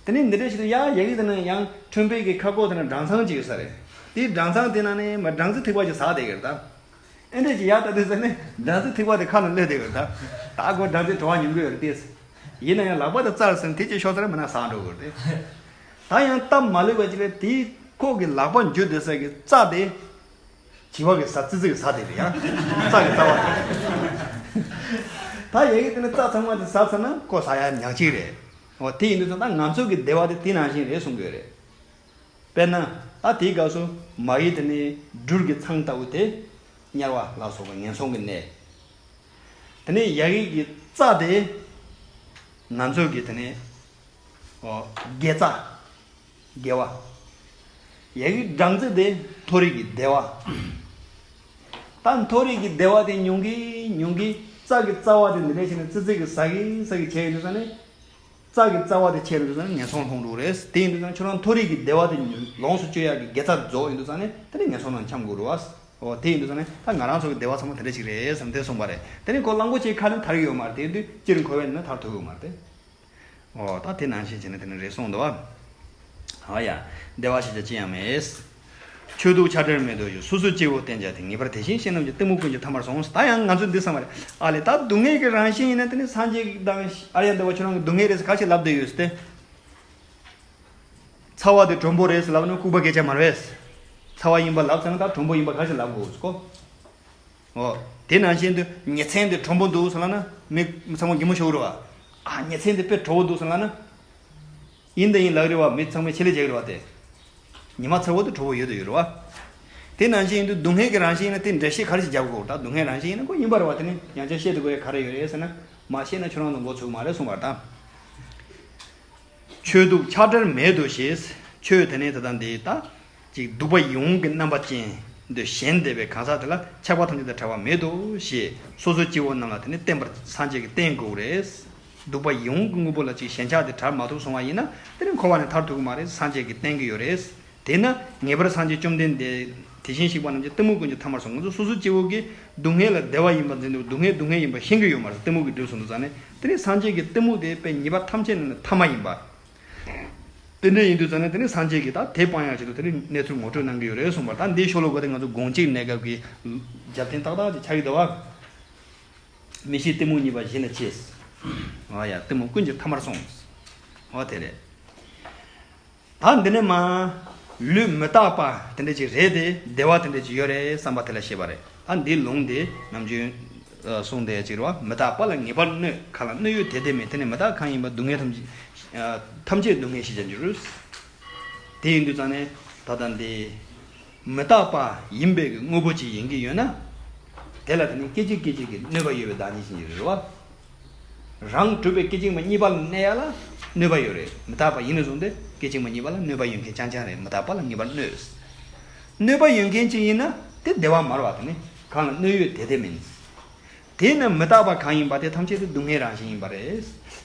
དེ་ནས་འདི་འདྲ་ཞིག་ཏུ་ཡ་ཡ་གི་དེ་ནས་ཡང་ཁྲོན་པའི་གི་ཁ་ཁོག་དེ་ན་སྦྲང་ཚང་ཅིག་ཡོད་ས་རེད། དེའི་སྦྲང་ཚང་དེ་ནང་ནས་མ་སྦྲང་རྩི་ཐིགས་པ་ཅིག་ཟགས་བསྡད་ཡོད་ད། ཨེ་འདྲས་ཀྱི་ཡག་ལྟ་དུས་ཟེར་ནས་སྦྲང་རྩི་ཐིགས་པ་དེ་ཁ་ནང་སླེབས་བསྡད་ཡོད་རེད་ད། ད་ཁོ་སྦྲང་རྩི་བྲོ་བ་མྱོང་གི་ཡོད་རེད་དེ། ཡིན་ན་ཡང་ལག་པ་དེ་རྩར་ཟིན་དེ་ཅིག་ཤོར་ཚར་མིན་ན་ཟགས་འགྲོ་གི་རེད་དེ། ད་ཡང་སྟབས་མ་ལེགས་པ་ཅིག་ལ་དེའི་ཁོག་གི་ལག་པ་འཇུ་བསྡད་ས་གི་རྩྭ་དེ། བྱི་བ་གི་ཟ་ཙི་ཙི་གི་ཟ་དེ་རེད་ཡང་། རྩྭ་གི་རྩ་བ་དེ། ད་ཡ་གི་དེ་ནི་རྩྭ་ཚང་མ་དེ་ཟ་ཚར་ན་ཁོ་ཟ་ཡ་ཉག་གཅིག་རེད། འོ་དེ་ཡིན་དུས་ཙང་ད་ང་ཚོ་གི་བདེ་བ་དེ་དེ་ནང་བཞིན་རེད་གསུང་གི་ཡོད་རེད། དཔེར་ན། ད་དེའི་སྐབས་སུ་མ་ཡི་དེ་ནི་སྦྲུལ་གྱི་ཚང་ལྟ་བུ་དེ། དམྱལ་བ་ལ་སོགས་པ་ངན་སོང་གི་གནས། དེ་ནས་ཡ་གི་གི་རྩྭ་དེ། ང་ཚོ་གི་དེ་ནི། ཨོ། དགེ་རྩ། དགེ་བ། ཡ་གི་སྦྲང་རྩི་དེ་མཐོ་རིས་ཀྱི་བདེ་བ། ད་མཐོ་རིས་ཀྱི་བདེ་བ་དེ་མྱོང་གི་མྱོང་གི་རྩྭ་གི་རྩ་བ་དེ་འདི་འདྲ་བྱས་ནས་ཙི་ཙི་གི་ཟ་གི་ཟ་གི་བྱས་ཡོད་དུས་ཙང་ནས། རྩྭ་གི་རྩ་བ་དེ་ཆད་ཡོད་དུས་ཙང་ནས་ངན་སོང་ལྷུང་འགྲོ་རེད། དེ་ཡིན་དུས་ཙང་ཁྱོད་རང་མཐོ་རིས་ཀྱི་བདེ་བ་དེ་ལོངས་སུ་སྤྱོད་ཡག་གི་དགེ་རྩ་རྫོགས་ཡོད་དུས་ཙང་ནས་དེ་ནས་ངན་སོང་ནང་འཁྱམས་དགོས་རེད་བ། འོ་དེ་ཡིན་དུས་ཙང་ནས་ད་ང་རང་ཚོ་གི་བདེ་བ་ཚང་མ་དེ་འདྲ་ཞིག་རེད་བསམ་དེ་གསུངས་པ་རེད། དེ་ནས་ཁོ་གླང་པོ་ཆེའི་ཁ་ནས་ཐར་གི་ཡོད་མ་རེད། དེ་དུས་སྤྱིར་འཁོར་བའི་ནང་ཐར་ཐུབ་ཡོད་མ་རེད་དེ། འོ་ད་དེ་ནང་བཞིན་བྱས་ན་དེ་ནི་རེད་གསུངས་འདུག་བ། ཨ་ཡ། བདེ་བ་ཞེས་བྱ་ཅི་ཡང་མེད། ཆོས་དུག་ཆགས་བྲལ་མེད་དོ་ཞེས། སོ་སོའི་སྐྱེ་བོ་བསྟེན་བྱ་དེ། ངེས་པར་དེ་བཞིན་གཤེགས་རྣམས་ཀྱི། གཏི་མུག་ཀུན་གྱི་ཐ་མར་སོང་། ད་ཡང་ང་ཚོས་འདི་བསམ་པ་རེད། ཨ་ལས་ད་སྡུག་བསྔལ་གྱི་རང་བཞིན་ཡིན་ན་དེ་ནི་སངས་རྒྱས་དང་ཨརྱ་དེ་བ་ཁྱོད་རང་གི་སྡུག་བསྔལ་རེད་ཟེར་ག་ཞིག་ལབ་བསྡད་ཡོད་ཟེར་ཏེ། ཚ་བ་དེ་དྲོན་པོ་རེད་ཟེར་ལབ་ན་ལྐུགས་པ་སྐད་ཆ་མ་རེད། ཚ་བ་ཡིན་པ་ལབ་ཚར་ན་ད་དྲོན་པོ་ཡིན་པ་ག་ཞིག་ལབ་དགོས་ཟེར་གོ། འོ། དེ་ནང་བཞིན་དུ་ཉིན་མཚན་དེ་དྲོན་པོ་འདུག་ཟེར་ལབ་ན་མི་ཚང་མ་གད་མོ་ཤོར་གི་རེད་བ། ཨ་ཉིན་མཚན་དེ་དཔེ་དྲོ་བོ་འདུག་ཟེར་ལབ་ན། ཡིན་དང་ཡིན་ལབ་ཀྱི་རེད་བ། མི་ཚང་མས་ཆེད་ལས་བྱེད་ཀྱི་རེད་བ་དེ། ཉི་མ་ཚ་བོ་དེ་དྲོ་བོ་ཡོད་དུ་ཡོད་རེད་བ། དེ་ནང་བཞིན་ཡིན་དུས་སྡུག་བསྔལ་གྱི་རང་བཞིན་ཡིན་ན་དེ་འགྲེལ་བཤད་ག་རེ་ཞིག་རྒྱག་དགོས་ད། སྡུག་བསྔལ་རང་བཞིན་ཡིན་ན་ཁོ་ཡིན་པ་རེད་བ། དེ་ནི་ཡང་བསྐྱར་བཤད་དུ་དགོས་ཡ་ག་རེ་ཡོད་རེད་ཟེར་ན། མ་བཤད་ན་ཁྱོད་རང་ཚོ་མགོ་ཚོས་མ་རེད་གསུངས་པ་རེད་ད། ཆོས་དུག་ཆགས་བྲལ་མེད་དོ་ཞེས། ཆོས་དེ་ནི་ད་ལྟ་འདི་ལྟ་ཅིག་སྡུག་པ་ཡོངས་ཀྱི་རྣམ་པ་ཅན་འདི་ཞེན་བསྡད་པའི་གང་ཟག་དེ་ལ་ཆགས་པ་ཐམས་ཅད་དང་བྲལ་བ་མེད་དོ་ཞེས་སོ་སོའི་སྐྱེ་བོ་རྣམས་ལ་དེ་ནི་བསྟན་པར་སངས་རྒྱས་ཀྱིས་བསྟན་དགོས་རེད། གདུག་པ་ཡིད་འོང་གི་དངོས་པོ་ལ་ཅིག་ཞེན་ཆགས་དེ་བྲལ་མ་ཐུབ་སོང་བ་ཡིན་ན། དེ་ནི་འཁོར་བ་ནས་ཐར་ཐུབ་ཀྱི་མ་རེད། སངས་རྒྱས་ཀྱིས་བསྟན་གྱི་ཡོད་རེད། དེས་ན་ངེས་པར་སངས་རྒྱས་བཅོམ་ལྡན་འདས་དེ་བཞིན་གཤེགས་པ་རྣམས་ཀྱི་གཏི་མུག་ཀུན་གྱི་མཐའ་མར་སོང་། ང་ཚོ་སོ་སོ་སྐྱེ་བོ་གིས་སྡུག་བསྔལ་ལ་བདེ་བ་ཡིན་པར་འཛིན་དུས་སྡུག་བསྔལ་སྡུག་བསྔལ་ཡིན་པ་ཤེས་ཀྱི་ཡོད་མ་རེད། གཏི་མུག་གིས་སྒྲིབ་སོང་དུས་ཙང་ནས། དེ་ནི་སངས་རྒྱས་ཀྱི་གཏི་མུག་དེ་དཔེ་ཉེས་པ་ཐམས་ཅད་ནང་ནས་ཐ་མ་ཡིན་པ། དེ་འདྲ་ཡིན་དུས་ཙང་ནས་དེ་ནི་སངས་རྒྱས་ཀྱིས་ད་དེ་སྤང་ཡག་ཆེད་དུ་དེ་ནི་གནས་ཚུལ་ངོ་སྤྲོད་གནང་གི་ཡོད་རེད་གསུངས་པ། ད་འདིའི་ཤོ་ལོ་ཀ་དེ་ང་ཚོ་དགོངས་གཅིག་གནས་སྐབས་ཀྱི་རྒྱབ་རྟེན་ཏག་ཏག་ཅིག་ཆགས་ཀྱི་འདུག་བ། མི་ཤེས་གཏི་མུག་གཉིས་པ་ཞི་ན་གཅེས། འོ་ཡ། གཏི་མུག་ཀུན་གྱི་མཐའ་མར་སོང་། འོ་དེ་རེད། ད་འདི་ནས་མ། ལུས་མི་རྟག་པ་དེ་འདྲ་ཅིག་རེད་དེ། བདེ་བ་དེ་འདྲ་ཅིག་ཡོད་རེད་བསམ་པ་དེ་ལ་བཤད་པ་རེད། ད་འདིའི་ལུང་དེ་ནམ་རྒྱུན་གསུངས་བསྡད་ཅིག་རེད་བ། མི་རྟག་པ་ལ་ངེས་པར་གནོད། གང་ལ་གནོད་ཡོད་དེ་དེ་མིན། དེ་ནི་མི་རྟག་གང་ཡིན་པ། སྡུག་བསྔལ་ཐམས་ཅད་ཐམས་ཅད་སྡུག་བསྔལ་ཞེས་བྱར་འགྱུར། དེ་ཡིན་དུས་ཙང་ནས་ད་ལྟ་འདི་མི་རྟག་པ་ཡིན་པའི་གི་དངོས་པོ་ཅིག་ཡིན་གྱི་ཡོད་ན། དེ་ལ་དེ་ནི་སྐད་ཅིག་སྐད་ཅིག་གི་གནོད་པ་ཡོད་པའི་བདག་ཉིད་ཅན་གྱི་རེད་བ། རང་གྲུབ་པའི་སྐད་ཅིག་མ་གཉིས་པ་ལ་གནོད་ཡ་ལ་གནོད་པ་ཡོད་རེད། མི་རྟག་པ་ཡིན་ནས་བཟུང་སྟེ་སྐད་ཅིག་མ་གཉིས་པ་ལ་གནོད་པ་ཡོད་མཁན་རྐྱང་རྐྱང་རེད། མི་རྟག་པ་ལ་ངེས་པར་གནོད། གནོད་པ་ཡོད་མཁན་ཅིག་ཡིན་ན་དེ་བདེ་བ་མ་རེད་བ། དེ་ནི་གང་ལ་གནོད་ཡོད་དེ་དེ་མིན། དེས་ན་མི་རྟག་པ་གང་ཡིན་པ་དེ་ཐམས་ཅད་དེ་སྡུག་བསྔལ་རང་བཞིན་ཡིན་པ་རེད།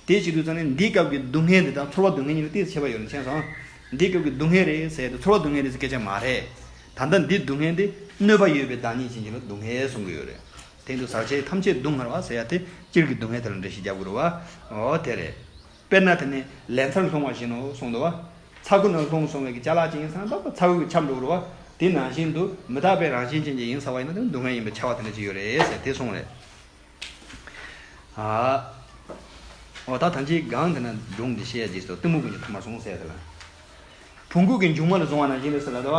དེ་བྱེད་དུས་ཙང་ནས་འདིའི་སྐབས་ཀྱི་སྡུག་བསྔལ་འདི་དང་ཚོར་བ་སྡུག་བསྔལ་གཉིས་ལ་ཏོག་ཙམ་ཁྱད་པར་ཡོད་ནི་མཁྱེན་སོང་། འདིའི་སྐབས་ཀྱི་སྡུག་བསྔལ་རེད་ཟེར་དུས་ཚོར་བ་སྡུག་བསྔལ་རེད་ཟེར་སྐད་ཆ་མ་རེད། ད་ལྟ་འདིའི་སྡུག་བསྔལ་འདི་གནོད་པ་ཡོད་པའི་བདག་ཉིད་ཅན་གྱི་ལ་སྡུག་བསྔལ་གསུང་གི་ཡོད་རེད། དེ་འདུག་ཟག་བཅས་ཐམས་ཅད་སྡུག་བསྔལ་བ་ཟེར་ཡ་དེ་སྤྱིར་གྱི་སྡུག་བསྔལ་དེ་ལ་འགྲེལ་བཤད་རྒྱབ་དགོས་རེད་བ། འོ་དེ་རེད། དཔེར་ན་དེ་ནི་ལན་ཚྭར་ལྷུང་བ་བཞིན་ནོ་གསུངས་འདུག་བ། ཚྭ་ཁུ་ནང་ལྷུང་སོང་བའི་གི་ཅ་ལག་ཅིག་ཡིན་ཙང་ད་ཚྭ་ཁུ་གི་ཆབ་འགྲོ་གི་རེད་བ། དེ་ནང་བཞིན་དུ་མི་རྟག་པའི་རང་བཞིན་ཅན་གྱི་ཡིན་ས་བ་ཡིན་ན་དེ་སྡུག་བསྔལ་ཡིན་པའི་ཁྱབ་པ་དེ་འདྲ་ཅིག་ཡོད་རེད་ཟེར་དེ་གསུངས་རེད། ཨ། འོ་ད་ཐམས་ཅད་གང་དེ་ན་སྒྲུང་འདི་བཤད་རྗེས་སུ་གཏི་མུག་ཀུན་གྱི་མཐའ་མར་སོང་ཟེར་དེ་ལ། བོང་གུ་གི་མཇུག་མ་ལ་བཟུང་བ་ནང་བཞིན་རེད་ཟེར་ལ་ད་བ།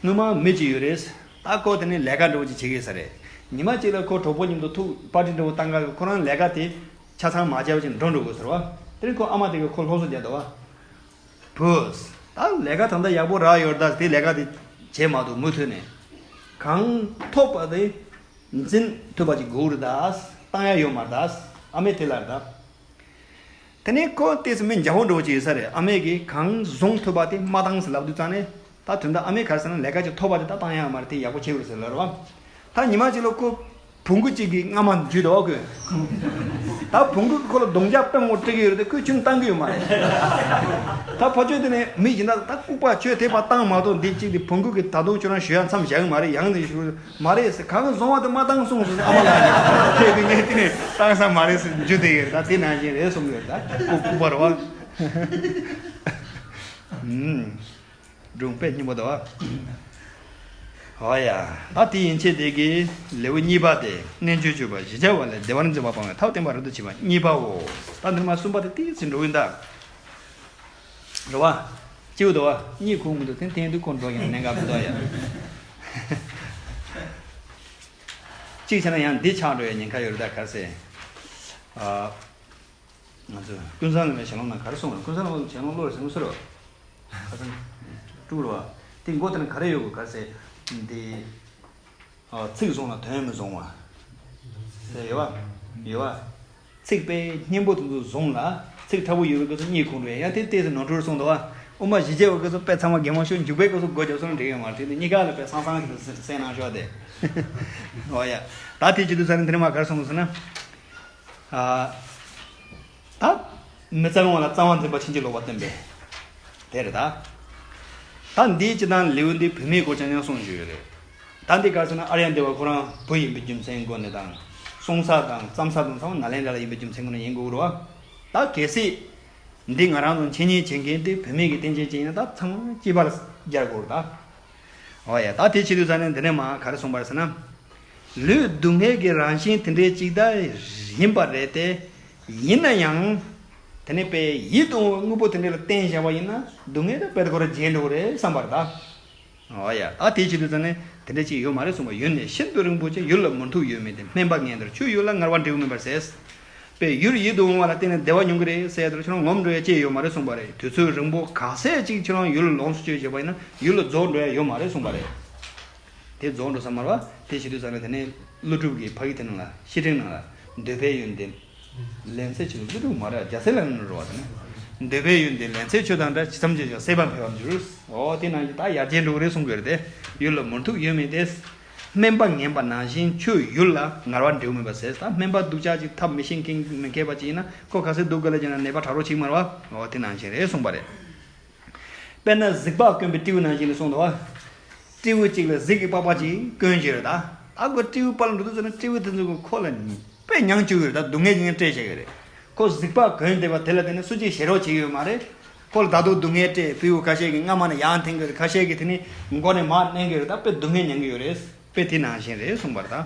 སྔོན་མ་མི་གཅིག་ཡོད་རེད། ད་ཁོ་དེ་ནས་ལས་ཀ་འདྲ་བོ་ཅིག་བྱེད་ཀྱི་ཡོད་ས་རེད། ཉི་མ་གཅིག་ལ་ཁོ་གྲོགས་པོ་མཉམ་དུ་ཐུག་པར་ཊི་འདྲ་བོ་བཏང་ག་ཁོ་རང་ལས་ཀ་དེ་ཆ་ཚང་མ་བྱས་པ་ཅིག་འགྲོ་འགྲོ་དགོས་ཟེར་བ། དེ་ནས་ཁོ་ཨ་མ་དེ་གིས་ཁོ་སློབ་གསོ་རྒྱག་འདུག་བ། བུ། ད་ལས་ཀ་ད་ལྟ་ཡག་པོ་རག་ཡོད་ད། དེ་ལས་ཀ་དེ་བྱེད་མ་ཐུབ་མུ་མཐུད་ནས། གང་ཐོབ་པ་དེ་འཛིན་ཐུབ་པ་ཅིག་དགོས་རེད་ད། བཏང་ཡ་ཡོད་མ་རེད་ད། ཨ་མས་དེ་ལབ་རེད་ད། དེ་ནས་ཁོ་ཏོག་ཙམ་མི་འཇའ་བོ་འདྲ་བོ་ཅིག་ཡོད་ས་རེད། ཨ་མས་གིས་གང་བཟུང་ཐུབ་པ་དེ་མ་བཏང་ཟེར་ལབ་དུས་ཙང་ནས། ད་དོན་དག་ཨ་མས་ག་རེ་ཟེར་ན་ལས་ཀ་ཅིག་ཐོབ་པ་དེ་ད་བཏང་ཡ་མ་རེད། དེ་ཡག་པོ་བྱེད་དགོས་རེད་ཟེར་ལབ་རེད་བ། ད་ཉི་མ་གཅིག་ལ་ཁོ་བོང་གུ་གཅིག་གི་རྔ་མ་འཇུས་འདུག་བ་ཁོས། ད་བོང་གུ་གིས་ཁོ་ལ་རྡུང་རྒྱག་དཔེ་མང་པོ་སྤྲད་ཀྱི་ཡོད་རེད་དེ་ཁོས་ཁྱོན་བཏང་གི་ཡོད་མ་རེད། ད་ཕར་ཕྱོགས་དེ་ནས་མི་གཞན་དག་ད་ལྐུགས་པ་ཁྱོད་དེ་ཕར་བཏང་མ་གཏོགས་འདི་གཅིག་དེ་བོང་གུ་གིས་ད་དུང་ཁྱོད་རང་ཞུ་ཡ་མཚམས་བཞག་གི་མ་རེད། ཡང་ནས་ཞུ། མ་རེད་ཟེར། གང་བཟུང་བ་དེ་མ་བཏང་གསུངས་སོང་ཨ་མ་ལགས་ཀྱིས། དེ་དེ་ངས་དེ་ནས་བཏང་ས་མ་རེད་ཟེར་འཇུ་བསྡད་ཡོད་རེད། ད་དེ་ནང་བཞིན་རེད་གསུངས་ཡོད་རེད། ད་ཁོ་ལྐུགས་པ་རེད་བ། ཨུམ། སྒྲུང་དཔེ་སྙན་པོ་འདུག་བ། ཨོ་ཡ། ད་དེ་ཡན་ཆད་དེ་གིས་ལེའུ་གཉིས་པ་དེ་རྣལ་འབྱོར་སྤྱོད་པ་བཞི་བརྒྱ་པ་ལས་བདེ་བར་འཛིན་པ་སྤང་བའི་ཐབས་བསྟན་པ་རབ་ཏུ་ཕྱེ་བ་གཉིས་པའོ། ད་འདིར་མ་གསུམ་པ་དེ་ཏོག་ཙམ་འགྲོ་གི་ཡིན་ད། རེད་བ། སྐྱིད་པོ་འདུག་བ། གཉིད་ཁུག་མི་འདུག་དེ་འཐེན་དུས་ཁོ་འགྲོ་ཡང་གནད་འགག་མི་འདུག་ཡ། གཅིག་བྱས་ན་ཡང་འདི་ཆགས་འགྲོ་ཡ་ཉེན་ཁ་ཡོད་རེད་ད་ག་རེ་ཟེར། ཨ། ང་ཚོས་ཀུན་བཟང་ལ་བའི་ཞལ་ལུང་ནང་ག་རེ་གསུངས་རེད། ཀུན་བཟང་ལ་བའི་ཞལ་ལུང་བློ་རེ་ཟིན་མི་སུ་རེད། ཀྲུག་རེད་བ། དེ་མགོ་དེ་ན་ག་རེ་ཡོད་དགོས་ག་རེ་ཟེར། འདི། ཨ། ཚིག་བཟུང་ལ་དོན་མི་བཟུང་བ། ཟེར་ཡོད་བ། ཡོད་བ། ཚིག་དཔེ་སྙན་པོ་དེ་ཚོ་བཟུང་ལ་ཚིག་ཕྲ་བོ་ཡོད་པའི་སྐབས་སུ་གཉིད་ཁུག་འགྲོ་ཡ། ཡང་དེ་ཏོག་ཙམ་ནོར་འཁྲུལ་གསུངས་འདུག་བ། དབུ་མ་བཞི་བརྒྱ་པའི་སྐབས་སུ་དཔེ་ཚང་མ་གད་མོ་ཤོར། འཇུག་པའི་སྐབས་སུ་མགོ་རྒྱབ་སོང་ན་འགྲིག་ཡོད་མ་རེད། དེ་གཉིས་ཀ་ལ་དཔེ་སང་སང་གི་སེ་སེང་གནང་ཤོག་དེ། ཨོ་ཡ། ད་དེ་བྱེད་དུས་ཙང་ནས་དེ་ནས་མ་ག་རེ་གསུངས་སོང་ཟེར་ན། ཨ། ད། མི་གཙང་བ་ལ་གཙང་བ་འཛིན་པ་ཕྱིན་ཅི་ལོག་པ་སྟོན་པས། དེ་རེད་ད། ད་འདིའི་སྤྱི་དང་ལེའུ་འདི་བུད་མེད་སྐོར་ཅང་ཡང་གསུངས་བཞག་ཡོད་རེད། ད་འདི་ག་རེ་ཟེར་ན་ཨཱརྱ་དེ་བ་ཁོ་རང་བུ་ཡིན་པའི་རྒྱུ་མཚན་སྒོ་ནས་དང་། སྲུང་ས་དང་ལྕམ་ས་དང་ཚང་མ་ནཱ་ལེནྡྲ་ལ་ཡིན་པའི་རྒྱུ་མཚན་སྒོ་ནས་ཡིན་དགོས་རེད་བ། ད་གལ་སྲིད། འདི་ང་རང་ཚོ་འཆད་ཉན་བྱེད་མཁན་དེ་བུད་མེད་ཀྱི་རྟེན་ཅན་ཅིག་ཡིན་ན་ད་ཚང་མ་གཅིག་པ་ལ་སྦྱར་དགོས་རེད་ད། འོ་ཡ། ད་དེ་བྱེད་དུས་ཙང་ནས་འདི་ནས་མ་ག་རེ་གསུངས་པ་རེད་ཟེར་ན། ལུས་སྡུག་བསྔལ་གྱི་རང་བཞིན་དེ་འདྲའི་གཅིག་ད་ཡིན་པ་རེད་དེ། ཡིན་ན་ཡང་། དེ་ནས་དཔེ་ཡིད་དུ་འོང་བའི་དངོས་པོ་དེ་འདྲ་ལ་བརྟེན་བཞག་པ་ཡིན་ན་སྡུག་བསྔལ་དེ་དཔེ་དེ་ཁོ་རང་བརྗེད་འགྲོ་གི་རེད་བསམ་པ་རེད་ད། འོ་ཡ། ད་དེ་བྱེད་དུས་ཙང་ནས་དེ་འདྲ་ཅིག་ཡོད་མ་རེད་གསུངས་པ། ཡུལ་ནི་ཤིན་ཏུ་རིང་པོ་ཆེ། ཡུལ་ལ་མི་ཐུག་ཡོད་མིན་ཏེ། སྨན་པ་ངན་འདིར་ཁྱོད་ཡུལ་ལ་ངལ་བ་འབྲས་བུ་མིན་པར་ཟད། པས་ཡུལ་ཡིད་དུ་འོང་བ་ལ་བརྟེན་ནས་བདེ་བ་མྱོང་གི་རེད་ཟེར་དེར་ཁྱོད་རང་ངོམས་འགྲོ་ཡ་ཅི་ཡོད་མ་རེད་གསུངས་པ་རེད། དུས་ཚོད་རིང་པོ་ག་ཚད་ཅིག་ཁྱོད་རང་ཡུལ་ལ་ལོངས་སུ་སྤྱོད་བྱས་པ་ཡིན་ན་ཡུལ་ལ་རྫོགས་འགྲོ་ཡ་ཡོད་མ་རེད་གསུངས་པ་རེད། དེ་རྫོགས་འགྲོ་ས་མ་རེད་བ། དེ་བྱེད་དུས་ཙང་ནས་དེ་ནས་ཀླུ་སྒྲུབ་ཀྱི་ཕ་གི་དེ་ནང་ལ་བཤེས་སྤྲིང་ནང་ལ་འདོད་པའི་ཡོན་ཏན། ལན་ཚྭའི་ཆུ་དང་ཀླུ་སྒྲུབ་མ་རེད། རྒྱལ་སྲས་ལ་ནི་རོ་བ་དང་། འདོད་པའི་ཡོན་ཏན་ལན་ཚྭའི་ཆུ་དང་འདྲ། ཇི་ཙམ་བྱས་ཀྱང་ཟད་པར་འཕེལ་བར་འགྱུར། འོ་དེ་ནང་བཞིན་ད་ཡར་རྒྱས་འགྲོ་གི་རེད་གསུང་གི་རེད་དེ། ཡུལ་ལ་མི་ཐུག་ཡོད་མིན་ཏེ། སྨན་པ་ངན་པ་ནང་བཞིན་ཆོས་ཡུལ་ལ་ངར་བ་འབྲས་བུ་མེད་པ་ཟེར། ད་སྨན་པ་སྡུག་ཅག་ཅིག་ཐབས་མི་ཤེས་མཁན་མི་མཁས་པ་ཅིག་ཡིན་ན་ཁོ་ག་ཚོད་སྡུག་ག་ལ་ཅིག་ན་ནད་པ་དྲག་རོགས་ཅིག་མ་རེད་བ། འོ་དེ་ནང་བཞིན་རེད་གསུངས་པ་རེད། དཔེར་ན་གཟིག་པགས་གོན་པའི་སྤྲེའུ་ནང་བཞིན་ལ་གསུངས་འདུག་བ། སྤྲེའུ་གཅིག་ལ་གཟིག་གི་པགས་པ་ཅིག་གོན་གྱི་ཡོད་རེད་ད། ཨ་ཁོ་སྤྲེའུ་པ་ལ་འགྲོ་དུས་ཙམ་ན་སྤྲེའུ་དེ་ཚོ་གི་ཁོ་ལ་དཔེ་མྱང་བཅུག་ཡོད་རེད་ད། སྡུག་བསྔལ་ཅིག་སྤྲད་བྱེད་ཀྱི་རེད། ཁོ་གཟིག་པགས་གོན་བསྡད་པ་དེ་ལ་བརྟེན་ནས་སུ་གཅིག་ཞེད་རོགས་བྱེད་ཀྱི་ཡོད་མ་རེད། ཁོ་ལ་ད་དུང་སྡུག་བསྔལ་སྤྲད། སྤྲེའུ་ཁ་ཤས་ཀྱིས་རྔ་མ་ནས་ཡར་འཐེན་གྱི་ཡོད་རེད། ཁ་ཤས་ཀྱིས་དེ་ནས་མགོ་ནས་མར་མནན་གྱི་ཡོད་རེད་ད། དཔེ་སྡུག་བསྔལ་མྱང་གི་ཡོད་རེད། དཔེ་དེ་ནང་བཞིན་རེད་གསུངས་པ་རེད་ད།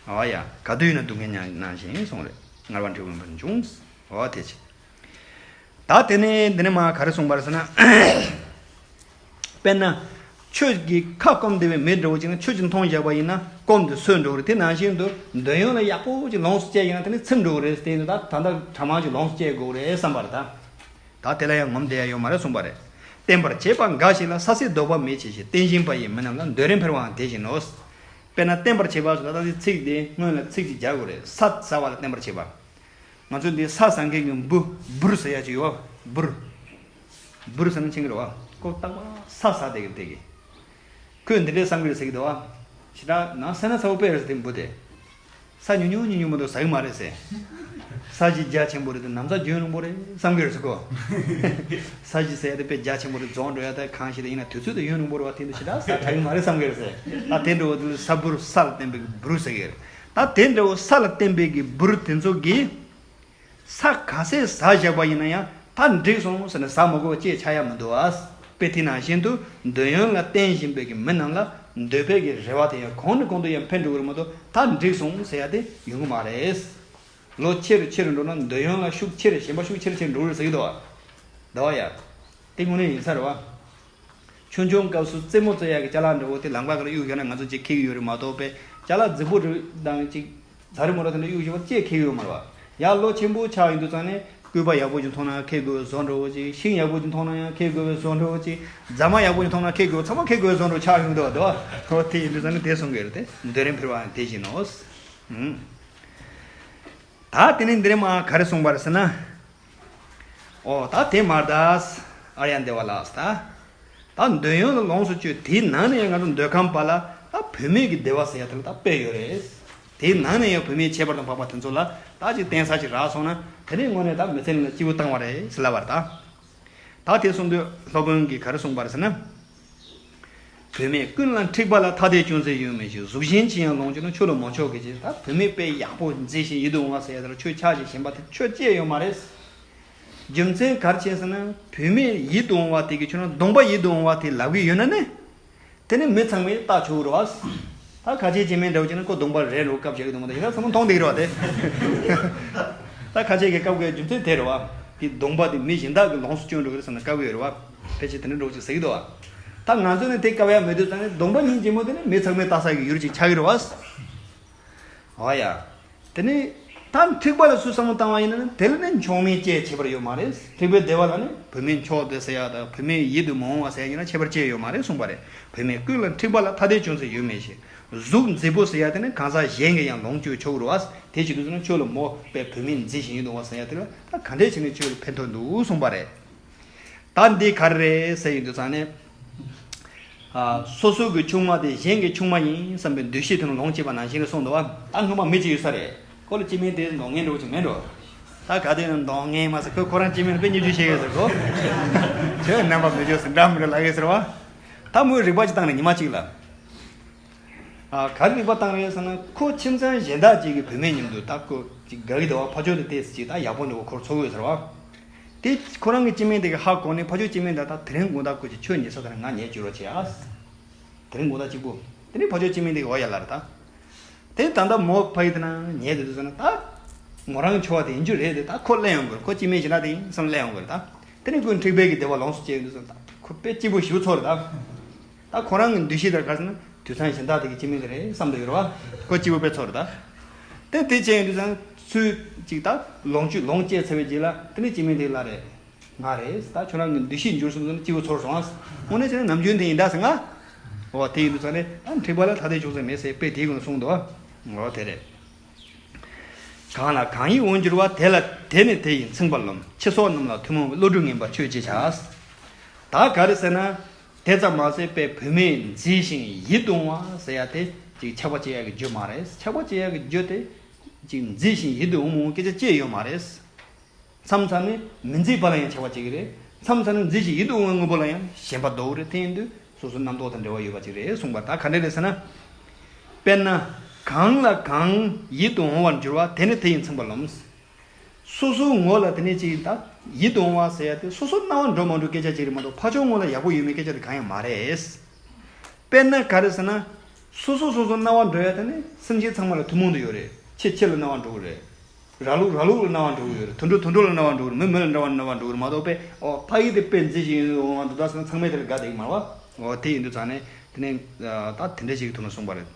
འོ་ཡ། ག་དུས་ཡིན་ན་སྡུག་བསྔལ་མྱང་ནང་བཞིན་གསུངས་རེད། ངར་བ་འབྲས་བུ་མེད་པར་འབྱུང་། འོ་དེ་བྱེད། ད་དེ་ནས་འདི་ནས་མ་ག་རེ་གསུངས་པ་རེད་ཟེར་ན། དཔེར་ན། ཆོས་ཀྱི་ཁ་སྐོམ་བསྡད་པའི་མི་འདྲ་བོ་ཅིག་ན་ཆོས་ཅིག་མཐོང་བཞག་པ་ཡིན་ན་སྐོམ་དུ་སོས་འགྲོ་གི་རེད། དེ་ནང་བཞིན་དུ་འདོད་ཡོན་ལ་ཡག་པོ་ཅིག་ལོངས་སུ་སྤྱད་ཡིན་ན་དེ་ནི་ཚིམ་འགྲོ་གི་རེད། དེ་ནི་ད་ད་ལྟ་གྲ་མང་ཅིག་ལོངས་སུ་སྤྱད་དགོས་རེད་བསམ་པ་རེད་ད། ད་དེ་ལ་ཡང་ངོམས་བསྡད་ཡ་ཡོད་མ་རེད་གསུངས་པ་རེད། བསྟེན་པར་བྱེད་པ་འགའ་ཞིག་ལ་ས་སྲེད་ལྡོག་པ་མེད་ཅེས་བྱའི་བསྟེན་བཞིན་པ་ཡི་མི་རྣམས་ལ་འདོད་རན་འཕེར་བའང་དེ་བཞིན་ནོ། དཔེར་ན་བསྟེན་པར་བྱེད་པ་ཟེར་ད་ལྟ་ཚིག་དེ་སྔོན་ལ་ཚིག་ཅིག་སྦྱར་དགོས་རེད། ས་ཟ་བ་ལ་བསྟེན་པར་བྱེད་པ། ང་ཚོ་འདི་ས་ཟ་མཁན་གྱི་འབུ་འབུར་ཟེར་ཡ་ཅིག་ཡོད་པ། འབུར། འབུར་ཟེར་ན་མཁྱེན་གྱི་རེད་བ། ཁོ་རྟག་པར་ས་ཟ་བསྡད་ཀྱི་རེད་དེ་གི། ཁོས་འདི་འདྲས་བསམ་གྱི་རེད་ཟེར་གྱི་འདུག་བ། ཞེ་དྲག་ནང་སེམས་ན་ཚ་བོ་དཔེ་རེད་ཟེར་དེ་འབུ་དེ། ས་ཉུང་ཉུང་ཉུང་ཉུང་མ་གཏོགས་ཟ་གི་མ་རེད་ཟེར། ས་གཞི་རྒྱ་ཆེན་པོ་རེད་དེ་ན་ཚ་ཡོན་རིང་པོ་རེད་བསམ་གྱི་རེད་ཟེར་ཁོ། ས་གཞི་ཟེར་ཡ་དེ་དཔེ་རྒྱ་ཆེན་པོ་རེད། རྫོང་འགྲོ་ཡ་དེ་གང་ཞིག་དེ་ཡིན་ན་དུས་ཚོད་དེ་ཡོན་རིང་པོ་རེད་བ། དེ་འདུག་ཞེ་དྲག་ས་དྲག་གི་མ་རེད་བསམ་གྱི་རེད་ཟེར། ད་དེ་འདྲ་བོ་དེ་ལ་ས་འབུར་ས་ལ་བརྟེན་པའི་འབུར་ཟེར་གྱི་རེད། ད་དེ་འདྲ་བོ་ས་ལ་བརྟེན་པའི་གི་འབུར་དེ་ཚོ་གིས། ས་ག་ཚད་ཟ་བཞག་པ་ཡིན་ན་ཡང་ད་འགྲིག་སོང་ཟེར་ནས་ཟ་མ་དགོས་པ་ཅེས་ཆགས་ཡ་མི་འདུག་ཨ། དཔེ་དེ་ནང་བཞིན་དུ་འདོད་ཡོན་ལ་བརྟེན་བཞིན་པའི་གི་མི་རྣམས་ལ་འདོད་པའི་གི་རེ་བ་དེ་ཡང་གོང་ནས་གོང་དུ་ཡང་འཕེལ་འགྲོ་གི་རེད་མ་གཏོགས་ད་འགྲིག་སོང་ཟེར་ཡ་དེ་ཡོང་གི་མ་རེད། ལོ་ཆེ་རུ་ཆེ་རུ་འགྲོ་ན་འདོད་ཡོན་ལ་ཤུགས་ཆེ་རུ་ཞེན་པ་ཤུགས་ཆེ་རུ་ཆེ་རུ་འགྲོ་གི་རེད་ཟེར་གི་འདུག་ཨ། འདུག་ཨ་ཡ། དེ་དངོས་གནས་ཡིན་ས་རེད་བ། ཆུང་ཆུང་སྐབས་སུ་རྩེད་མོ་རྩེ་ཡག་གི་ཅ་ལག་འདྲ་བོ་དེ་ལག་པ་ག་ལ་གཡུག་བཞག་ན་ང་ཚོ་ཅིག་ཁེགས་ཡོད་རེད་མ་གཏོགས་པས་ཅ་ལག་རྫིག་པོ་རེ་དང་ཅིག་ཛ་རི་མོ་ར་དེ་འདྲ་གཡུག་བཞག་པ་ཅིག་ཁེགས་ཡོད་མ་རེད་བ། ཡར་ལོ་ཆེན་པོ་ཆགས་ཡོང་དུས་ཙང་ནས་སྐུད་པ་ཡག་པོ་ཅིག་མཐོང་ན་ཁེགས་དགོས་པའི་བཟོ་འདྲ་བོ་ཅིག་ཤིང་ཡག་པོ་ཅིག་མཐོང་ན་ཡང་ཁེགས་དགོས་པའི་བཟོ་འདྲ་བོ་ཅིག་རྫ་མ་ཡག་པོ་ཅིག་མཐོང་ན་ཁེགས་དགོས་པའི་ཚང་མ་ཁེགས་དགོས་པའི་བཟོ་འདྲ་བོ་ཆགས་ཡོང་འདུག་བ། དེ་བ་དེ་ཡིན་དུས་ཙང་ནས་དེ་གསུང་གི་རེད་དེ། འདོད་རན་འཕེར་བའང་དེ་བཞིན་ནོ། ད་དེ་ནས་འདི་ནས་མ་ག་རེ་གསུངས་པ་རེད་ཟེར་ན། ཨོ་ད་དེ་མ་རེད་ད། ཨཱརྱ་དེ་བ་ལགས་ད། ད་འདོད་ཡོན་ལ་ལོངས་སུ་སྤྱོད་དེའི་ནང་ནས་ཡང་ང་ཚོ་འདོད་ཁམས་པ་ལ་ད་བུད་མེད་ཀྱི་བདེ་བ་ཟེར་ཡ་དེ་ལ་ད་དཔེ་ཡོད་རེད། དེའི་ནང་ནས་ཡང་བུད་མེད་ཁྱད་པར་དུ་འཕགས་པ་དེ་ཚོ་ལ་ད་ཅིག་བརྟེན་ས་ཅིག་རག་སོང་ན་དེ་ནས་དངོས་གནས་ད་མི་ཚེ་ནང་ལ་སྐྱིད་པོ་བཏང་བ་རེད་ཟེར་ལབ་པ་རེད་ད། ད་དེ་གསུང་དུས་སློབ་དཔོན་གྱིས་ག་རེ་གསུངས་པ་རེད་ཟེར་ན། བུད་མེད་ཀུན་ལ་འཁྲིག་པ་ལ་ཐ་དད་ཅུང་ཟད་ཡོད་མི་ཞིག་གཟུགས་གཞན་ཅི་ཡང་ལོངས་སྤྱོད་ན་ཆོས་ལ་མི་ཆགས་གི་ཅེས། ད་བུད་མེད་དཔེ་ཡག་པོ་མཛེས་ཤིང་ཡིད་དུ་འོང་བ་ཟེར་ཡ་དེ་ལ་ཆོས་ཆགས་ཤིང་ཞེན་པ་དེ་ཆོས་ཅི་ཡང་ཡོད་མ་རེད། རྒྱུ་མཚན་ག་རེ་བྱས་ཟེར་ན་བུད་མེད་ཡིད་དུ་འོང་བ་དེ་གི་ཁྱོད་རང་གདོང་པ་ཡིད་དུ་འོང་བ་དེ་ལབ་གི་ཡོད་ན་ནི། དེ་ནི་མི་ཚང་མས་བལྟ་ཆོག་གི་རེད་བ། ད་ཁ་ཆེ་སྐྱེ་དམན་འདྲ་བོ་བྱས་ན་ཁོ་གདོང་པ་རལ་འགྲོ་སྐབས་བྱེད་ཀྱི་འདུག་མ་གཏོགས་ཡིན་ན་ཚང་མ་མཐོང་བསྡད་ཀྱི་རེད་བ་དེ། ད་ཁ་ཆེ་གི་སྐབས་ཀྱི་རྒྱུ་མཚན་དེ་རེད་བ། དེ་གདོང་པ་དེ་མི་གཞན་དག་གི་ལོངས་སུ་སྤྱོད་འགྲོ་གི་རེད་བསམ་ན་དཀའ་གི་ཡོད་རེད་བ། ཕལ་ཆེར་དེ་འདྲ་འདྲ་བོ་ཅིག་ཟེར་གྱི་འདུག་བ། ད་ང་ཚོ་ནི་དེ་དཀའ་བ་ཡ་མེད་དུས་ཙང་ནས་གདོང་པ་སྙིང་རྗེ་མོ་དེ་ནི་མི་ཚང་མས་བལྟ་ས་གི་ཡུལ་ཅིག་ཆགས་ཀྱི་རེད་བ། འོ་ཡ། དེ་ནི། ད་འཁྲིག་པ་ལ་སུས་བསམ་བློ་བཏང་བ་ཡིན་ན་དེ་ལ་ནི་མཆོག་དམན་ཅེས་ཁྱད་པར་ཡོད་མ་རེད། འཁྲིག་པའི་བདེ་བ་ལ་ནི་བུད་མེད་མཆོག་ཏུ་ཟེར་ཡ་དང་བུད་མེད་ཡིད་དུ་མི་འོང་བ་ཟེར་ཡ་གཉིས་ལ་ཁྱད་པར་ཅི་ཡང་ཡོད་མ་རེད་གསུངས་པ་རེད། བུད་མེད་ཀུན་ལ་འཁྲིག་པ་ལ་ཐ་དད་ཅུང་ཟད་ཡོད་མེད་ཞེས། གཟུགས་མཛེས་པོ་ཟེར་ཡ་དེ་ནི་གང་ཟག་གཞན་གྱིས་ཡང་ལོངས་སྤྱོད་ཆོག་གི་རེད་བ། དེ་བྱེད་དུས་ཙམ་ན་ཁྱོད་ལ་མོ་དཔེ་བུད་མེད་མཛེས་ཤིང་ཡིད་དུ་འོང་བ་ཟེར་ཡ་དེ་ལ་ད་ག་འདྲས་བྱས་ནས་ཁྱོད་ལ་ཕན་ཐོགས་འདུག་གསུངས་པ་རེད། ད་འདི་ག་རེ་རེད་ཟེར་ཡོང་དུས་ཙང་ནས། ཨ། སོ་སོ་གི་ཆུང་མ་དེ་གཞན་གྱི་ཆུང་མ་ཡིན་བསམ་པའི་འདུ་ཤེས་དེ་ནི་ལོངས་སྤྱད་པ་ནང་བཞིན་རེད་གསུངས་འདུག་བ། ད་སྔོན་མ་མི་གཅིག་ཡོད་ས་རེད། ཁོ་ལ་སྐྱེ་དམན་དེ་མདོག་ངན་འདྲ་བོ་ཅིག་མེད་འགྲོ། ད་ག་དུས་ནས་མདོག་ངན་མ་ཟེར་ཁོས་ཁོ་རང་སྐྱེ་དམན་ལ་དཔེ་བརྙས་བཅོས་བྱེད་ཡོད་ཟེར་གོ། ཁྱོད་རྣམ་པ་མི་འཇོག་ཟེར་འདྲ་མི་འདྲ་ལབ་ཡོད་ཟེར་བ། ད་མོས་རིག་པ་ཅིག་བཏང་ནས་ཉི་མ་གཅིག་ལ། ཨ། ག་རེ་རིག་པ་བཏང་རེད་ཟེར་ན་ཁོ་ཁྱིམ་ཚང་གཞན་དག་ཅིག་གི་བུད་མེད་མཉམ་དུ་ད་ཁོ་ཅིག་དགའ་གི་འདུག་བ། ཕ་ཕྱོགས་དེ་ཏོག་ཙམ་ཅིག་ད་ཡག་པོ་འདུག་བ། ཁོར་ཚོར་གི་ཡོད་ཟེར་བ། དེ་ཁོ་རང་གི་སྐྱེ་དམན་དེ་གི་ཧ་གོ་ནས་ཕ་ཕྱོགས་སྐྱེ་དམན་དེ་ད་དེ་རིང་དགོང་དག་ཁོ་ཅིག་ཁྱོད་ཉལ་ས་དེ་ནས་ང་ཉལ་བཅུག་རོགས་བྱེད་ཨ། དེ་རིང་དགོང་དག་གཅིག་པུ། དེ་ནས་ཕ་ཕྱོགས་སྐྱེ་དམན་དེ་གི་འོ་ཡ་ལ་རེད་ད། དེ་ད་ལྟ་མོ་ཕ་གི་དེ་ན་ཉལ་བསྡད་དུས་ཟེར་ན་ད། མོ་རང་ཁྱོ་བ་དེ་ཡིན་རྒྱུ་རེད་དེ། ད་ཁོ་སླེབས་ཡོང་གི་རེད། ཁོ་སྐྱེ་དམན་གཞན་དག་དེ་ཡིན་བསམ་སླེབས་ཡོང་གི་རེད་ད། དེ་ནས་ཁོས་འཁྲིག་པའི་གི་བདེ་བ་ལོངས་སུ་སྤྱད་ཡོང་དུས་ཟེར་ན་ད་ཁོ་དཔེ་སྐྱིད་པོ་ཞེ་པོ་ཚོར་རེད་ད། ད་ཁོ་རང་གི་འདུ་ཤེས་དེར་ག་རེ་ཟེར་ན་དུད་ཚང་གཞན་དག་དེ་གི་སྐྱེ་དམན་དེ་རེད་བསམ་བསྡད་ཡོད་རེད་བ། ཁོ་སྐྱིད་པོ་དཔེ་ཚོར་རེད་ད། དེ་དེ་བྱས་ཡོང་དུས་ཟེར་ན་ཚུར་ཅིག་ད་ལོངས་སྤྱོད་ལོངས་སྤྱད་ཚར་བའི་རྗེས་ལ་དེ་ནས་སྐྱེ་དམན་དེ་ལ་རེད། ང་རེད། ད་ཁྱོད་རང་གི་འདུ་ཤེས་འགྱུར་སོང་ཟེར་ན་སྐྱིད་པོ་ཚོར་སོང་ཨ། དངོས་གནས་བྱས་ན་ནམ་རྒྱུན་དེ་ཡིན་ད་ཟེར་ང་། འོ་དེ་ཡིན་དུས་ཙང་ནས་ད་འཁྲིག་པ་ལ་ཐ་དད་ཅུང་ཟད་མེད་ཟེར་དཔེ་དེའི་སྒང་གསུངས་འདུག་ཨ། འོ་དེ་རེད། གང་ལ་གང་ཡིན་འོང་འགྱུར་བ། དེ་ལ་དེ་ནི་དེ་ཡིས་མཚུངས་པར་རློམ། ཕྱི་སོགས་རྣམས་ལ་ཐུན་མོང་བའི། བློ་གྲོས་ངན་པ་ཆོས་ཅི་བྱ། ད་ག་རེ་ཟེར་ན། དེ་ཙམ་མ་ཟད་པའི་བུད་མེད་མཛེས་ཤིང་ཡིད་དུ་འོང་བ་ཟེར་ཡ་དེ་ ཅིག་ཆགས་པ་སྐྱེ་ཡག་གི་རྒྱུ་མ་རེད། ཆགས་པ་སྐྱེ་ཡག་གི་རྒྱུ་དེ་ཅིག་མཛེས་ཤིང་ཡིད་དུ་འོང་མི་འོང་སྐད་ཆ་ཅི་ཡོད་མ་རེད། མཚམས་མཚམས་ནི་མི་མཛེས་པ་ལ་ཡང་ཆགས་པ་སྐྱེ་གི་རེད། མཚམས་མཚམས་ནི་མཛེས་ཤིང་ཡིད་དུ་འོང་བའི་དངོས་པོ་ལ་ཡང་ཞེན་པ་འདོར་གི་རེད། དེ་ཡིན་དུས་སོ་སོ་རྣམ་རྟོག་དང་འབྲེལ་བ་ཡོད་པ་ཅིག་རེད་གསུངས་པ། ད་ག་འདྲ་རེད་ཟེར་ན། དཔེར་ན། གང་ལ་གང་ཡིད་དུ་འོང་བར་འགྱུར་བ་དེ་ནི་དེ་ཡི་མཚུངས་པར་རློམ། སོ་སོའི་ངོ་ལ་དེ་ནས་ཅིག་ད་ཡིད་དུ་འོང་བ་ཟེར་ཡ་དེ་སོ་སོ་རྣ་བར་འགྲོ་མ་འགྲོ་སྐད་ཆ་ཅིག་རེད་མ་གཏོགས་ཕར་ཕྱོགས་ངོ་ལ་ཡག་པོ་ཡོད་མེད་སྐད་ཆ་དེ་གང་ཡང་མ་རེད། དཔེར་ན་ག་རེ་ཟེར་ན། སོ་སོ་སོ་སོ་རྣ་བར་འགྲོ་ཡ་དེ་ནི་སེམས་ཅན་ཚང་མ་ལ་ཐུན་མོང་དུ་ཡོད་རེད། ཁྱེད་ཁྱེད་ལ་རྣ་བར་འགྲོ་གི་རེད། ར་ལུག་ར་ལུག་ལ་རྣ་བར་འགྲོ་གི་ཡོད་རེད། དུད་འགྲོ་དུད་འགྲོ་ལ་རྣ་བར་འགྲོ་གི་རེད། མི་མི་ལ་རྣ་བར་རྣ་བར་འགྲོ་གི་རེད་མ་གཏོགས་པས་ཨོ་ཕ་གི་དེ་དཔེ་མཛེས་ཤིང་ཡིད་དུ་འོང་བ་འདུག་ད་ཟེར་ན་ཚང་མས་དེ་ལ་དགའ་བསྡད་ཀྱི་མ་རེད་བ། ཨོ་དེ་ཡིན་དུས་ཙང་ནས་དེ་ནས་ད་དེ་འདྲ་ཞིག་གི་ཐོག་ནས་གསུངས་པ་རེད།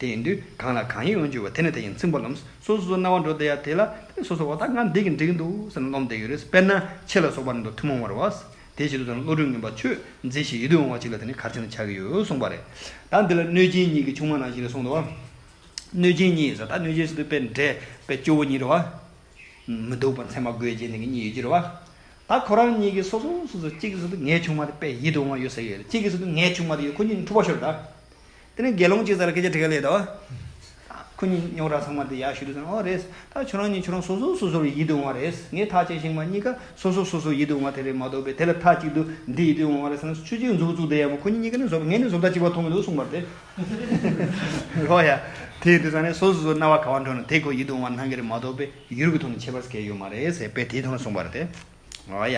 དེ་ཡིན་དུས་གང་ལ་གང་ཡིད་འོང་འགྱུར་བ་དེ་ནི་དེ་ཡི་མཚུངས་པར་རློམ། སོ་སོ་སོ་སོ་རྣ་བར་འགྲོ་བསྡད་ཡ་དེ་ལ་དེ་སོ་སོ་བ་ད་ང་འདི་གི་འགྲིག་གི་འདུག་ཟེར་ནས་རློམ་བསྡད་ཡོད་རེད། དཔེར་ན་ཆུ་ལ་སོགས་པ་རྣམས་དང་ཐུན་མོང་བར་བ། དེ་བྱེད་དུས་ཙམ་བློ་གྲོས་ངན་པ་ཆུ་མཛེས་ཤིང་ཡིད་དུ་འོང་བ་ཅིག་ལ་དེ་ནི་ག་རེ་བྱས་ན་ཆགས་ཀྱི་ཡོད་གསུངས་པ་རེད། ད་འདི་ལ་གནོད་སྦྱིན་གཉིས་ཀྱི་ཆུང་མ་ནང་བཞིན་ལ་གསུངས་འདུག་བ། གནོད་སྦྱིན་གཉིས་ཟེར་ད་གནོད་སྦྱིན་ཟེར་དུས་དཔེ་འདྲེ་དཔེ་སྐྱོ་བོ་གཉིས་རེད་བ། མི་སྡུག་པ་མཚན་མ་དགོད་བྱེད་ནི་གི་གཉིས་ཡོད་ཀྱི་རེད་བ། ད་ཁོ་རང་གཉིས་ཀྱིས་སོ་སོ་སོ་སོ་གཅིག་གིས་ཟེར་དུས་ངའི་ཆུང་མ་དེ་དཔེ་ཡིད་དུ་འོང་བ་ཡོད་ཟེར་གྱི་ཡོད་རེད། གཅིག་གིས་ཟེར་དུས་ངའི་ཆུང་མ་དེ་ཡོད། ཁོ་གཉིས་འཁྲུག་པ་ཤོར་ད། དེ་ནས་དགེ་སློང་གཅིག་ཟེར་ལ་སྐད་ཆ་དྲི་ག་སླེབས་ད་བ། ཁོ་གཉིས་རྙོག་དྲ་ཚང་མ་དེ་ཡར་ཞུ་དུས་ཟེར་ཨོ་རེད། ད་ཁྱོད་རང་གཉིས་ཁྱོད་རང་སོ་སོ་སོ་སོར་ཡིད་དུ་འོང་བ་རེད། ངས་ཐག་བཅད་ཤིང་མ་གཉིས་ཀ་སོ་སོ་སོ་སོ་ཡིད་དུ་འོང་བ་དེ་རེད་མ་གཏོགས་པས་དེ་ལ་མཐའ་གཅིག་ཏུ་འདི་ཡིད་དུ་འོང་བ་རེད་ཟེར་ན་ཆུ་གཅིག་མཛུབ་བཙུགས་བསྡད་ཡ་མོ་ཁོ་གཉིས་གཉིས་ཀ་ནི་བཟོ་ངས་ནི་བཟོ་ལྟ་གཅིག་པ་མཐོང་མི་འདུག་གསུངས་པ་རེད་དེ། རོ་ཡ། དེ་ཡིན་དུས་ཙང་ནས་སོ་སོ་སོ་སོ་རྣ་བ་ག་བ་འགྲོ་ན་དེ་ཁོ་ཡིད་དུ་འོང་བ་སྣང་གི་རེད་མ་གཏོགས་པས་ཡུལ་གྱི་ཐོག་ནས་ཁྱད་པར་གང་ཡང་ཡོད་མ་རེད་ཟེར་དཔེ་དེའི་ཐོག་ནས་གསུངས་པ་རེད་དེ། རོ་ཡ།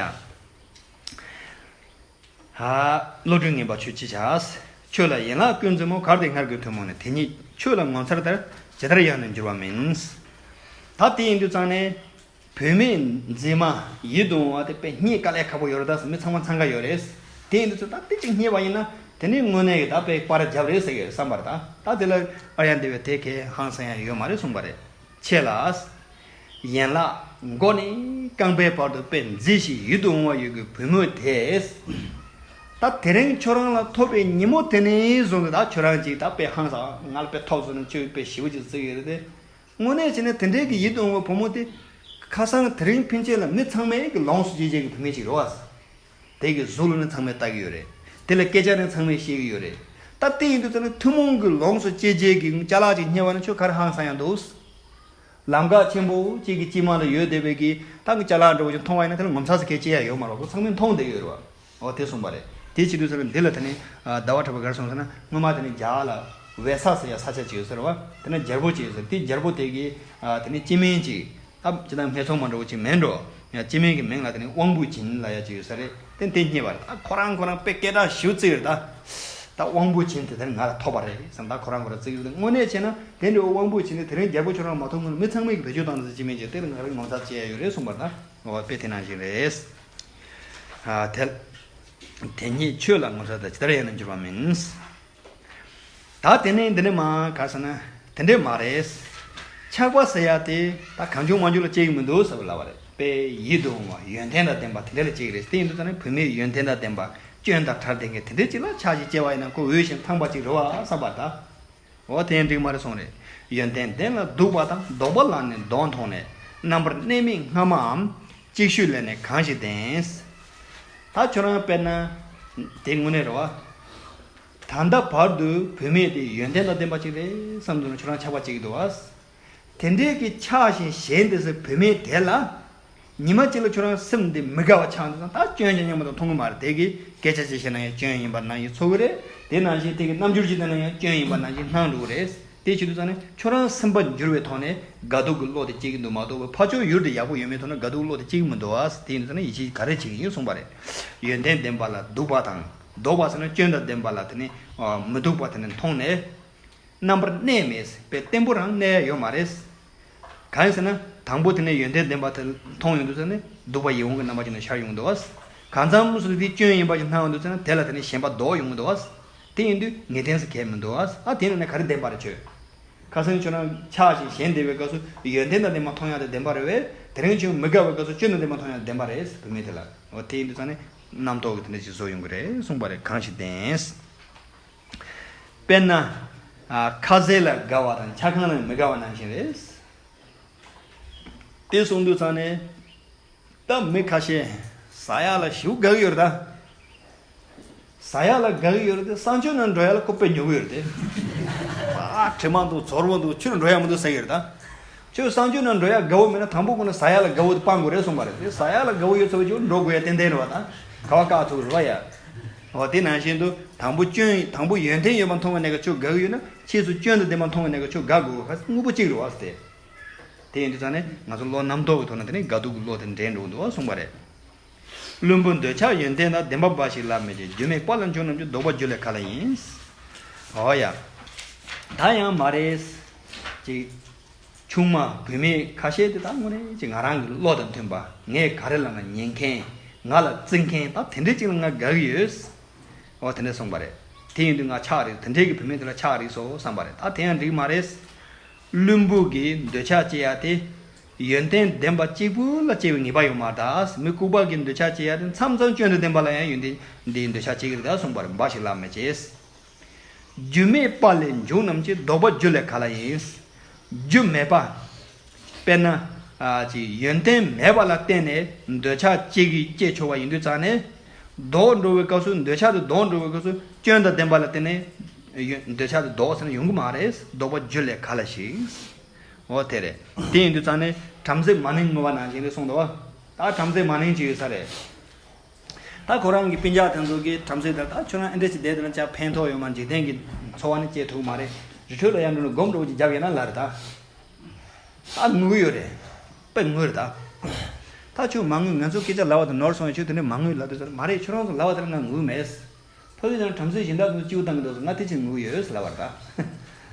ཧ། བློ་གྲོས་ངན་པ་ཆོས་ཅི་བྱ། ཆོས་ལ་ཡན་ལག་ཀུན་འཛིན་མོ། གར་དེ་སྔར་གྱི་ཐུན་མོང་ནི། དེ་ཉིད་ཆོས་ལ་ངོ་མཚར་ལྟར། ཇི་ལྟར་ཡང་ནི་འགྱུར་བ་མིན། ད་དེ་ཡིན་དུས་ཙང་ནས། བུད་མེད་མཛེས་མ་ཡིད་དུ་འོང་བ་དེ་དཔེ་རྙེད་དཀའ་ལས་ཁག་པོ་ཡོད་རེད་ད་ཟེར་མི་ཚང་མ་འཚང་ཁ་ཡོད་རེད། དེ་ཡིན་དུས་ཙང་ད་དེ་གཅིག་རྙེད་པ་ཡིན་ན་དེ་ནི་དངོས་གནས་ཀྱི་ད་དཔེ་པར་རྒྱབ་རེད་ཟེར་གྱི་ཡོད་བསམ་པར་ད་ད་དེ་ལ་ཨ་ཡ་འདི་བས་དེ་གས་ཧང་སང་ཡ་ཡོད་མ་རེད་གསུངས་པ་རེད། ཆེ་ལ། ཡན་ལག་མགོ་ནས་རྐང་པའི་བར་དུ་དཔེ་མཛེས་ཤིང་ཡིད་དུ་འོང་བ་ཡོད་ཀྱི་བུ་མོ་དེས། ད་དེ་རིང་ཁྱོད་རང་ལ་ཐོབ་པའི་ཉིན་མོ་དེ་ནས་བཟུང་སྟེ་ད་ཁྱོད་རང་གཅིག་ད་དཔེ་ཧང་སང་ང་ལ་དཔེ་ཐོབ་སོང་ན་ཁྱོད་དཔེ་ཞེ་པོ་ཅིག་བརྩི་གི་ཡོད་རེད་དེ། དངོས་གནས་བྱས་ན་དེ་འདྲའི་གི་ཡིད་དུ་འོང་བའི་བུ་མོ་དེ། ཁ་སང་དེ་རིང་ཕན་ཆད་ལ་མི་ཚང་མས་གི་ལོངས་སུ་སྤྱོད་བྱེད་ཀྱི་བུད་མེད་ཅིག་རེད་བ། དེ་གི་གཟུགས་ལ་ནི་ཚང་མས་ལྟ་གི་ཡོད་རེད། དེ་ལ་སྐད་ཆ་ནི་ཚང་མས་བཤད་གི་ཡོད་རེད། ད་དེ་ཡིན་དུས་ཙང་ནི་ཐུན་མོང་གི་ལོངས་སུ་སྤྱོད་བྱེད་ཀྱི་ཅ་ལག་ཅིག་རྙེད་པ་ནི་ཁྱོད་ག་རེ་ཧང་སང་ཡང་འདུག་ལམ་ཁ་ཆེན་པོ་གཅིག་གི་དཀྱིལ་མ་ལ་ཡོད་བསྡད་པའི་གི་ད་གི་ཅ་ལག་འདྲ་བོ་ཅིག་མཐོང་བ་ཡིན་ན་དེ་ལ་ངོ་མཚར་ཟེར་སྐད་ཆ་ཡང་ཡོད་མ་རེད། ཁོ་ཚང་མས་མཐོང་བསྡད་ཡོད་རེད་བ། འོ་དེ་གསུངས་པ་རེད། དེ་བྱེད་དུས་ཙམ་ལ་འདི་ལ་དེ་ནི་ཟླ་བ་གྲགས་པ་ག་རེ་གསུངས་ཟེར་ན་སྔོན་མ་དེ་ནི་རྒྱ་གར་ལ་ཝེ་ས་ཟེར་ཡ་ས་ཆ་ཅིག་ཡོད་ཟེར་བ། དེ་ན་རྒྱལ་པོ་ཅིག་ཡོད་ཟེར། དེ་རྒྱལ་པོ་དེ་གི་དེ་ནི་སྤྱི་དམན་ཅིག་ད་ཅི་ད་སྨད་འཚོང་མ་འདྲ་བོ་ཅིག་མིན་འགྲོ། ཡང་སྤྱི་དམན་གྱི་མིང་ལ་དེ་ནི་དབང་པོ་བྱིན་ལབ་ཡ་ཅིག་ཡོད་ས་རེད། དེ་དེ་རྙེད་པ་རེད། ད་ཁོ་རང་ཁོ་རང་དཔེ་སྐད་གྲགས་ཞེ་པོ་བརྩི་ཡོད་རེད་ད། ད་དབང་པོ་བྱིན་དེ་དེ་ནི་ང་ལ་ཐོབ་པ་རེད་བསམ་ད་ཁོ་རང་ཁོ་རང་བརྩི་གི་ཡོད་རེད། དངོས་གནས་བྱས་ན་དེ་འདྲའི་དབང་པོ་བྱིན་དེ་དེ་རིང་རྒྱལ་པོ་ཁྱོད་རང་མ་ཐོབ་སྔོན་ལ་མི་ཚང་མས་གི་བེད་སྤྱོད་བཏང་ནས་སྤྱི་དམན་ཅིག་དེ་ལ་ང་རང་ངོ་མཚར་སྐྱེ་ཡ་ཡོད་རེད་གསུངས་པ་རེད་ད། འོ་དཔེ་དེ་ནང་བཞིན་རེད། ཨ་དེ། དེ་ཉིད་ཆོས་ལ་ངོ་མཚར་ལྟར་ཇི་ལྟར་ཡང་ནི་འགྱུར་བ་མིན། ད་དེ་ནས་འདི་ནས་མ་ག་ཟེར་ན་དེ་འདྲས་མ་རེད། ཆགས་པ་ཟེར་ཡ་དེ་ད་གང་བྱུང་མང་བྱུང་ལ་སྐྱེ་གི་མི་འདུག་ཟེར་བ་ལབ་པ་རེད། དཔེ་ཡིད་དུ་འོང་བ་ཡོན་ཏན་དང་ལྡན་པ་དེ་འདྲ་ལ་སྐྱེ་གི་རེད། དེ་ཡིན་དུས་ཙང་ནས་བུད་མེད་ཡོན་ཏན་དང་ལྡན་པ་སྐྱོན་དང་བྲལ་ལྡན་མཁན་དེ་འདྲས་ཅིག་ལ་ཆགས་ཤིང་སྐྱེ་བ་ཡིན་ན་ཁོ་འོས་ཤིང་ཐང་པ་ཅིག་རེད་བ་བསམ་པ་ད། འོ་དེ་འགྲིག་མ་རེད་གསུངས་རེད། ཡོན་ཏན་ལྡན་ལ་སྡུག་པ་དང་། ལྡོག་པ་ལ་ནི་ལྡོག་མཐོང་ནས། རྣམ་པར་གནས་མེད་སྔ་མའམ། ཅིག་ཤོས་ལས་ནི་གང་ཞིག་བདེན། ད་ཁྱོད་རང་དཔེར་ན་དེ་དངོས་གནས་རེད་བ། ད་ལྟ་བར་དུ་བུད་མེད་དེ་ཡོན་ཏན་དང་ལྡན་པ་ཅིག་རེད་བསམ་འདུག་ན་ཁྱོད་རང་ཆགས་པ་སྐྱེ་གི་འདུག་བ། དེ་འདྲའི་གི་ཆགས་ཤིང་ཞེན་དེ་ཚོ་བུད་མེད་དེ་ལ། ཉི་མ་གཅིག་ལ་ཁྱོད་རང་སེམས་འདི་མི་དགའ་བ་ཆགས་འདུག་ན་ད་སྐྱོན་ཅང་སྙམ་པ་དང་མཐོང་གི་མ་རེད། དེ་གི་སྐད་ཆ་ཅིག་བཤད་ན་ཡང་སྐྱོན་ཡིན་པ་ནང་བཞིན་ཚོར་གི་རེད། དེ་ནང་བཞིན་དེ་གི་རྣམ་འགྱུར་ཅིག་བསྟན་ན་ཡང་སྐྱོན་ཡིན་པ་ནང་བཞིན་སྣང་འགྲོ་གི་རེད། དེ་བྱེད་དུས་ཙང་ནས་ཁྱོད་རང་སེམས་པ་འགྱུར་བའི་ཐོག་ནས་དགའ་སྡུག་གི་བློ་དེ་སྐྱེ་གི་འདུག་མ་གཏོགས་ཕར་ཕྱོགས་ཡུལ་དེ་ཡག་པོ་ཡོད་མེད་ཐོག་ན་དགའ་སྡུག་བློ་དེ་སྐྱེ་གི་མི་འདུག་ཨ། དེ་ཡིན་དུས་ཙང་ནས་ཡིད་ཆེས་ག་རེ་བྱེད་ཀྱི་ཡིན་གསུངས་པ་རེད། ཡོན་ཏན་ལྡན་པ་ལ་སྡུག་པ་དང་། ལྡོག་པ་ཟེར་ན་སྐྱོན་དང་ལྡན་པ་ལ་དེ་ནི་མི་སྡུག་པ་དེ་ནི་མཐོང་ནས། རྣམ་པར་གནས་མེད་པའི་བརྟན་པོ་རང་གནས་ཡ་ཡོད་མ་རེད། གང་ཡིན་ཟེར་ན་དང་པོ་དེ་ནས་ཡོན་ཏན་ལྡན་པ་དེ་མཐོང་ཡོང་དུས་ཙང་ནས་སྡུག་པ་ཡིད་འོང་གི་རྣམ་པ་ཅིག་ནས་ཤར་ཡོང་གི་འདུག་བ། གང་འཚམ་སུ་དེ་སྐྱོན་ཡིན་པ་ཅིག་སྣང་ཡོང་དུས་ཙང་ནས་དེ་ལ་དེ་ནས་ཞེན་པ་ལྡོག་ཡོང་གི་འདུག་བ། དེ་ཡིན་དུས་ངེས་གཏན་ཟེར་གལ་མི་འདུག་བ། ཨ་དེ་ནས་ནས་ག་རེ་བདེན་པ་རེད་ཁྱོད། ཁ་སང་ཁྱོད་རང་ཆགས་ཤིང་ཞེན་བསྡད་པའི་སྐབས་སུ་ཡོན་ཏན་དང་ལྡན་པ་མཐོང་ཡ་དེ་བདེན་པ་རེད་བས། དེ་རིང་ཁྱོད་མི་དགའ་བའི་སྐབས་སུ་སྐྱོན་དང་ལྡན་པ་མཐོང་ཡ་བདེན་པ་རེད་བུད་མེད་དེ་ལ། འོ་དེ་ཡིན་དུས་ཙང་ནས་རྣམ་རྟོག་གི་དེ་འདྲ་ཞིག་བཟོ་ཡོང་གི་རེད་གསུངས་པ་རེད། གང་ཞིག་བདེན། དཔེར་ན། ཨ། ཁ་ཟས་ལ་དགའ་བ་དང་ཆ་གང་ལ་མི་དགའ་བ་ནང་བཞིན་རེད། དེ་གསུངས་དུས་ཙང་ནས། ད་མི་ཁ་ཤས་ཟ་ཡག་ལ་ཞེ་པོ་དགའ་གི་ཡོད་རེད་ད། ཟ་ཡག་ལ་དགའ་གི་ཡོད་རེད་དེ་གསང་སྤྱོད་ནང་འགྲོ་ཡག་ལ་ཁོ་དཔེ་ཉོ་གི་ཡོད་རེད་དེ། ཨ། ཨ། དྲི་མ་འདུག། ཚོར་བ་འདུག། ཁྱོད་འགྲོ་ཡ་མི་འདུག་ཟེར་གྱི་རེད་ད། ཁྱོད་གསང་སྤྱོད་ནང་འགྲོ་ཡ་དགའ་བོ་མེད་ན། དང་པོ་ཁོ་ན་ཟ་ཡ་ལ་དགའ་བོ་དེ་སྤང་དགོས་རེད་གསུངས་པ་རེད། དེ་ཟ་ཡ་ལ་དགའ་བོ་ཡོད་ཚོད་ཅིག་འགྲོ་དགོས་ཡ་ཏན་ཏན་རེད་བ། ད་ག་བ་བཀག་ཐུབ་རེད་བ་ཡ། འོ། དེ་ནང་བཞིན་དུ་དང་པོ་སྐྱོན། དང་པོ་ཡོན་ཏན་ཡོད་པ་མཐོང་བའི་གནས་སྐབས་ཁྱོད་དགའ་གི་ཡོད་ན། ཕྱིས་སུ་སྐྱོན་དང་ལྡན་པ་མཐོང་བའི་གནས་སྐབས་ཁྱོད་དགའ་དགོས་པ་དངོས་པོ་གཅིག་རེད་བ་ཟེར། དེ་ཡིན་དུས་ཙང་ནས་ང་ཚོ་བློ་རྣམ་རྟོག་གི་ཐོག་ནས་དེ་ནས་དགའ་སྡུག་གི་བློ་དེ་འདྲེས་འགྲོ་གི་འདུག་གསུངས་པ་རེད། བླུན་པོ་འདོད་ཆགས་ཡོན་ཏན་དང་། ལྡན་པ་འབའ་ཞིག་ལ་མི་བྱེད། རྒྱུ་མེད་པ་ལས་འབྱུང་རྣམས་ཀྱི། ལྡོག་པ་རྒྱུ་ལས་ག་ལ་ཡིན། འོ་ཡ། ད་ཡང་མ་རེད། ཅིག་ཆུང་མ་བུད་མེད་ཁ་ཤས་དེ་ད་དངོས་གནས་ཅིག་ང་རང་གི་བློ་དང་མཐུན་པ། ངས་ག་རེ་ལབ་ན་ཉན་མཁན། ང་ལ་བརྩི་མཁན། ད་དེ་འདྲས་ཅིག་ལ་ང་དགའ་གི་ཡོད། འོ། དེ་འདྲས་གསུངས་པ་རེད། དེ་ཡིན་དུས་ང་ཆགས་རེད། དེ་འདྲས་ཀྱི་བུད་མེད་དེ་ལ་ཆགས་རེད་སོ་བསམ་པ་རེད། ད་དེ་ཡང་འགྲིག་མ་རེད། བླུན་པོ་གིས་འདོད་ཆགས་སྐྱེ་ཡ་དེ། ཡོན་ཏན་ལྡན་པ་གཅིག་པུ་ལ་སྐྱེ་བའི་ངེས་པ་ཡོད་མ་རེད་ད། མི་ལྐུགས་པ་གི་འདོད་ཆགས་སྐྱེ་ཡ་དེ་མཚམས་མཚམས་སྐྱོན་དང་ལྡན་པ་ལ་ཡང་ཡོན་ཏན་འདིའི་འདོད་ཆགས་སྐྱེ་གི་རེད་ད་གསུངས་པ་རེད། འབའ་ཞིག་ལ་མི་བྱེད། རྒྱུ་མེད་པ་ལས་འབྱུང་རྣམས་ཀྱི། ལྡོག་པ་རྒྱུ་ལས་ག་ལ་ཡིན། རྒྱུ་མེད་པ། དཔེར་ན། ཨ། ཅིག་ཡོན་ཏན་མེད་པ་ལ་བརྟེན་ནས་འདོད་ཆགས་སྐྱེ་གི་སྐྱེ་ཆོག་པ་ཡིན་དུས་ཙང་ནས། ལྡོག་འགྲོ་བའི་སྐབས་སུ། འདོད་ཆགས་དེ་ལྡོག་འགྲོ་བའི་སྐབས་སུ་སྐྱོན་དང་ལྡན་པ་ལ་བརྟེན་ནས་ཡོ། འདོད་ཆགས་དེ་ལྡོག་ཟེར་ན་ཡོང་གི་མ་རེད། ལྡོག་པ་རྒྱུ་ལས་ག་ལ་ཞིག། འོ། དེ་རེད། དེ་ཡིན་དུས་ཙང་ནས་བྲམ་ཟེ་མ་ནིང་ངུ་བ་ནང་བཞིན་རེད་གསུངས་འདུག་བ། ད་བྲམ་ཟེ་མ་ནིང་ཅིག་ཡོད་ས་རེད། ད་ཁོ་རང་གི་སྤུན་ཀྱག་དེ་ཚོ་གིས་བྲམ་ཟེ་དེར། ད་ཁྱོད་རང་ཨེ་འདྲ་ཞིག་བསྡད་དེ་ན་ཅང་ཕན་ཐོགས་ཡོད་མ་རེད། འཇིག་རྟེན་གྱི་འཚོ་བ་ནི་སྐྱེལ་ཐུབ་མ་རེད། རི་ཁྲོད་ལ་ཡར་འགྲོ་ནས་སྒོམ་འདྲ་བོ་ཅིག་རྒྱབ་ཡོད་ན་ལབ་རེད་ད། ད་ངུ་གི་ཡོད་རེད། དཔེ་ངུ་རེད་ད། ད་ཁྱོད་མ་ངུས། ང་ཚོ་སྐད་ཆ་ལབ་པ་དང་ནོར་སོང་ཡ། ཁྱོད་དེ་འདྲ་མ་ངུས་ལབ་དུས་ཙང་། མ་རེད། ཁྱོད་རང་ཚོ་ལབ་པ་དེར་ང་ངུ་མེད། ཕ་གི་ཡང་བྲམ་ཟེ་གཞན་དག་དེ་ཚོ་སྐྱིད་པོ་བཏང་གི་འདུག་ཟེར། ང་དེ་ཕྱིར་ངུ་གི་ཡོད་ཟེར་ལབ་པ་རེད་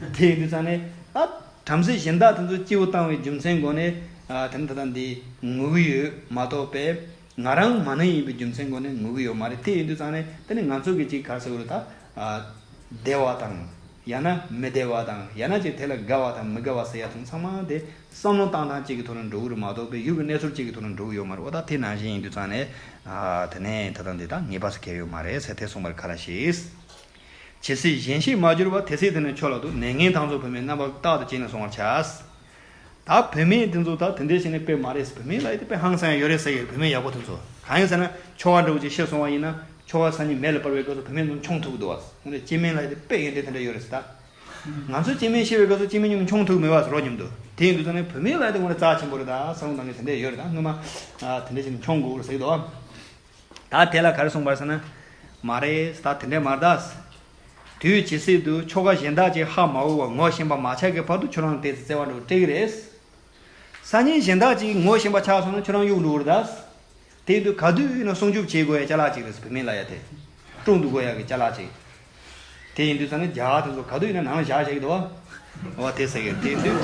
ད། དེ་ཡིན་དུས་ཙང་ནས། ད་བྲམ་ཟེ་གཞན་དག་དེ་ཚོ་སྐྱིད་པོ་བཏང་བའི་རྒྱུ་མཚན་སྒོ་ནས། ཨ། དེ་ནི་ད་ལྟ་འདི་ངུ་གི་ཡོད་མ་གཏོགས་པས། ང་རང་མ་ནིང་ཡིན་པའི་རྒྱུ་མཚན་སྒོ་ནས་ངུ་གི་ཡོད་མ་རེད། དེ་ཡིན་དུས་ཙང་ནས་དེ་ནི་ང་ཚོ་གི་ཅིག་ག་རེ་ཟེར་དགོས་རེད་ད། ཨ། བདེ་བ་དང་། ཡང་ན་མི་བདེ་བ་དང་། ཡང་ན་ཅིག་དེ་ལ་དགའ་བ་དང་མི་དགའ་བ་ཟེར་ཡ་དང་ཚང་མ་དེ་བསམ་བློ་བཏང་སྟངས་གཅིག་གི་ཐོག་ནས་འགྲོ་གི་རེད་མ་གཏོགས་པའི་ཡུལ་གྱི་གནས་ཚུལ་གཅིག་གི་ཐོག་ནས་འགྲོ་གི་ཡོད་མ་རེད། འོ། ད་དེ་ནང་བཞིན་ཡིན་དུས་ཙང་ནས། ཨ། དེ་ནས་ད་ལྟ་འདི་ད་ངེས་པ་ཟེར་གྱི་ཡོད་མ་རེད་ཟེར་དེ་གསུངས་པར་ག་ར་ཞིག། ཇི་སྲིད་གཞན་གཤིས་མ་གྱུར་པ། དེ་སྲིད་དེ་ནི་ཁྱོད་ལ་སྡུག། ནད་ངན་དང་མཚུངས་བུད་མེད། རྣམ་པ་རྟག་ཏུ་རྐྱེན་ལས་སོང་བར་བྱ། ད་བུད་མེད་དེ་ཚོ་ད་དེ་འདྲས་བྱས་ནས་དཔེ་མ་རེད། བུད་མེད་ལ་ཡི་དེ་དཔེ་ཧང་སང་ཡ་ཡོད་རེད་ཟེར་གྱི་རེད། བུད་མེད་ཡག་པོ་དེ་ཚོ། གང་ཡིན་ཟེར་ན་ཁྱོ་ག་འདྲ་བོ་ཅིག་ཤི་སོང་བ་ཡིན་ན། ཁྱོ་ག་སང་ཉིན་མེ་ལ་སྤར་བའི་སྐབས་སུ་བུད་མེད་ཚོ་མཆོང་ཐུབ་ཀྱི་འདུག་བ། འོ་ན་སྐྱེ་དམན་ལ་ཡི་དེ་དཔེ་ཡོན་ཏན་དེ་འདྲ་ཡོད་རེད་ཟེར་ད། ང་ཚོ་སྐྱེ་དམན་ཤི་བའི་སྐབས་སུ་སྐྱེ་དམན་མཉམ་དུ་མཆོང་ཐུབ་མེད་བ་ཟེར་རོ་མཉམ་དུ། དེ་ཡིན་དུས་ཙང་ནས་བུད་མེད་ལ་ཡི་དེ་དངོས་གནས་རྩ་ཆེན་པོ་རེད། ད་བསམ་བློ་གཏོང་མཁན་དེ་འདྲ་ཡོད་རེད། ད་སྔོན་མ། ཨ། དེ་འདྲ་བྱས་ནས་མཆོང་དགོས་རེད་ཟེར་གྱི་འདུག་བ། ད་དེ་ལ་ག་རེ་གསུངས་པ་རེད་ཟེར་ན། མ་རེད། ད་དེ་འདྲ་མ་རེད་ད། དུས་ཇི་སྲིད་དུ་ཁྱོ་ག་གཞན་དག་ཅིག་ཧ་མ་གོ་བར་ངོ་ཤེས་པ་མ་ཆགས་ཀྱི་བར་དུ་ཁྱོད་རང་དེ་ཚེ་བརྩེ་བ་འདྲ་བོ་སྤྲད་ཀྱི་རེད། སང་ཉིན་གཞན་དག་ཅིག་ངོ་ཤེས་པ་ཆགས་སོང་ན་ཁྱོད་རང་གཡུག་འགྲོ་གི་རེད་ད། དེ་ཡིན་དུས་ག་དུས་ཡིན་ན་སྲུང་སྐྱོབ་བྱེད་དགོས་ཡ་ཅ་ལག་ཅིག་རེད། བུད་མེད་ལ་ཡ་དེ། དཀྲུག་འདུག་དགོས་ཡ་གི་ཅ་ལག་ཅིག། དེ་ཡིན་དུས་ཙང་ནས་རྒྱ་གར་དེ་ཚོ་ག་དུས་ཡིན་ན་ནང་ལ་བཞག་བཞག་གི་འདུག་བ། འོ། དེ་ཟེར་གི། དེ་ཡིན་དུས་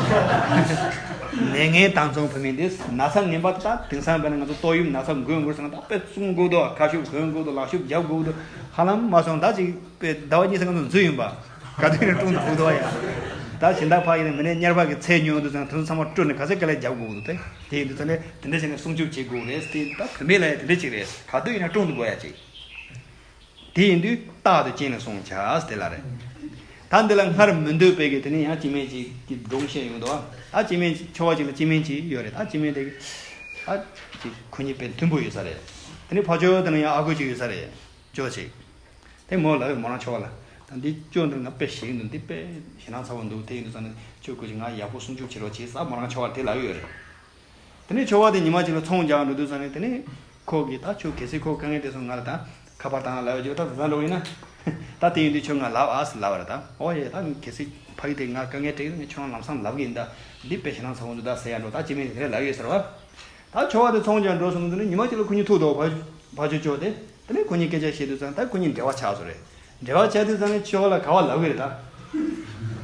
ནད་ངན་དང་མཚུངས་བུད་མེད་འདི། ན་ཚ་ངན་པ་དེ་ད་དེང་སང་དཔེར་ན་ང་ཚོ་ཏོག་དབྱིབས་ན་ཚ་འགོས་འགོས་ཟེར་ན་ད་དཔེ་བསྲུང་དགོས་འདུག། ཁ་ཤུབས་གོན་དགོས་འདུག། ལག་ཤུབས་རྒྱབ་དགོས་འདུག། ཧ་ལམ་མ་སོང་ད་ཅིག་དཔེ་ཟླ་བ་གཉིས་ཙམ་ང་ཚོ་འཛུལ་ཡིན་པ། ག་དུས་ཡིན་ན་དཀྲུག་འདུག་དགོས་འདུག་བ་ཡ། ད་གཞན་དག་ཕར་ཡིན་ན་མི་ནས་གཉེར་པ་གི་ཚད་ཉུང་འདུག་ཟེར་ན་དེ་ཚོ་ཚང་མ་དཀྲུག་ནས་ག་ཚད་དཀའ་ལས་རྒྱབ་དགོས་འདུག་སྟེ། དེ་ཡིན་དུས་ཙང་ནས་དེ་འདྲ་བྱས་ནས་སྲུང་སྐྱོབ་བྱེད་དགོས་རེད། དེ་ད་བུད་མེད་ལ་ཡང་དེ་འདྲ་ཅིག་རེད། ག་དུས་ཡིན་ན་དཀྲུག་འདུག་དགོས་ཡ་ཅིག། དེ་ཡིན་དུས་རྟག་ཏུ་རྐྱེན་ལས་སོང་བྱ་ཟེར་དེ་ལ་རེད། ད་འདི་ལ་སྔར་མི་འདོད་པའི་གི་དེ་ནས་ཡང་སྐྱེ་དམན་ཅིག་གི་སྒྲུང་བཤད་ཡོང་འདུག་བ། ད་སྐྱེ་དམན་ཅིག་ཁྱོ་ག་ཅིག་ལ་སྐྱེ་དམན་ཅིག་ཡོད་རེད། ད་སྐྱེ་དམན་དེ་གི་ད་ཅིག་ཁོ་གཉིས་དཔེ་མཐུན་པོ་ཡོད་ས་རེད། དེ་ནས་ཕར་ཕྱོགས་དེ་ན་ཡང་ཨ་ཁུ་ཅིག་ཡོད་ས་རེད། ཅོ་ཅིག། དེ་མོ་ལབ་ཡོད་མོ་རང་ཁྱོ་ག་ལ། ད་འདི་ཅོ་འདི་ང་དཔེ་ཞིག་འདུག། འདི་དཔེ་ཞེད་སྣང་ཚ་བོ་འདུག། དེ་ཡིན་དུས་ཙང་ནས་ཁྱོད་ཁོ་ཅིག་ང་ཡག་པོ་སྲུང་སྐྱོབ་བྱེད་རོགས་བྱེད་ཟེར་མོ་རང་ཁྱོ་ག་ལ་དེ་ལབ་ཡོད་རེད། དེ་ནས་ཁྱོ་ག་དེ་ཉི་མ་གཅིག་ལ་ཚོང་རྒྱག་འགྲོ་དུས་ཙང་ནས་དེ་ནས་ཁོ་གིས་ད་ཁྱོད་གལ་སྲིད་ཁོ་དཀའ་ངལ་དེ་སོང་ང་ལ་ད་ཁ་པར་བཏང་ལབ་ཡོད་ཅིག་ད་ཟ་འགྲོ་ཡིན་ན། ད་དེ་ཡིན་དུས་ཁྱོད་ང་ལབ་ཨ་ཟེར་ལབ་པ་རེད་ད། ཨོ་ཡེ་ད་གལ་སྲིད་ཕ་གི་དེ་ང་དཀའ་ངལ་འཕྲད་ཡོད་ན་ཁྱོད་རང་ལམ་སང་ལབ་གི་ཡིན་ད། འདི་དཔེ་ཞེད་སྣང་ཚ་བོ་འདུག་ད་ཟེར་ཡ་འགྲོ་ད་སྐྱེ་དམན་དེ་ལབ་ཡོད་ཟེར་བ། ད་ཁྱོ་ག་དེ་ཚོང་རྒྱག་འགྲོ་སོང་དུས་ནི་ཉི་མ་གཅིག་ལ་ཁོ་གཉིས་ཐུག་འདུག་ཕ་ཕ་ཆོས་ཅོ་དེ། དེ་ནས་ཁོ་གཉིས་སྐད་ཆ་བཤད་དུས་ཙང་ད་ཁོ་གཉིས་འབྲེལ་བ་ཆགས་སོང་རེད། འབྲེལ་བ་ཆགས་དུས་ཙང་ནས་ཁྱོ་ག་ལ་ག་བ་ལབ་གི་རེད་ད།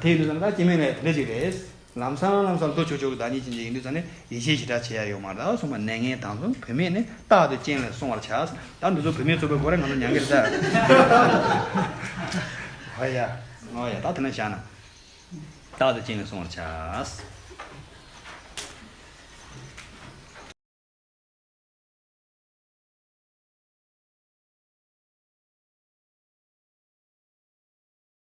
དེ་ཡིན་དུས་ཙང་ད་སྐྱེ་དམན་ལ་ཡང་དེ་འདྲ་ཅིག་རེད། ལམ་སང་ལམ་སང་ལྷོ་ཕྱོགས་ཕྱོགས་ཀྱི་བདག་ཉིད་ཅན་ཅིག་ཡིན་དུས་ཙང་ནས་ཡིད་ཆེས་ཞེ་དྲག་བྱེད་ཡ་ཡོད་མ་རེད་ད་གསུངས་པ། ནད་ངན་དང་མཚུངས་བུད་མེད་ནི། རྟག་ཏུ་རྐྱེན་ལས་སོང་བར་བྱ། ད་འདི་ཚོ་བུད་མེད་ཚོ་པའི་སྐོར་ར་ང་ཚོ་མྱང་གི་རེད་ད། ཨོ་ཡ། ཨོ་ཡ། ད་དེ་ན་བཞག་ན། རྟག་ཏུ་རྐྱེན་ལས་སོང་བར་བྱ།